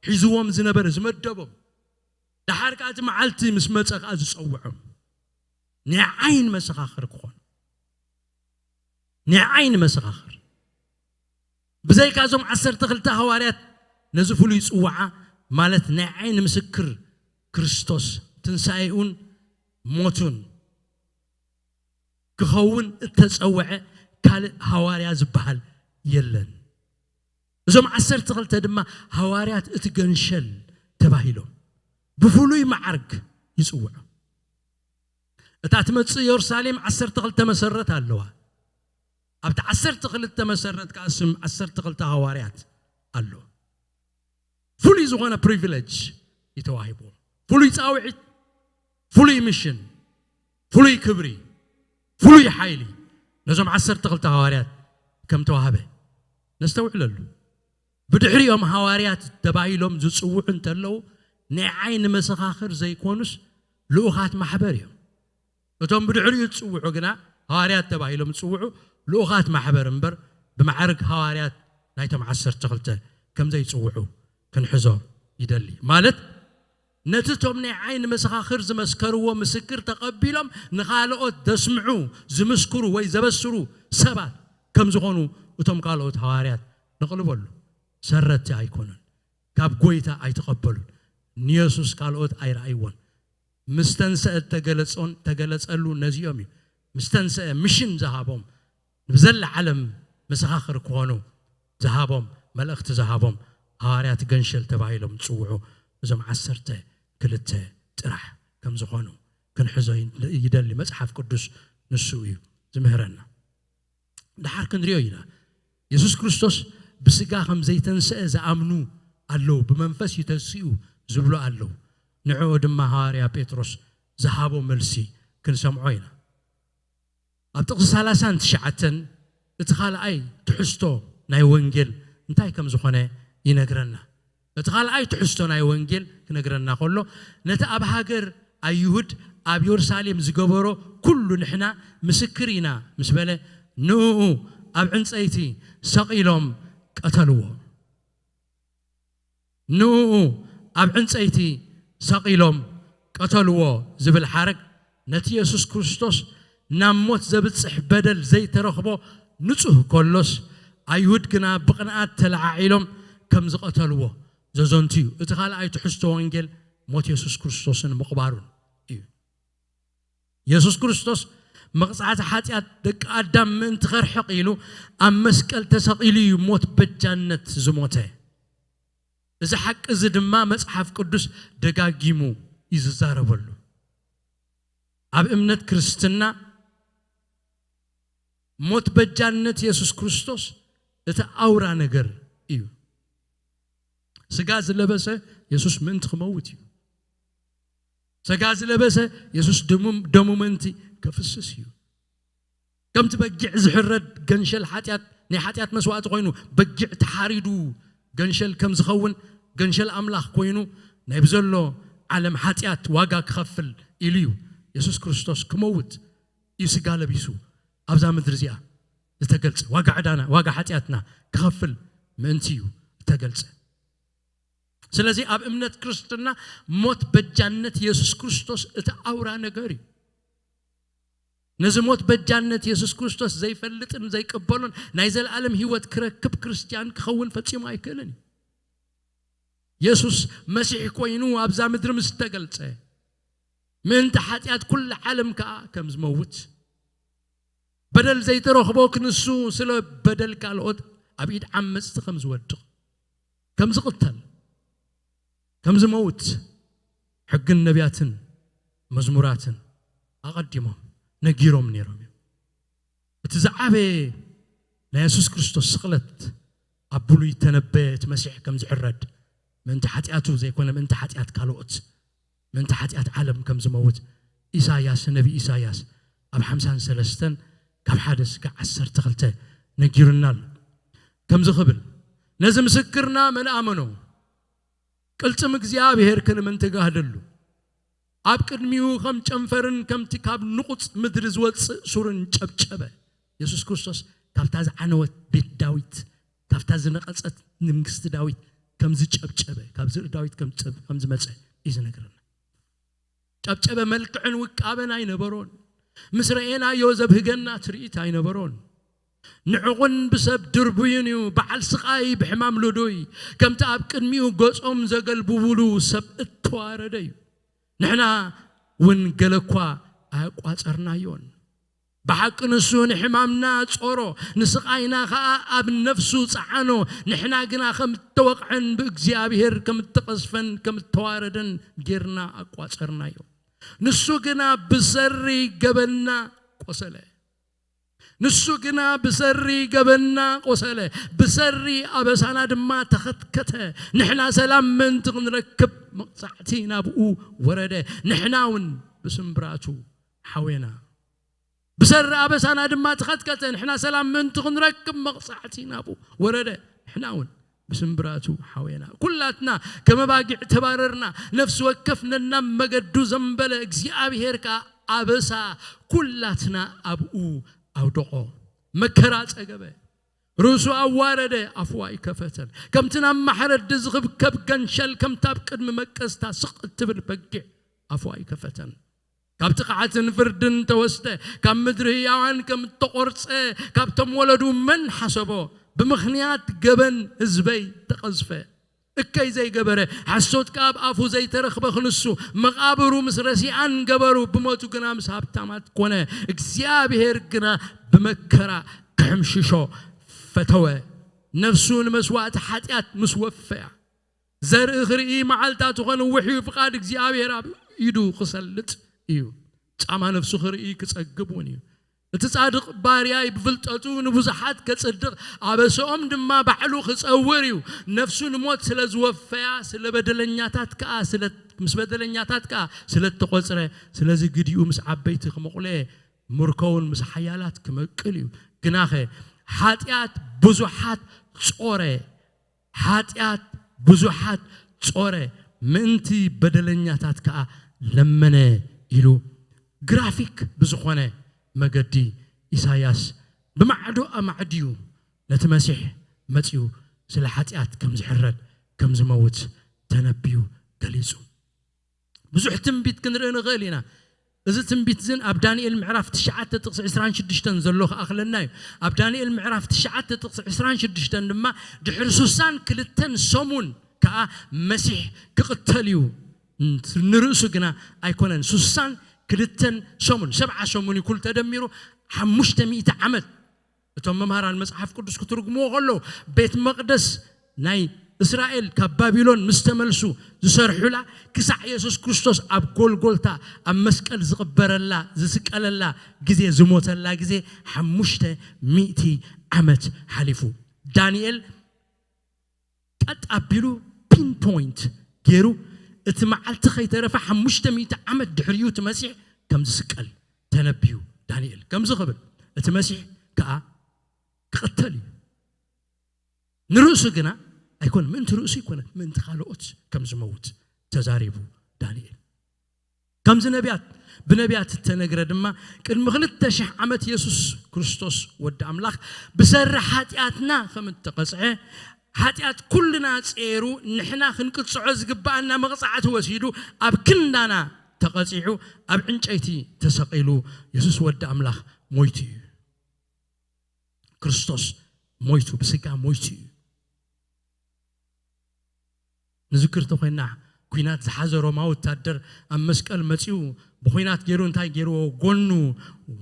ሒዝዎም ዝነበረ ዝመደቦም፣ ደሓር ከኣ እቲ መዓልቲ ምስ መጸ ከኣ ዝጸውዖም ናይ ዓይኒ መሰኻኽር ክኾኑ፣ ናይ ዓይኒ መሰኻኽር። ብዘይካ እዞም ዓሰርተ ክልተ ሃዋርያት ነዚ ፍሉይ ጽዋዓ ማለት ናይ ዓይኒ ምስክር ክርስቶስ ትንሳኤኡን ሞቱን ክኸውን እተጸውዐ ካልእ ሃዋርያ ዝበሃል የለን። እዞም ዓሰርተ ክልተ ድማ ሃዋርያት እቲ ገንሸል ተባሂሎም ብፍሉይ መዓርግ ይጽውዑ። እታ ትመጽእ የሩሳሌም ዓሰርተ ክልተ መሰረት ኣለዋ። ኣብቲ ዓሰርተ ክልተ መሰረት ከኣ ስም ዓሰርተ ክልተ ሃዋርያት ኣሎ። ፍሉይ ዝኾነ ፕሪቪሌጅ እዩ ተዋሂብዎም። ፍሉይ ጻውዒት፣ ፍሉይ ሚሽን፣ ፍሉይ ክብሪ፣ ፍሉይ ሓይሊ ነዞም ዓሰርተ ክልተ ሃዋርያት ከም ተዋህበ ነስተውዕለሉ። ብድሕሪኦም ሃዋርያት ተባሂሎም ዝጽውዑ እንተለዉ ናይ ዓይኒ መሰኻኽር ዘይኮኑስ ልኡኻት ማሕበር እዮም። እቶም ብድሕሪኡ ዝጽውዑ ግና ሃዋርያት ተባሂሎም ዝጽውዑ ልኡኻት ማሕበር እምበር ብማዕርግ ሃዋርያት ናይቶም ዓሰርተ ክልተ ከም ዘይጽውዑ ክንሕዞ ይደሊ። ማለት ነቲ እቶም ናይ ዓይኒ መሰኻኽር ዝመስከርዎ ምስክር ተቐቢሎም ንኻልኦት ዘስምዑ፣ ዝምስክሩ ወይ ዘበስሩ ሰባት ከም ዝኾኑ እቶም ካልኦት ሃዋርያት ነቕልበሉ። ሰረቲ ኣይኮኑን። ካብ ጎይታ ኣይተቐበሉን። ንየሱስ ካልኦት ኣይረኣይዎን። ምስ ተንሰአ ተገለጾን፣ ተገለጸሉ ነዚኦም እዩ። ምስ ተንሰአ ሚሽን ዝሃቦም፣ ንብዘላ ዓለም መሰኻኽር ክኾኑ ዝሃቦም፣ መልእኽቲ ዝሃቦም ሃዋርያት ገንሸል ተባሂሎም ዝጽውዑ እዞም ዓሰርተ ክልተ ጥራሕ ከም ዝኾኑ ክንሕዞ ይደሊ። መጽሓፍ ቅዱስ ንሱ እዩ ዝምህረና። ደሓር ክንሪኦ ኢና። የሱስ ክርስቶስ ብስጋ ከም ዘይተንስአ ዝኣምኑ ኣለዉ፣ ብመንፈስ እዩ ተንሲኡ ዝብሉ ኣለዉ። ንዕኡ ድማ ሃዋርያ ጴጥሮስ ዝሃቦ መልሲ ክንሰምዖ ኢና። ኣብ ጥቕሲ ሰላሳን ትሽዓተን እቲ ካልኣይ ትሕዝቶ ናይ ወንጌል እንታይ ከም ዝኾነ ይነግረና። እቲ ካልኣይ ትሕዝቶ ናይ ወንጌል ክነግረና ከሎ፣ ነቲ ኣብ ሃገር ኣይሁድ ኣብ የሩሳሌም ዝገበሮ ኩሉ ንሕና ምስክር ኢና ምስ በለ፣ ንእኡ ኣብ ዕንጸይቲ ሰቒሎም ቀተልዎ። ንእኡ ኣብ ዕንጸይቲ ሰቒሎም ቀተልዎ ዝብል ሓረግ ነቲ የሱስ ክርስቶስ ናብ ሞት ዘብጽሕ በደል ዘይተረኽቦ ንጹህ ከሎስ፣ ኣይሁድ ግና ብቕንኣት ተለዓዒሎም ከም ዝቐተልዎ ዘዘንቱ እዩ። እቲ ካልኣይ ትሕዝቶ ወንጌል ሞት የሱስ ክርስቶስን ምቕባሩን እዩ። የሱስ ክርስቶስ መቕጻዕቲ ሓጢኣት ደቂ ኣዳም ምእንቲ ከርሕቕ ኢሉ ኣብ መስቀል ተሰቒሉ እዩ ሞት በጃነት ዝሞተ። እዚ ሓቂ እዚ ድማ መጽሓፍ ቅዱስ ደጋጊሙ እዩ ዝዛረበሉ። ኣብ እምነት ክርስትና ሞት በጃነት የሱስ ክርስቶስ እቲ ኣውራ ነገር እዩ። ስጋ ዝለበሰ የሱስ ምእንቲ ክመውት እዩ። ስጋ ዝለበሰ የሱስ ደሙ፣ ደሙ ምእንቲ ከፍስስ እዩ። ከምቲ በጊዕ ዝሕረድ ገንሸል ሓጢኣት፣ ናይ ሓጢኣት መስዋእቲ ኮይኑ፣ በጊዕ ተሓሪዱ ገንሸል ከም ዝኸውን፣ ገንሸል ኣምላኽ ኮይኑ፣ ናይ ብዘሎ ዓለም ሓጢኣት ዋጋ ክኸፍል ኢሉ እዩ የሱስ ክርስቶስ ክመውት እዩ ስጋ ለቢሱ ኣብዛ ምድሪ እዚኣ ዝተገልጸ። ዋጋ ዕዳና፣ ዋጋ ሓጢኣትና ክኸፍል ምእንቲ እዩ እተገልጸ። ስለዚ ኣብ እምነት ክርስትና ሞት በጃነት የሱስ ክርስቶስ እቲ ኣውራ ነገር እዩ። ነዚ ሞት በጃነት የሱስ ክርስቶስ ዘይፈልጥን ዘይቅበሎን ናይ ዘለኣለም ህይወት ክረክብ ክርስትያን ክኸውን ፈጺሙ ኣይክእልን እዩ። የሱስ መሲሕ ኮይኑ ኣብዛ ምድሪ ምስ ተገልጸ፣ ምእንቲ ሓጢኣት ኩሉ ዓለም ከኣ ከም ዝመውት፣ በደል ዘይተረኽቦ ክንሱ ስለ በደል ካልኦት ኣብ ኢድ ዓመጽቲ ከም ዝወድቕ፣ ከም ዝቕተል፣ ከም ዝመውት ሕግን ነቢያትን መዝሙራትን ኣቐዲሞም ነጊሮም ነይሮም እዮም። እቲ ዝዓበየ ናይ የሱስ ክርስቶስ ስቕለት ኣብ ብሉይ ተነበየ፣ እቲ መሲሕ ከም ዝሕረድ፣ ምእንቲ ሓጢኣቱ ዘይኮነ ምእንቲ ሓጢኣት ካልኦት፣ ምእንቲ ሓጢኣት ዓለም ከም ዝመውት ኢሳያስ፣ ነቢ ኢሳያስ ኣብ ሓምሳን ሰለስተን ካብ ሓደ እስከ ዓሰርተ ክልተ ነጊሩና ኣሎ። ከምዚ ክብል፣ ነዚ ምስክርና መን ኣመኖ? ቅልጽም እግዚኣብሔር ክንምንትጋህደሉ ኣብ ቅድሚኡ ከም ጨንፈርን ከምቲ ካብ ንቑጽ ምድሪ ዝወጽእ ሱርን ጨብጨበ። የሱስ ክርስቶስ ካብታ ዝዓነወት ቤት ዳዊት፣ ካብታ ዝነቐጸት መንግስቲ ዳዊት ከም ዝጨብጨበ፣ ካብ ዝርኢ ዳዊት ከም ዝጸብ-፣ ከም ዝመጸ እዩ ዝነግረና። ጨብጨበ። መልክዕን ውቃበን ኣይነበሮን። ምስ ረኤናዮ ዘብህገና ትርኢት ኣይነበሮን። ንዕቑን ብሰብ ድርቡይን እዩ፣ በዓል ስቓይ ብሕማም ልዱይ፣ ከምቲ ኣብ ቅድሚኡ ገጾም ዘገልብቡሉ ሰብ እተዋረደ እዩ። ንሕና እውን ገለ እኳ ኣያቋጸርናዮን። ብሓቂ ንሱ ንሕማምና ጾሮ፣ ንስቓይና ኸኣ ኣብ ነፍሱ ጸዓኖ። ንሕና ግና ከም እተወቕዐን ብእግዚኣብሔር ከም እተቐስፈን ከም እተዋረደን ጌርና ኣቋጸርናዮ። ንሱ ግና ብሰሪ ገበንና ቆሰለ። ንሱ ግና ብሰሪ ገበንና ቆሰለ፣ ብሰሪ ኣበሳና ድማ ተኸትከተ። ንሕና ሰላም ምእንቲ ክንረክብ መቕጻዕቲ ናብኡ ወረደ፣ ንሕና እውን ብስምብራቱ ሓዌና። ብሰሪ ኣበሳና ድማ ተኸትከተ፣ ንሕና ሰላም ምእንቲ ክንረክብ መቕጻዕቲ ናብኡ ወረደ፣ ንሕና እውን ብስምብራቱ ሓዌና። ኩላትና ከም ኣባጊዕ ተባረርና፣ ነፍሲ ወከፍ ነናብ መገዱ ዘንበለ፣ እግዚኣብሔር ከኣ ኣበሳ ኩላትና ኣብኡ ኣውደቖ። መከራ ጸገበ፣ ርእሱ ኣዋረደ፣ ኣፉ ኣይከፈተን። ከምቲ ናብ ማሕረዲ ዝኽብከብ ገንሸል፣ ከምቲ ኣብ ቅድሚ መቀስታ ስቕ እትብል በጊዕ ኣፉ ኣይከፈተን። ካብ ጥቕዓትን ፍርድን ተወስደ፣ ካብ ምድሪ ህያዋን ከም እተቖርጸ፣ ካብቶም ወለዱ መን ሓሰቦ? ብምኽንያት ገበን ህዝበይ ተቐዝፈ። እከይ ዘይገበረ፣ ሓሶት ከኣ ኣብ ኣፉ ዘይተረኽበ ክንሱ፣ መቓብሩ ምስ ረሲኣን ገበሩ፣ ብሞቱ ግና ምስ ሃብታማት ኮነ። እግዚኣብሔር ግና ብመከራ ክሕምሽሾ ፈተወ። ነፍሱ ንመስዋእቲ ሓጢኣት ምስ ወፈያ፣ ዘርኢ ክርኢ መዓልታቱ ኸንውሕ እዩ፣ ፍቓድ እግዚኣብሔር ኣብ ኢዱ ክሰልጥ እዩ። ጻማ ነፍሱ ክርኢ ክጸግብ እውን እዩ። እቲ ጻድቕ ባርያይ ብፍልጠቱ ንብዙሓት ከጽድቕ፣ ኣበሰኦም ድማ ባዕሉ ክጸውር እዩ። ነፍሱ ንሞት ስለ ዝወፈያ፣ ስለ በደለኛታት ከኣ፣ ስለ፣ ምስ በደለኛታት ከኣ ስለ እተቖጽረ፣ ስለዚ ግዲኡ ምስ ዓበይቲ ክመቑለ፣ ምርኮውን ምስ ሓያላት ክመቅል እዩ። ግናኸ ሓጢኣት ብዙሓት ጾረ፣ ሓጢኣት ብዙሓት ጾረ፣ ምእንቲ በደለኛታት ከኣ ለመነ ኢሉ ግራፊክ ብዝኾነ መገዲ ኢሳያስ ብማዕዶ ኣማዕድዩ ነቲ መሲሕ መጺኡ ስለ ሓጢኣት ከም ዝሕረድ፣ ከም ዝመውት ተነብዩ ገሊጹ። ብዙሕ ትንቢት ክንርኢ ንኽእል ኢና። እዚ ትንቢት ዝን ኣብ ዳንኤል ምዕራፍ ትሽዓተ ጥቕሲ ዕስራን ሽዱሽተን ዘሎ ክኣኽለና እዩ። ኣብ ዳንኤል ምዕራፍ ትሽዓተ ጥቕሲ ዕስራን ሽዱሽተን ድማ ድሕሪ ሱሳን ክልተን ሰሙን ከኣ መሲሕ ክቕተል እዩ። ንርእሱ ግና ኣይኮነን። ሱሳን ክልተን ሰሙን፣ ሰብዓ ሰሙን እዩ ኩሉ ተደሚሩ፣ ሓሙሽተ ሚእቲ ዓመት። እቶም መምሃራን መጽሓፍ ቅዱስ ክትርጉምዎ ከለዉ፣ ቤት መቕደስ ናይ እስራኤል ካብ ባቢሎን ምስ ተመልሱ ዝሰርሑላ፣ ክሳዕ የሱስ ክርስቶስ ኣብ ጎልጎልታ ኣብ መስቀል ዝቕበረላ፣ ዝስቀለላ ግዜ፣ ዝሞተላ ግዜ ሓሙሽተ ሚእቲ ዓመት ሓሊፉ። ዳንኤል ቀጥ ኣቢሉ ፒን ፖይንት ገይሩ፣ እቲ መዓልቲ ከይተረፈ ሓሙሽተ ሚእቲ ዓመት ድሕሪኡ እቲ መሲሕ ከም ዝስቀል ተነብዩ ዳንኤል። ከምዚ ክብል፣ እቲ መሲሕ ከኣ ክቕተል እዩ። ንርእሱ ግና ኣይኮነን፣ ምእንቲ ርእሱ ኣይኮነን፣ ምእንቲ ካልኦት ከም ዝመውት ተዛሪቡ ዳንኤል። ከምዚ ነቢያት፣ ብነቢያት እተነግረ ድማ፣ ቅድሚ ክልተ ሽሕ ዓመት የሱስ ክርስቶስ ወዲ ኣምላኽ ብሰሪ ሓጢኣትና ከም እተቐጽዐ፣ ሓጢኣት ኩልና ጸይሩ፣ ንሕና ክንቅጽዖ ዝግብኣና መቕጻዕቲ ወሲዱ፣ ኣብ ክንዳና ተቐጺዑ ኣብ ዕንጨይቲ ተሰቒሉ የሱስ ወዲ ኣምላኽ ሞይቱ እዩ። ክርስቶስ ሞይቱ፣ ብስጋ ሞይቱ እዩ። ንዝክር ተኾይና፣ ኲናት ዝሓዘ ሮማዊ ወታደር ኣብ መስቀል መጺኡ ብኹናት ገይሩ እንታይ ገይርዎ? ጎኑ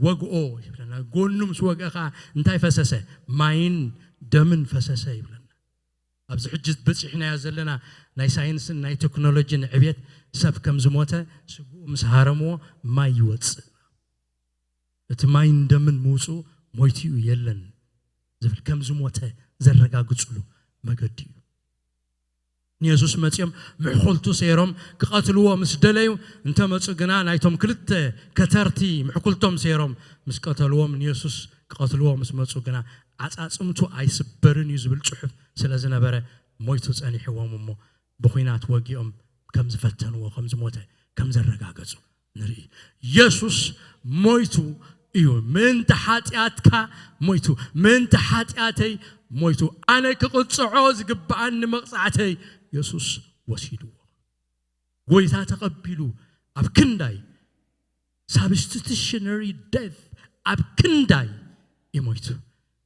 ወግኦ ይብለና። ጎኑ ምስ ወግአ ኸዓ እንታይ ፈሰሰ? ማይን ደምን ፈሰሰ ይብለና። ኣብዚ ሕጂ በጺሕናዮ ዘለና ናይ ሳይንስን ናይ ቴክኖሎጂን ዕብየት ሰብ ከም ዝሞተ ስግኡ ምስ ሃረምዎ ማይ ይወጽእ። እቲ ማይን ደምን ምውጽኡ ሞይቱ እዩ የለን ዝብል ከም ዝሞተ ዘረጋግጽሉ መገዲ እዩ። ንየሱስ መጺኦም ምሕኩልቱ ሰይሮም ክቐትልዎ ምስ ደለዩ እንተመጹ ግና ናይቶም ክልተ ከተርቲ ምሕኩልቶም ሰይሮም ምስ ቀተልዎም ንየሱስ ክቐትልዎ ምስ መጹ ግና ዓጻጽምቱ ኣይስበርን እዩ ዝብል ጽሑፍ ስለ ዝነበረ ሞይቱ ጸኒሕዎም እሞ ብኹናት ወጊኦም ከም ዝፈተንዎ ከም ዝሞተ ከም ዘረጋገጹ ንርኢ። የሱስ ሞይቱ እዩ። ምእንቲ ሓጢኣትካ ሞይቱ፣ ምእንቲ ሓጢኣተይ ሞይቱ። ኣነ ክቕጽዖ ዝግብኣኒ መቕጻዕተይ የሱስ ወሲድዎ። ጎይታ ተቐቢሉ ኣብ ክንዳይ ሳብስቲቱሽነሪ ደት ኣብ ክንዳይ እዩ ሞይቱ።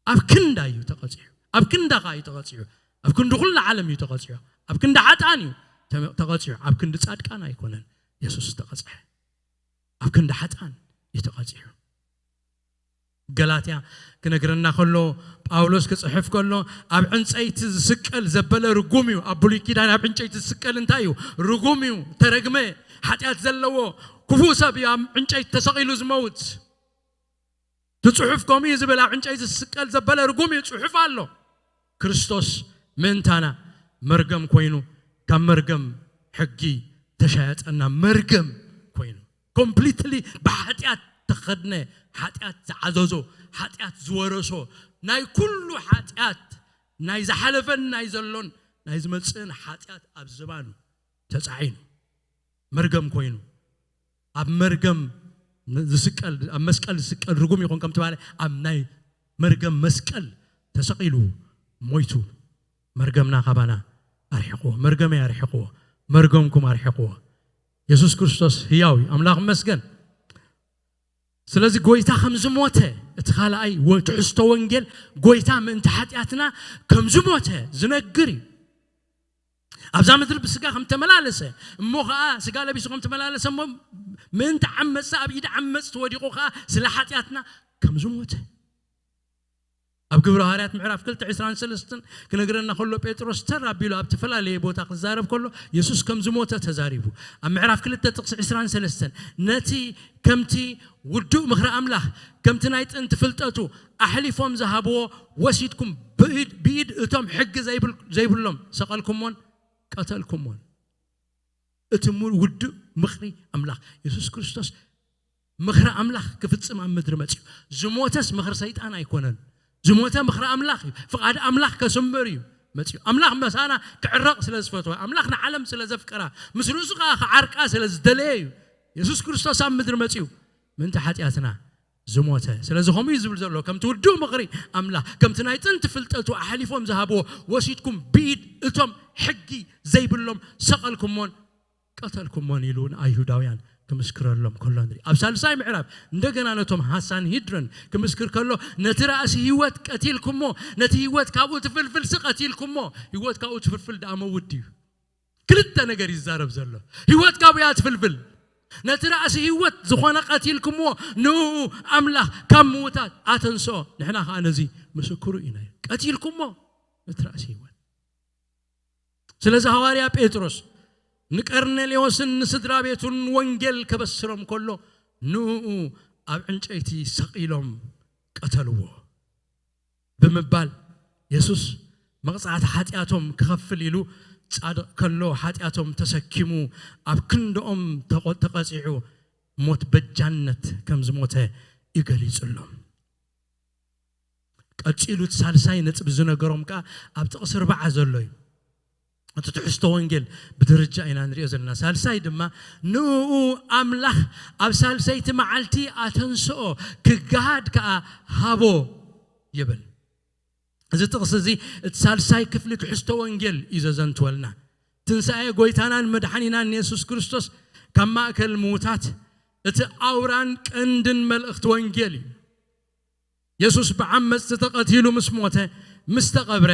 ኣብ ክንዳይ እዩ ተቐጺዑ። ኣብ ክንዳኻ እዩ ተቐጺዑ። ኣብ ክንዲ ኩሉ ዓለም እዩ ተቐጺዑ። ኣብ ክንዲ ሓጥኣን እዩ ተ- ተቐጺዑ። ኣብ ክንዲ ጻድቃን ኣይኮነን የሱስ ዝተቐጽዐ። ኣብ ክንዲ ሓጥኣን እዩ ተቐጺዑ። ገላትያ ክነግረና ከሎ ጳውሎስ ክጽሕፍ ከሎ ኣብ ዕንጸይቲ ዝስቀል ዘበለ ርጉም እዩ። ኣብ ብሉይ ኪዳን ኣብ ዕንጨይቲ ዝስቀል እንታይ እዩ? ርጉም እዩ፣ ተረግመ፣ ሓጢኣት ዘለዎ ክፉእ ሰብ እዩ ኣብ ዕንጨይቲ ተሰቒሉ ዝመውት። እቲ ጽሑፍ ከምኡ እዩ ዝብል፣ ኣብ ዕንጨይቲ ዝስቀል ዘበለ ርጉም እዩ ጽሑፍ ኣሎ። ክርስቶስ ምእንታና መርገም ኮይኑ ካብ መርገም ሕጊ ተሻየጠና። መርገም ኮይኑ ኮምፕሊትሊ ብሓጢኣት ተኸድነ፣ ሓጢኣት ዝዓዘዞ፣ ሓጢኣት ዝወረሶ፣ ናይ ኩሉ ሓጢኣት፣ ናይ ዝሓለፈን ናይ ዘሎን ናይ ዝመጽእን ሓጢኣት ኣብ ዝባኑ ተጻዒኑ መርገም ኮይኑ ኣብ መርገም ዝስቀል ኣብ መስቀል ዝስቀል ርጉም ይኹን ከም ተባለ ኣብ ናይ መርገም መስቀል ተሰቒሉ ሞይቱ መርገምና ካባና ኣርሕቕዎ። መርገመይ ኣርሕቕዎ፣ መርገምኩም ኣርሕቕዎ። የሱስ ክርስቶስ ህያው እዩ። ኣምላኽ ይመስገን። ስለዚ ጎይታ ከም ዝሞተ እቲ ካልኣይ ወ- ትሕዝቶ ወንጌል ጎይታ ምእንቲ ሓጢኣትና ከም ዝሞተ ዝነግር እዩ። ኣብዛ ምድሪ ብስጋ ከም ተመላለሰ እሞ ኸዓ ስጋ ለቢሱ ከም ተመላለሰ እሞ ምእንቲ ዓመፅቲ ኣብ ኢድ ዓመፅቲ ወዲቑ ኸዓ ስለ ሓጢኣትና ከም ዝሞተ ኣብ ግብረ ሃዋርያት ምዕራፍ ክልተ ዕስራን ሰለስተን ክነግረና ከሎ ጴጥሮስ ተር ኣቢሉ ኣብ ዝተፈላለየ ቦታ ክዛረብ ከሎ የሱስ ከም ዝሞተ ተዛሪቡ ኣብ ምዕራፍ ክልተ ጥቕሲ ዕስራን ሰለስተን ነቲ ከምቲ ውዱእ ምኽሪ ኣምላኽ ከምቲ ናይ ጥንቲ ፍልጠቱ ኣሕሊፎም ዝሃብዎ ወሲድኩም ብኢድ ብኢድ እቶም ሕጊ ዘይብል- ዘይብሎም ሰቐልኩሞን ቀተልኩሞን። እቲ ሙ- ውዱእ ምኽሪ ኣምላኽ የሱስ ክርስቶስ ምኽሪ ኣምላኽ ክፍጽም ኣብ ምድሪ መጺኡ። ዝሞተስ ምኽሪ ሰይጣን ኣይኮነን። ዝሞተ ምኽሪ ኣምላኽ እዩ። ፍቓድ ኣምላኽ ከስምር እዩ መጺኡ። ኣምላኽ መሳና ክዕረቕ ስለ ዝፈትወ፣ ኣምላኽ ንዓለም ስለ ዘፍቀራ፣ ምስ ርእሱ ከኣ ክዓርቃ ስለ ዝደለየ እዩ የሱስ ክርስቶስ ኣብ ምድሪ መጺኡ ምእንቲ ሓጢኣትና ዝሞተ። ስለዚ ከምኡ እዩ ዝብል ዘሎ፣ ከምቲ ውዱእ ምኽሪ ኣምላኽ፣ ከምቲ ናይ ጥንቲ ፍልጠቱ ኣሕሊፎም ዝሃብዎ ወሲድኩም ብኢድ እቶም ሕጊ ዘይብሎም ሰቐልኩሞን ቀተልኩሞን ኢሉ ንኣይሁዳውያን ክምስክረሎም ከሎ ንርኢ። ኣብ ሳልሳይ ምዕራፍ እንደገና ነቶም ሃሳንሂድረን ክምስክር ከሎ ነቲ ራእሲ ህይወት ቀቲልኩሞ፣ ነቲ ህይወት ካብኡ ትፍልፍልሲ ቀቲልኩሞ። ህይወት ካብኡ ትፍልፍል ደኣ መውት ድዩ? ክልተ ነገር ይዛረብ ዘሎ። ህይወት ካብኡ እያ ትፍልፍል። ነቲ ራእሲ ህይወት ዝኾነ ቀቲልኩሞ፣ ንኡ ኣምላኽ ካብ ምውታት ኣተንስኦ። ንሕና ኸዓ ነዚ ምስክሩ ኢና። ቀቲልኩሞ ነቲ ራእሲ ህይወት። ስለዚ ሃዋርያ ጴጥሮስ ንቀርኔሌዎስን ንስድራ ቤቱን ወንጌል ከበስሮም ከሎ ንኡ ኣብ ዕንጨይቲ ሰቒሎም ቀተልዎ ብምባል የሱስ መቕጻዕቲ ሓጢኣቶም ክኸፍል ኢሉ ጻድቕ ከሎ ሓጢኣቶም ተሰኪሙ ኣብ ክንድኦም ተቖ- ተቐጺዑ ሞት በጃነት ከም ዝሞተ እዩ ገሊጹሎም። ቀጺሉ እቲ ሳልሳይ ነጥቢ ዝነገሮም ከኣ ኣብ ጥቕሲ ኣርባዓ ዘሎ እዩ። እቲ ትሕዝቶ ወንጌል ብደረጃ ኢና ንሪኦ ዘለና። ሳልሳይ ድማ ንኡ ኣምላኽ ኣብ ሳልሰይቲ መዓልቲ ኣተንስኦ ክገሃድ ከኣ ሃቦ ይብል። እዚ ጥቕሲ እዚ እቲ ሳልሳይ ክፍሊ ትሕዝቶ ወንጌል እዩ ዘዘንትወልና። ትንሳኤ ጎይታናን መድሓኒናን ንየሱስ ክርስቶስ ካብ ማእከል ምዉታት እቲ ኣውራን ቀንድን መልእኽቲ ወንጌል እዩ። የሱስ ብዓመጽቲ ተቐቲሉ ምስ ሞተ፣ ምስ ተቐብረ፣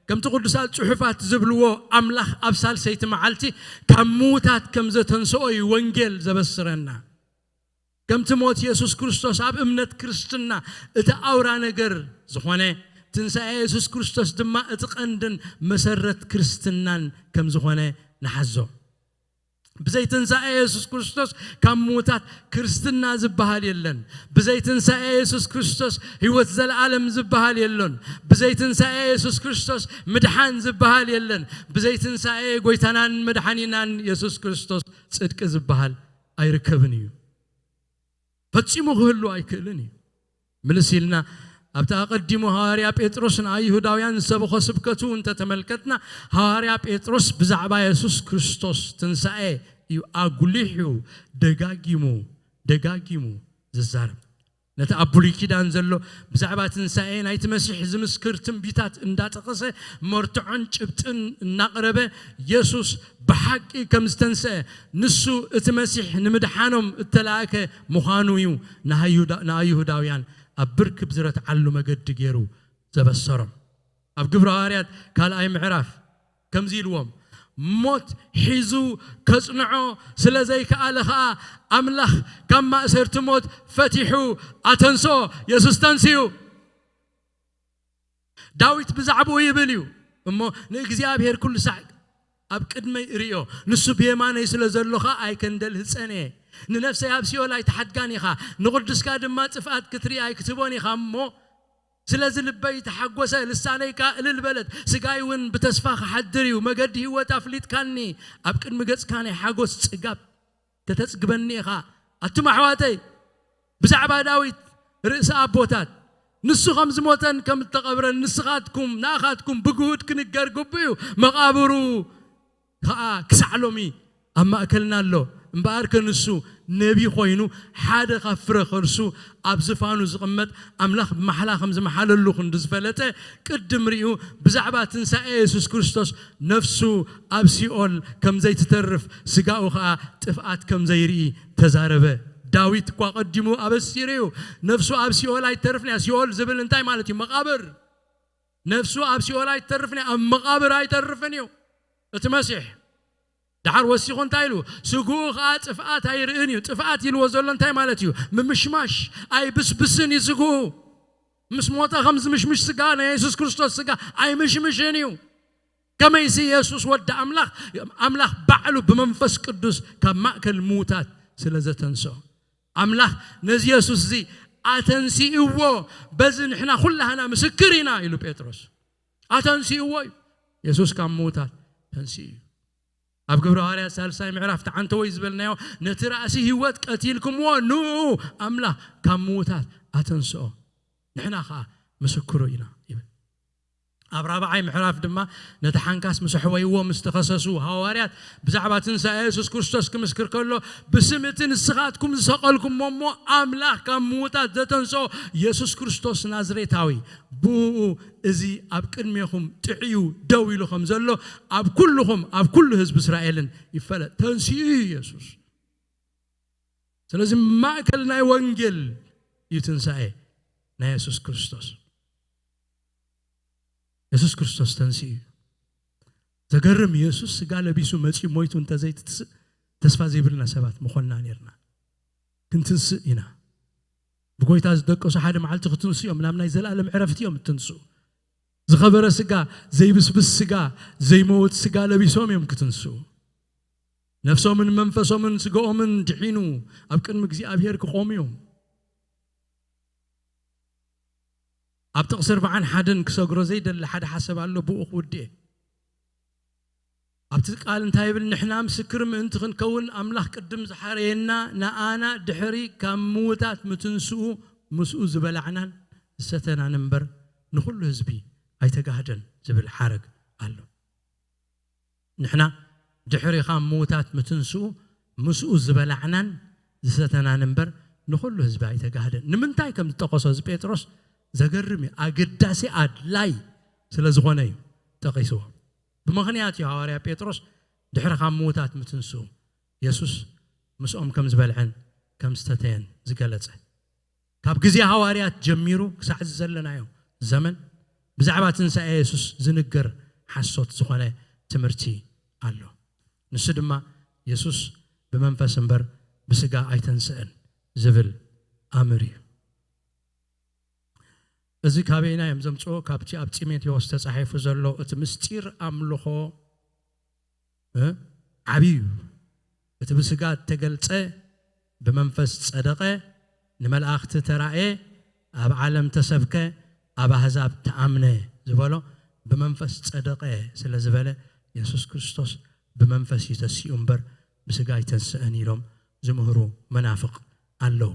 ከምቲ ቅዱሳት ጽሑፋት ዝብልዎ፣ ኣምላኽ ኣብ ሳልሰይቲ መዓልቲ ካብ ምዉታት ከም ዘተንስኦ እዩ ወንጌል ዘበስረና። ከምቲ ሞት የሱስ ክርስቶስ ኣብ እምነት ክርስትና እቲ ኣውራ ነገር ዝኾነ፣ ትንሳኤ የሱስ ክርስቶስ ድማ እቲ ቀንድን መሰረት ክርስትናን ከም ዝኾነ ንሓዞ። ብዘይ ትንሳኤ የሱስ ክርስቶስ ካብ ምዉታት ክርስትና ዝበሃል የለን። ብዘይ ትንሳኤ የሱስ ክርስቶስ ህይወት ዘለኣለም ዝበሃል የሎን። ብዘይ ትንሳኤ የሱስ ክርስቶስ ምድሓን ዝበሃል የለን። ብዘይ ትንሳኤ ጎይታናን መድሓኒናን የሱስ ክርስቶስ ጽድቂ ዝበሃል ኣይርከብን እዩ። ፈጺሙ ክህሉ ኣይክእልን እዩ። ምልስ ኢልና ኣብቲ ኣቐዲሙ ሃዋርያ ጴጥሮስ ንኣይሁዳውያን ዝሰበኾ ስብከቱ እንተተመልከትና፣ ሃዋርያ ጴጥሮስ ብዛዕባ የሱስ ክርስቶስ ትንሳኤ እዩ ኣጉሊሑ ደጋጊሙ፣ ደጋጊሙ ዝዛረብ። ነቲ ኣብ ብሉይ ኪዳን ዘሎ ብዛዕባ ትንሳኤ ናይቲ መሲሕ ዝምስክር ትንቢታት እንዳጠቐሰ መርትዖን ጭብጥን እናቕረበ፣ የሱስ ብሓቂ ከም ዝተንስአ፣ ንሱ እቲ መሲሕ ንምድሓኖም እተላእከ ምዃኑ እዩ ንኣይሁዳ-፣ ንኣይሁዳውያን ኣብ ብርክ ብዝረትዓሉ መገዲ ገይሩ ዘበሰሮም። ኣብ ግብረ ሃዋርያት ካልኣይ ምዕራፍ ከምዚ ኢልዎም፣ ሞት ሒዙ ከጽንዖ ስለ ዘይከኣለ ኸኣ፣ ኣምላኽ ካብ ማእሰርቲ ሞት ፈቲሑ ኣተንስኦ። የሱስ ተንሲኡ። ዳዊት ብዛዕባኡ ይብል እዩ እሞ፣ ንእግዚኣብሔር ኩሉ ሳዕ ኣብ ቅድመይ እርእዮ፣ ንሱ ብየማነይ ስለ ዘሎ ኸኣ ኣይከንደልህጸን እየ። ንነፍሰይ ኣብ ሲኦል ኣይትሓድጋን ኢኻ፣ ንቕዱስካ ድማ ጥፍኣት ክትርኢ ኣይክትህቦን ኢኻ እሞ፣ ስለዚ ልበይ ተሓጎሰ፣ ልሳነይ ከኣ እልል በለት። ስጋይ እውን ብተስፋ ክሓድር እዩ። መገዲ ህይወት ኣፍሊጥካኒ። ኣብ ቅድሚ ገጽካ ናይ ሓጎስ ጽጋብ ከተጽግበኒ ኢኻ። ኣቱም ኣሕዋተይ፣ ብዛዕባ ዳዊት ርእሲ ኣቦታት፣ ንሱ ከም ዝሞተን ከም እተቐብረን ንስኻትኩም፣ ንኣኻትኩም ብግሁድ ክንገር ግቡእ እዩ። መቓብሩ ከኣ ክሳዕ ሎሚ ኣብ ማእከልና ኣሎ። እምበኣርከ ንሱ ነቢ ኮይኑ፣ ሓደ ካብ ፍረ ከርሱ ኣብ ዝፋኑ ዝቕመጥ ኣምላኽ ብማሕላ ከም ዝመሓለሉ ክንዲ ዝፈለጠ፣ ቅድም ሪኡ ብዛዕባ ትንሳኤ የሱስ ክርስቶስ፣ ነፍሱ ኣብ ሲኦል ከም ዘይትተርፍ፣ ስጋኡ ኸኣ ጥፍኣት ከም ዘይርኢ ተዛረበ። ዳዊት እኳ ቀዲሙ ኣበሲሩ እዩ። ነፍሱ ኣብ ሲኦል ኣይትተርፍን እያ። ሲኦል ዝብል እንታይ ማለት እዩ? መቓብር። ነፍሱ ኣብ ሲኦል ኣይትተርፍን እያ፣ ኣብ መቓብር ኣይተርፍን እዩ። እቲ መሲሕ ደሓር ወሲኹ እንታይ ኢሉ? ስግኡ ኸኣ ጥፍኣት ኣይርእን እዩ። ጥፍኣት ኢልዎ ዘሎ እንታይ ማለት እዩ? ምምሽማሽ፣ ኣይብስብስን እዩ ስግኡ። ምስ ሞተ ከም ዝምሽምሽ ስጋ ናይ የሱስ ክርስቶስ ስጋ ኣይምሽምሽን እዩ። ከመይሲ የሱስ ወዲ ኣምላኽ፣ ኣምላኽ ባዕሉ ብመንፈስ ቅዱስ ካብ ማእከል ምዉታት ስለ ዘተንስኦ፣ ኣምላኽ ነዚ የሱስ እዚ ኣተንሲእዎ፣ በዚ ንሕና ኩላህና ምስክር ኢና ኢሉ ጴጥሮስ። ኣተንሲእዎ እዩ። የሱስ ካብ ምዉታት ተንሲኡ እዩ። ኣብ ግብረ ሃዋርያት ሳልሳይ ምዕራፍ ተዓንተወይ ዝበልናዮ፣ ነቲ ራእሲ ህይወት ቀቲልኩምዎ፣ ንኡ ኣምላኽ ካብ ምዉታት ኣተንስኦ፣ ንሕና ኸኣ ምስክሩ ኢና ይብል። ኣብ ራብዓይ ምዕራፍ ድማ ነቲ ሓንካስ ምስ ኣሕወይዎ ምስ ተኸሰሱ ሃዋርያት ብዛዕባ ትንሳኤ የሱስ ክርስቶስ ክምስክር ከሎ፣ ብስም እቲ ንስኻትኩም ዝሰቐልኩሞ እሞ ኣምላኽ ካብ ምዉታት ዘተንስኦ የሱስ ክርስቶስ ናዝሬታዊ፣ ብኡ እዚ ኣብ ቅድሜኹም ጥዕዩ ደው ኢሉ ከም ዘሎ ኣብ ኩልኹም፣ ኣብ ኩሉ ህዝቢ እስራኤልን ይፈለጥ። ተንሲኡ እዩ የሱስ። ስለዚ ማእከል ናይ ወንጌል እዩ ትንሳኤ ናይ የሱስ ክርስቶስ። የሱስ ክርስቶስ ተንሲኡ እዩ። ዘገርም፣ የሱስ ስጋ ለቢሱ መጺኡ ሞይቱ እንተዘይትትስእ፣ ተስፋ ዘይብልና ሰባት ምኾንና ኔርና። ክንትንስእ ኢና። ብጎይታ ዝደቀሱ ሓደ መዓልቲ ክትንስኡ እዮም። ናብ ናይ ዘለኣለም ዕረፍቲ እዮም እትንስኡ። ዝኸበረ ስጋ፣ ዘይብስብስ ስጋ፣ ዘይመውት ስጋ ለቢሶም እዮም ክትንስኡ። ነፍሶምን መንፈሶምን ስጋኦምን ድሒኑ ኣብ ቅድሚ እግዚኣብሔር ክቖሙ እዮም። ኣብ ጥቕሲ ኣርባዓን ሓደን ክሰግሮ ዘይደሊ ሓደ ሓሳብ ኣሎ፣ ብኡ ክውድእ። ኣብቲ ቃል እንታይ ይብል? ንሕና ምስክር ምእንቲ ክንከውን ኣምላኽ ቅድም ዝሓረየና፣ ንኣና ድሕሪ ካብ ምዉታት ምትንስኡ ምስኡ ዝበላዕናን ዝሰተናን እምበር ንኹሉ ህዝቢ ኣይተጋህደን ዝብል ሓረግ ኣሎ። ንሕና ድሕሪ ካብ ምዉታት ምትንስኡ ምስኡ ዝበላዕናን ዝሰተናን እምበር ንኹሉ ህዝቢ ኣይተጋህደን። ንምንታይ ከም ዝጠቐሶ እዚ ጴጥሮስ ዘገርም እዩ። ኣገዳሲ ኣድላይ ስለ ዝኾነ እዩ ጠቒስዎ። ብምኽንያት እዩ ሃዋርያ ጴጥሮስ ድሕሪ ካብ ምዉታት ምትንስኡ የሱስ ምስኦም ከም ዝበልዐን ከም ዝተተየን ዝገለጸ። ካብ ግዜ ሃዋርያት ጀሚሩ ክሳዕ እዚ ዘለናዮ ዘመን ብዛዕባ ትንሳኤ የሱስ ዝንገር ሓሶት ዝኾነ ትምህርቲ ኣሎ። ንሱ ድማ የሱስ ብመንፈስ እምበር ብስጋ ኣይተንስአን ዝብል ኣምር እዩ። እዚ ካበይና እዮም ዘምጽኦ? ካብቲ ኣብ ጢሞቴዎስ ተጻሒፉ ዘሎ እቲ ምስጢር ኣምልኾ እ? ዓብዩ እዩ። እቲ ብስጋ እተገልጸ፣ ብመንፈስ ጸደቐ፣ ንመላእኽቲ ተራእየ፣ ኣብ ዓለም ተሰብከ፣ ኣብ ኣህዛብ ተኣምነ ዝበሎ ብመንፈስ ጸደቐ ስለ ዝበለ፣ የሱስ ክርስቶስ ብመንፈስ እዩ ተሲኡ እምበር ብስጋ ኣይተንስአን ኢሎም ዝምህሩ መናፍቕ ኣለዉ።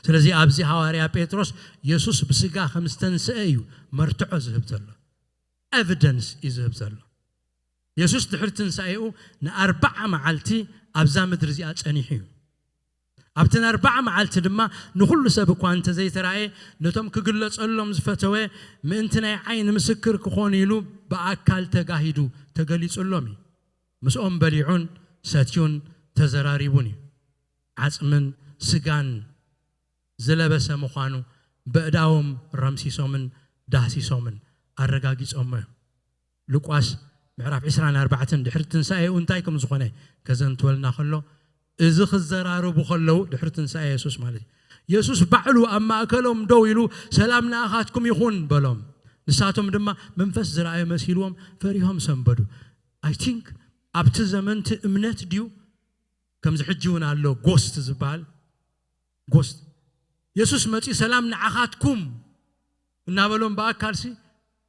ስለዚ ኣብዚ ሃዋርያ ጴጥሮስ የሱስ ብስጋ ከም ዝተንስአ እዩ መርትዖ ዝህብ ዘሎ፣ ኤቪደንስ እዩ ዝህብ ዘሎ። የሱስ ድሕሪ ትንሳኤኡ ንኣርባዓ መዓልቲ ኣብዛ ምድሪ እዚኣ ጸኒሑ እዩ። ኣብተን ኣርባዓ መዓልቲ ድማ ንኹሉ ሰብ እኳ እንተዘይተራእየ፣ ነቶም ክግለጸሎም ዝፈተወ ምእንቲ ናይ ዓይኒ ምስክር ክኾኑ ኢሉ ብኣካል ተጋሂዱ ተገሊጹሎም እዩ። ምስኦም በሊዑን ሰትዩን ተዘራሪቡን እዩ። ዓጽምን ስጋን ዝለበሰ ምዃኑ በእዳዎም ረምሲሶምን ዳህሲሶምን ኣረጋጊጾሞ እዮም። ሉቃስ ምዕራፍ ዕስራን ኣርባዕተን ድሕሪ ትንሳኤኡ እንታይ ከም ዝኾነ ከዘንትወልና ከሎ፣ እዚ ክዘራረቡ ከለዉ፣ ድሕሪ ትንሳኤ የሱስ ማለት እዩ፣ የሱስ ባዕሉ ኣብ ማእከሎም ደው ኢሉ፣ "ሰላም ንኣኻትኩም ይኹን" በሎም። ንሳቶም ድማ መንፈስ ዝረኣዩ መሲልዎም ፈሪሆም ሰንበዱ። ኣይ ቲንክ ኣብቲ ዘመንቲ እምነት ድዩ? ከምዚ ሕጂ እውን ኣሎ ጎስት ዝበሃል። ጎስት የሱስ መጺኡ "ሰላም ንዓኻትኩም" እናበሎም ብኣካልሲ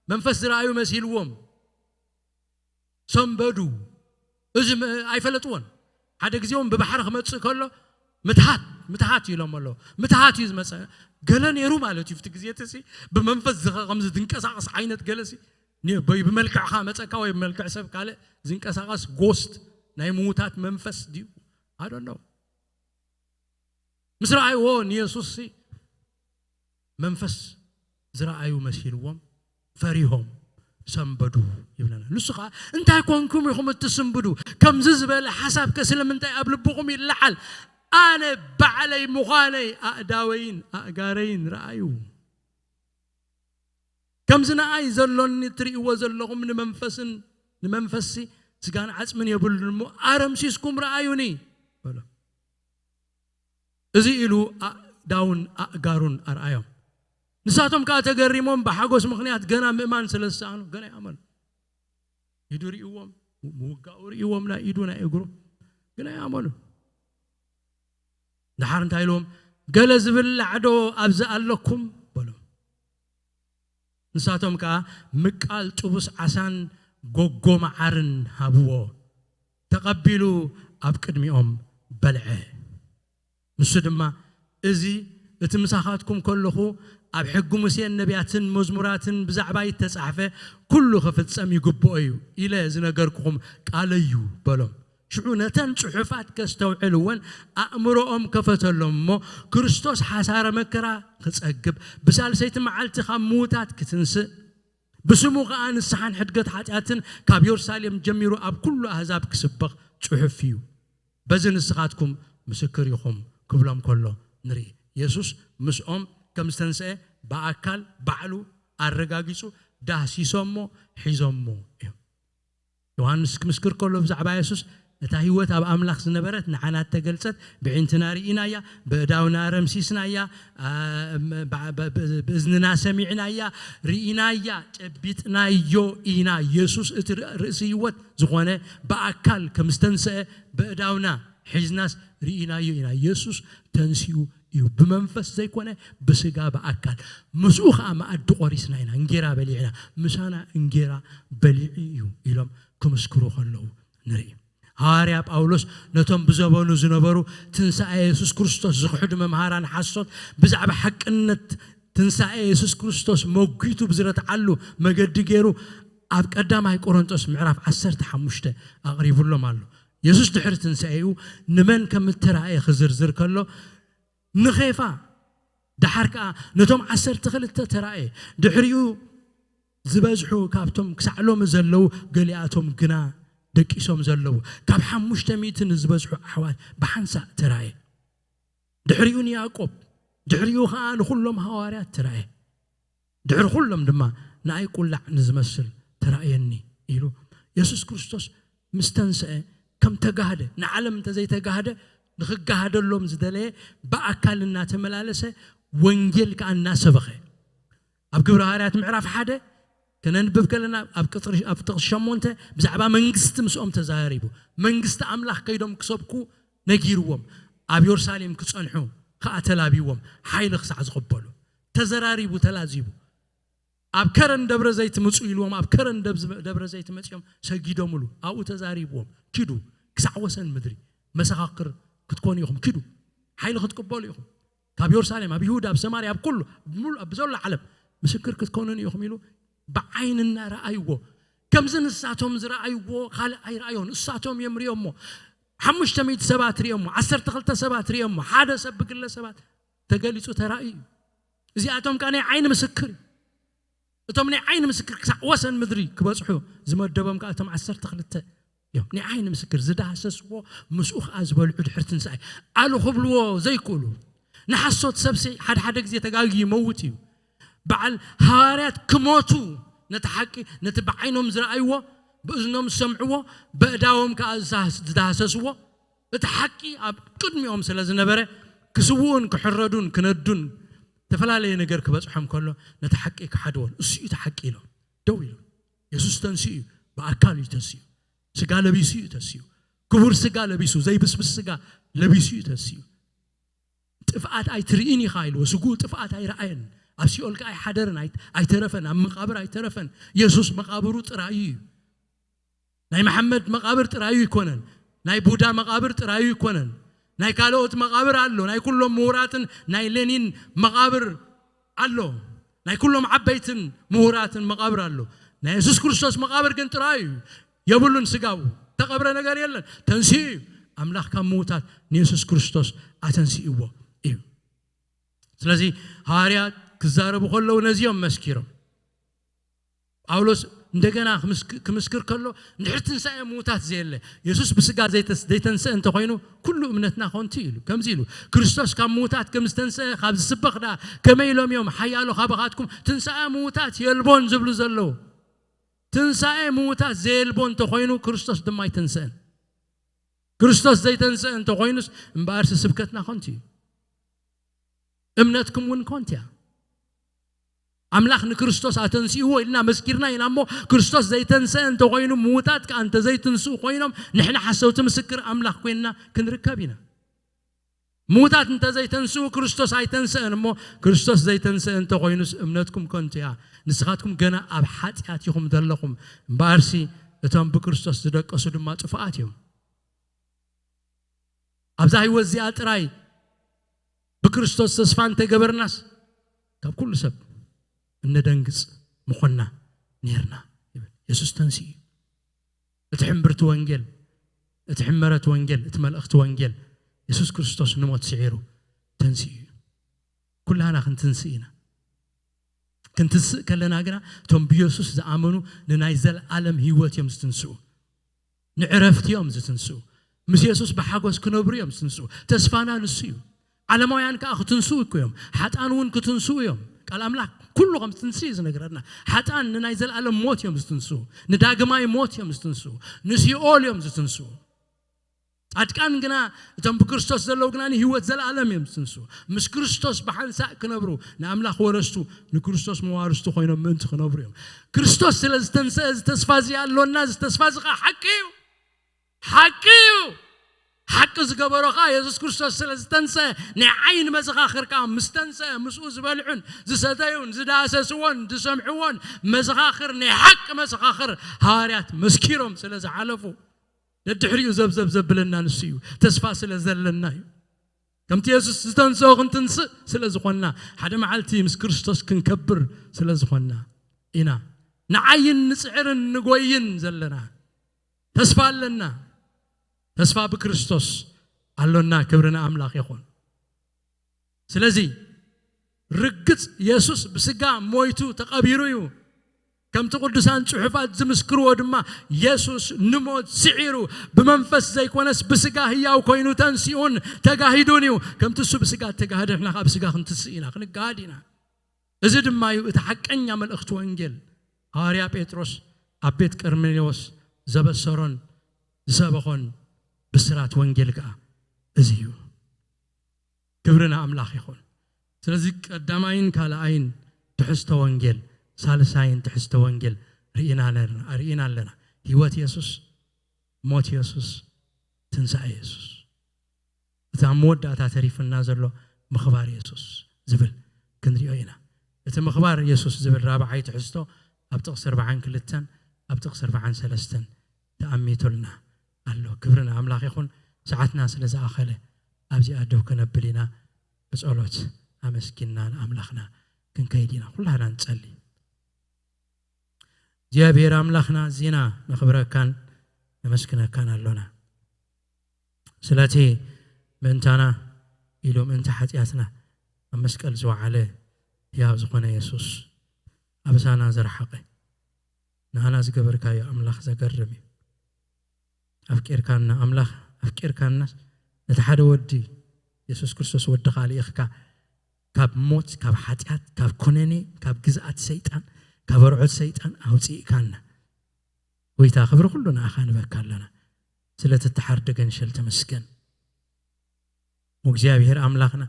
መንፈስ ዝረኣዩ መሲልዎም ሰንበዱ። እዚ ም-፣ ኣይፈለጥዎን። ሓደ ግዜ እውን ብባሕሪ ክመጽእ ከሎ "ምትሃት፣ ምትሃት" ኢሎም ኣለዉ። ምትሃት እዩ ዝመጸ። ገለ ነይሩ ማለት እዩ። ኣብቲ ግዜ እቲ ሲ ብመንፈስ ዝኸ-፣ ከምዚ ዝንቀሳቐስ ዓይነት ገለ ሲ ኒ-፣ ወይ ብመልክዕኻ መጸካ ወይ ብመልክዕ ሰብ ካልእ ዝንቀሳቐስ ጎስት ናይ ምዉታት መንፈስ ድዩ? I don't know። ምስ ረኣይዎ ንየሱስ ሲ መንፈስ ዝረኣዩ መሲልዎም ፈሪሆም ሰንበዱ ይብለና። ንሱ ኸዓ "እንታይ ኮንኩም ኢኹም እትስንብዱ? ከምዚ ዝበለ ሓሳብ ከ ስለምንታይ ኣብ ልብኹም ይለዓል? ኣነ ባዕለይ ምዃነይ ኣእዳወይን ኣእጋረይን ረኣዩ። ከምዚ ንኣይ ዘሎኒ እትርእይዎ ዘለኹም ንመንፈስን፣ ንመንፈስሲ ስጋን ዓጽምን የብሉን እሞ ኣረምሲስኩም ረኣዩኒ" በሎ። እዚ ኢሉ ኣእዳውን ኣእጋሩን ኣርኣዮም። ንሳቶም ከኣ ተገሪሞም ብሓጎስ ምኽንያት ገና ምእማን ስለ ዝሰኣኑ ገና ይኣመኑ። ኢዱ ርእይዎም፣ ምውጋኡ ርእይዎም፣ ናይ ኢዱ ናይ እግሩ፣ ግን ኣይኣመኑን። ደሓር እንታይ ኢልዎም? "ገለ ዝብላዕ ዶ ኣብዚ ኣለኩም?" በሎም። ንሳቶም ከኣ ምቃል ጥቡስ ዓሳን ጎጎ መዓርን ሃብዎ። ተቐቢሉ ኣብ ቅድሚኦም በልዐ። ንሱ ድማ፣ "እዚ እቲ ምሳኻትኩም ከለኹ ኣብ ሕጊ ሙሴን ነቢያትን መዝሙራትን ብዛዕባይ እተጻሕፈ ኩሉ ክፍጸም ይግብኦ እዩ ኢለ ዝነገርኩኹም ቃለይ እዩ" በሎም። ሽዑ ነተን ጽሑፋት ከስተውዕልወን ኣእምሮኦም ከፈተሎም እሞ፣ ክርስቶስ ሓሳረ መከራ ክጸግብ፣ ብሳልሰይቲ መዓልቲ ካብ ምዉታት ክትንስእ፣ ብስሙ ኸኣ ንስሓን ሕድገት ሓጢኣትን ካብ የሩሳሌም ጀሚሩ ኣብ ኩሉ ኣህዛብ ክስበኽ ጽሑፍ እዩ። በዚ ንስኻትኩም ምስክር ኢኹም ክብሎም ከሎ ንርኢ። የሱስ ምስኦም ከም ዝተንስአ ብኣካል ባዕሉ ኣረጋጊጹ፣ ዳህሲሶሞ፣ ሒዞሞ እዮም። ዮሃንስ ክምስክር ከሎ ብዛዕባ የሱስ፣ እታ ህይወት ኣብ ኣምላኽ ዝነበረት ንዓና እተገልጸት፣ ብዒንትና ርኢናያ፣ ብእዳውና ረምሲስናያ፣ ኣ፣ ብ-፣ ብ-፣ ብ-፣ ብእዝንና ሰሚዕናያ፣ ርኢናያ፣ ጨቢጥናዮ ኢና። የሱስ እቲ ር-፣ ርእሲ ህይወት ዝኾነ ብኣካል ከም ዝተንስአ ብእዳውና ሒዝናስ ርኢናዮ ኢና። የሱስ ተንሲኡ እዩ። ብመንፈስ ዘይኮነ ብስጋ ብኣካል። ምስኡ ኸዓ መኣዲ ቆሪስና ኢና፣ እንጌራ በሊዕና። ምሳና እንጌራ በሊዑ እዩ ኢሎም ክምስክሩ ከለዉ ንርኢ። ሃዋርያ ጳውሎስ ነቶም ብዘበኑ ዝነበሩ ትንሳኤ የሱስ ክርስቶስ ዝኽሕዱ መምሃራን ሓሶት ብዛዕባ ሓቅነት ትንሳኤ የሱስ ክርስቶስ መጒቱ ብዝረትዓሉ መገዲ ገይሩ ኣብ ቀዳማይ ቆሮንቶስ ምዕራፍ ዓሰርተ ሓሙሽተ ኣቕሪቡሎም ኣሎ። የሱስ ድሕሪ ትንሳኤኡ ንመን ከም እተራእየ ክዝርዝር ከሎ፣ ንኼፋ፣ ደሓር ከኣ ነቶም ዓሰርተ ክልተ ተራእየ። ድሕሪኡ ዝበዝሑ ካብቶም ክሳዕ ሎሚ ዘለዉ፣ ገሊኣቶም ግና ደቂሶም ዘለዉ ካብ ሓሙሽተ ሚእቲ ንዝበዝሑ ኣሕዋት ብሓንሳእ ተራእየ። ድሕሪኡ ንያዕቆብ፣ ድሕሪኡ ኸዓ ንኹሎም ሃዋርያት ተራእየ። ድሕሪ ኩሎም ድማ ንኣይ ቁላዕ ንዝመስል ተራእየኒ ኢሉ። የሱስ ክርስቶስ ምስ ተንስአ ከም ተጋህደ፣ ንዓለም እንተዘይተጋህደ ንኽጋህደሎም ዝደለየ ብኣካል እናተመላለሰ ወንጌል ከኣ እናሰበኸ ኣብ ግብረ ሃዋርያት ምዕራፍ ሓደ ከነንብብ ከለና ኣብ ቅጽሪ ኣብ ጥቕሲ ሸሞንተ ብዛዕባ መንግስቲ ምስኦም ተዛሪቡ። መንግስቲ ኣምላኽ ከይዶም ክሰብኩ ነጊርዎም፣ ኣብ የሩሳሌም ክጸንሑ ከኣ ተላቢዎም፣ ሓይሊ ክሳዕ ዝቕበሉ። ተዘራሪቡ፣ ተላዚቡ። ኣብ ከረን ደብረ ዘይት ምጹ ኢልዎም፣ ኣብ ከረን ደብዝ- ደብረ ዘይት መጺኦም ሰጊዶምሉ። ኣብኡ ተዛሪብዎም፣ ኪዱ ክሳዕ ወሰን ምድሪ መሰኻኽር ክትኮኑ ኢኹም፣ ኪዱ ሓይሊ ክትቅበሉ ኢኹም። ካብ የሩሳሌም፣ ኣብ ይሁዳ፣ ኣብ ሰማርያ፣ ኣብ ኩሉ፣ ኣብ ሙሉ- ኣብ ብዘሎ ዓለም ምስክር ክትኮኑኒ ኢኹም ኢሉ ብዓይኒ እናረኣይዎ፣ ከምዚ ንሳቶም ዝረኣይዎ ካልእ ኣይረኣዮን። ንሳቶም እዮም ሪኦሞ። ሓሙሽተ ሚእቲ ሰባት ሪኦሞ፣ ዓሰርተ ክልተ ሰባት ሪኦሞ፣ ሓደ ሰብ ብግለ ሰባት ተገሊጹ ተራእዩ እዩ። እዚኣቶም ከኣ ናይ ዓይኒ ምስክር እዩ። እቶም ናይ ዓይኒ ምስክር ክሳዕ ወሰን ምድሪ ክበጽሑ ዝመደቦም ከኣ እቶም ዓሰርተ ክልተ እዮም። ናይ ዓይኒ ምስክር ዝዳህሰስዎ፣ ምስኡ ከኣ ዝበልዑ ድሕሪ ትንሳኤ ኣሉ ክብልዎ ዘይክእሉ። ንሓሶት ሰብሲ ሓደ ሓደ ግዜ ተጋግዩ ይመውት እዩ። በዓል ሃዋርያት ክሞቱ ነቲ ሓቂ፣ ነቲ ብዓይኖም ዝረኣይዎ፣ ብእዝኖም ዝሰምዕዎ፣ በእዳዎም ከኣ ዝዳህስ- ዝዳህሰስዎ፣ እቲ ሓቂ ኣብ ቅድሚኦም ስለ ዝነበረ፣ ክስውኡን ክሕረዱን ክነዱን ዝተፈላለየ ነገር ክበጽሖም ከሎ፣ ነቲ ሓቂ ክሓድዎን፣ እሱ እዩ እቲ ሓቂ ኢሎም ደው ኢሎም። የሱስ ተንሲኡ እዩ፣ ብኣካል እዩ ተንሲኡ። ስጋ ለቢሱ እዩ ተንሲኡ። ክቡር ስጋ ለቢሱ፣ ዘይብስብስ ስጋ ለቢሱ እዩ ተንሲኡ። ጥፍኣት ኣይትርእን ኢኻ ኢልዎ። ስግኡ ጥፍኣት ኣይረኣየን። ኣብ ሲኦል ከኣ ኣይሓደርን፣ ኣይ- ኣይተረፈን፣ ኣብ መቓብር ኣይተረፈን። የሱስ መቓብሩ ጥራዩ እዩ። ናይ መሓመድ መቓብር ጥራዩ ኣይኮነን። ናይ ቡዳ መቓብር ጥራዩ ኣይኮነን። ናይ ካልኦት መቓብር ኣሎ። ናይ ኩሎም ምሁራትን ናይ ሌኒን መቓብር ኣሎ። ናይ ኩሎም ዓበይትን ምሁራትን መቓብር ኣሎ። ናይ የሱስ ክርስቶስ መቓብር ግን ጥራዩ እዩ። የብሉን ስጋው። ተቐብረ ነገር የለን። ተንሲኡ እዩ። ኣምላኽ ካብ ምዉታት ንየሱስ ክርስቶስ ኣተንሲእዎ እዩ። ስለዚ ሃዋርያት ክዛረቡ ከለዉ ነዚኦም መስኪሮም። ጳውሎስ እንደገና ክምስክ- ክምስክር ከሎ፣ እንድሕር ትንሳኤ ምዉታት ዘየለ፣ የሱስ ብስጋ ዘይተስ- ዘይተንስአ እንተኾይኑ፣ ኩሉ እምነትና ኾንቲ ኢሉ። ከምዚ ኢሉ፣ ክርስቶስ ካብ ምዉታት ከም ዝተንስአ ካብ ዝስበኽ ደኣ፣ ከመይ ኢሎም እዮም ሓያሎ ካባኻትኩም ትንሳኤ ምዉታት የልቦን ዝብሉ ዘለዉ? ትንሳኤ ምዉታት ዘየልቦ እንተኾይኑ፣ ክርስቶስ ድማ ኣይተንስአን። ክርስቶስ ዘይተንስአ እንተኾይኑስ፣ እምበኣርሲ ስብከትና ኾንቲ እዩ። እምነትኩም እውን ኮንት እያ። ኣምላኽ ንክርስቶስ ኣተንሲእዎ ኢልና መስኪርና ኢና እሞ፣ ክርስቶስ ዘይተንስአ እንተኾይኑ፣ ምዉታት ከኣ እንተዘይትንስኡ ኮይኖም፣ ንሕና ሓሰውቲ ምስክር ኣምላኽ ኮይንና ክንርከብ ኢና። ምዉታት እንተዘይተንስኡ፣ ክርስቶስ ኣይተንስአን እሞ፣ ክርስቶስ ዘይተንስአ እንተኾይኑስ፣ እምነትኩም ከንቱ እያ። ንስኻትኩም ገና ኣብ ሓጢኣት ኢኹም ዘለኹም። እምበኣርሲ፣ እቶም ብክርስቶስ ዝደቀሱ ድማ ጥፉኣት እዮም። ኣብዛ ህይወት እዚኣ ጥራይ ብክርስቶስ ተስፋ እንተገበርናስ፣ ካብ ኩሉ ሰብ እነደንግጽ ምኾንና ኔርና ይብል። የሱስ ተንሲኡ እዩ። እቲ ሕምብርቲ ወንጌል፣ እቲ ሕመረት ወንጌል፣ እቲ መልእኽቲ ወንጌል፣ የሱስ ክርስቶስ ንሞት ስዒሩ ተንሲኡ እዩ። ኩላህና ክንትንስእ ኢና። ክንትንስእ ከለና ግና፣ እቶም ብየሱስ ዝኣመኑ ንናይ ዘለኣለም ህይወት እዮም ዝትንስኡ። ንዕረፍቲ እዮም ዝትንስኡ። ምስ የሱስ ብሓጎስ ክነብሩ እዮም ዝትንስኡ። ተስፋና ንሱ እዩ። ዓለማውያን ከኣ ክትንስኡ እኮ እዮም። ሓጣን እውን ክትንስኡ እዮም። ቃል ኣምላኽ ኩሉ ከም ዝትንስእ እዩ ዝነግረና። ሓጣን ንናይ ዘለኣለም ሞት እዮም ዝትንስኡ። ንዳግማይ ሞት እዮም ዝትንስኡ። ንሲኦል እዮም ዝትንስኡ። ጻድቃን ግና፣ እቶም ብክርስቶስ ዘለዉ ግና ንህይወት ዘለኣለም እዮም ዝትንስኡ። ምስ ክርስቶስ ብሓንሳእ ክነብሩ፣ ንኣምላኽ ወረስቱ፣ ንክርስቶስ መዋርስቱ ኮይኖም ምእንቲ ክነብሩ እዮም። ክርስቶስ ስለ ዝተንስአ፣ እዚ ተስፋ እዚ ኣሎና። እዚ ተስፋ እዚ ኸዓ ሓቂ እዩ። ሓቂ እዩ። ሓቂ ዝገበሮ ኸዓ የሱስ ክርስቶስ ስለ ዝተንስአ፣ ናይ ዓይኒ መሰኻኽር ከኣ ምስ ተንስአ፣ ምስኡ ዝበልዑን ዝሰተዩን ዝዳሰስዎን ዝሰምዕዎን መሰኻኽር፣ ናይ ሓቂ መሰኻኽር ሃዋርያት መስኪሮም ስለ ዝሓለፉ፣ ደድሕሪኡ ዘብዘብ ዘብለና ንሱ እዩ። ተስፋ ስለ ዘለና እዩ። ከምቲ የሱስ ዝተንስኦ ክንትንስእ ስለ ዝኾንና፣ ሓደ መዓልቲ ምስ ክርስቶስ ክንከብር ስለ ዝኾንና ኢና ንዓይን ንጽዕርን ንጎይን ዘለና። ተስፋ ኣለና። ተስፋ ብክርስቶስ ኣሎና። ክብሪ ንኣምላኽ ይኹን። ስለዚ ርግጽ የሱስ ብስጋ ሞይቱ ተቐቢሩ እዩ። ከምቲ ቅዱሳን ጽሑፋት ዝምስክርዎ ድማ፣ የሱስ ንሞት ስዒሩ፣ ብመንፈስ ዘይኮነስ ብስጋ ህያው ኮይኑ ተንሲኡን ተጋሂዱን እዩ። ከምቲ እሱ ብስጋ እተጋህደ፣ ንሕና ከኣ ብስጋ ክንትስእ ኢና፣ ክንጋሃድ ኢና። እዚ ድማ እዩ እቲ ሓቀኛ መልእኽቲ ወንጌል። ሃዋርያ ጴጥሮስ ኣብ ቤት ቀርኔሌዎስ ዘበሰሮን ዝሰበኾን ብስራት ወንጌል ከኣ እዚ እዩ። ክብሪ ንኣምላኽ ይኹን። ስለዚ ቀዳማይን ካልኣይን ትሕዝቶ ወንጌል፣ ሳልሳይን ትሕዝቶ ወንጌል ርኢና ኣለና፣ ርኢና ኣለና። ህይወት የሱስ፣ ሞት የሱስ፣ ትንሳኤ የሱስ። እቲ ኣብ መወዳእታ ተሪፉና ዘሎ ምኽባር የሱስ ዝብል ክንሪኦ ኢና። እቲ ምኽባር የሱስ ዝብል ራብዓይ ትሕዝቶ ኣብ ጥቕሲ ኣርባዓን ክልተን ኣብ ጥቕሲ ኣርባዓን ሰለስተን ተኣሚቱልና ኣሎ። ክብሪ ንኣምላኽ ይኹን። ሰዓትና ስለ ዝኣኸለ ኣብዚኣ ደው ከነብል ኢና። ብጸሎት ኣመስጊንና ንኣምላኽና ክንከይድ ኢና። ኩላህና ንጸሊ። እግዚኣብሔር ኣምላኽና፣ እዚና ነኽብረካን ነመስግነካን ኣሎና። ስለቲ ምእንታና ኢሉ ምእንቲ ሓጢኣትና ኣብ መስቀል ዝወዓለ ህያው ዝኾነ የሱስ፣ ኣበሳና ዘርሓቐ፣ ንዓና ዝገበርካዮ ኣምላኽ ዘገርም እዩ። ኣፍቂርካና ኣምላኽ፣ ኣፍቂርካናስ ነቲ ሓደ ወዲ የሱስ ክርስቶስ ወድኻ ልኢኽካ፣ ካብ ሞት፣ ካብ ሓጢኣት፣ ካብ ኩነኔ፣ ካብ ግዝኣት ሰይጣን፣ ካብ ኣርዑት ሰይጣን ኣውጽእካና። ጎይታ፣ ክብሪ ኩሉ ንኣኻ ንበካ ኣለና። ስለቲ እተሓርደ ገንሸል ተመስገን። እግዚኣብሔር ኣምላኽና፣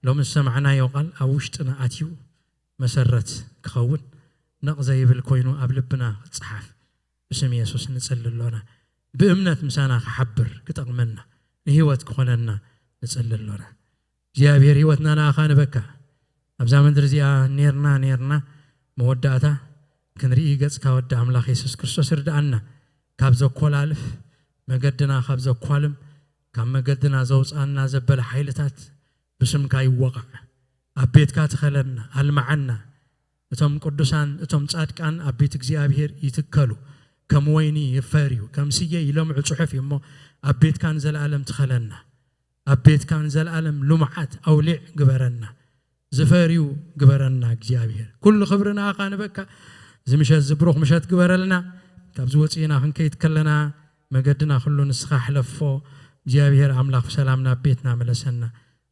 ሎሚ ዝሰማዕናዮ ቃል ኣብ ውሽጥና ኣትዩ መሰረት ክኸውን፣ ነቕ ዘይብል ኮይኑ ኣብ ልብና ክጸሓፍ ብስም የሱስ ንጽሊ ኣሎና። ብእምነት ምሳና ክሓብር ክጠቕመና፣ ንህይወት ክኾነና ንጽሊ ኣሎና። እግዚኣብሔር፣ ህይወትና ንኣኻ ንበካ። ኣብዛ ምድሪ እዚኣ ኔርና ኔርና መወዳእታ ክንርኢ ገጽካ ወዲ ኣምላኽ የሱስ ክርስቶስ ርድኣና። ካብ ዘኮላልፍ መገድና ካብ ዘኳልም፣ ካብ መገድና ዘውጽኣና ዘበለ ሓይልታት ብስምካ ይወቓዕ። ኣብ ቤትካ ትኸለና፣ ኣልምዓና። እቶም ቅዱሳን፣ እቶም ጻድቃን ኣብ ቤት እግዚኣብሔር ይትከሉ፣ ከም ወይኒ ይፈርዩ፣ ከም ስየ ይለምዑ ጽሑፍ እዩ እሞ፣ ኣብ ቤትካ ንዘለኣለም ትኸለና። ኣብ ቤትካ ንዘለኣለም ልሙዓት ኣውሊዕ ግበረና፣ ዝፈርዩ ግበረና እግዚኣብሔር። ኩሉ ክብሪ ንኣኻ ንበካ። እዚ ምሸት እዚ ብሩኽ ምሸት ግበረልና። ካብዚ ወፂእና ክንከይድ ከለና መገድና ኩሉ ንስኻ ሕለፎ። እግዚኣብሔር ኣምላኽ ብሰላም ናብ ቤትና ምለሰና።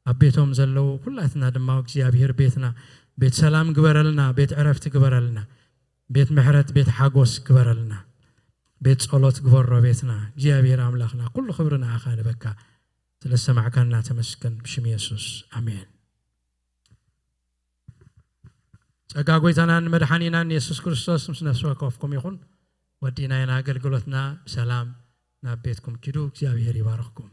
ኣብ ቤቶም ዘለዉ ኩላትና ድማ እግዚኣብሔር ቤትና ቤት ሰላም ግበረልና፣ ቤት ዕረፍቲ ግበረልና፣ ቤት ምሕረት፣ ቤት ሓጎስ ግበረልና። ቤት ጸሎት ግበሮ ቤትና። እግዚኣብሔር ኣምላኽና፣ ኩሉ ክብሪ ንኣኻ ንበካ። ስለ ዝሰማዕካና ተመስገን። ብሽም የሱስ፣ ኣሜን። ጸጋ ጎይታናን መድሓኒናን የሱስ ክርስቶስ ምስ ነፍሲ ወከፍኩም ይኹን። ወዲእና ኢና ኣገልግሎትና። ብሰላም ናብ ቤትኩም ኪዱ። እግዚኣብሔር ይባርኽኩም።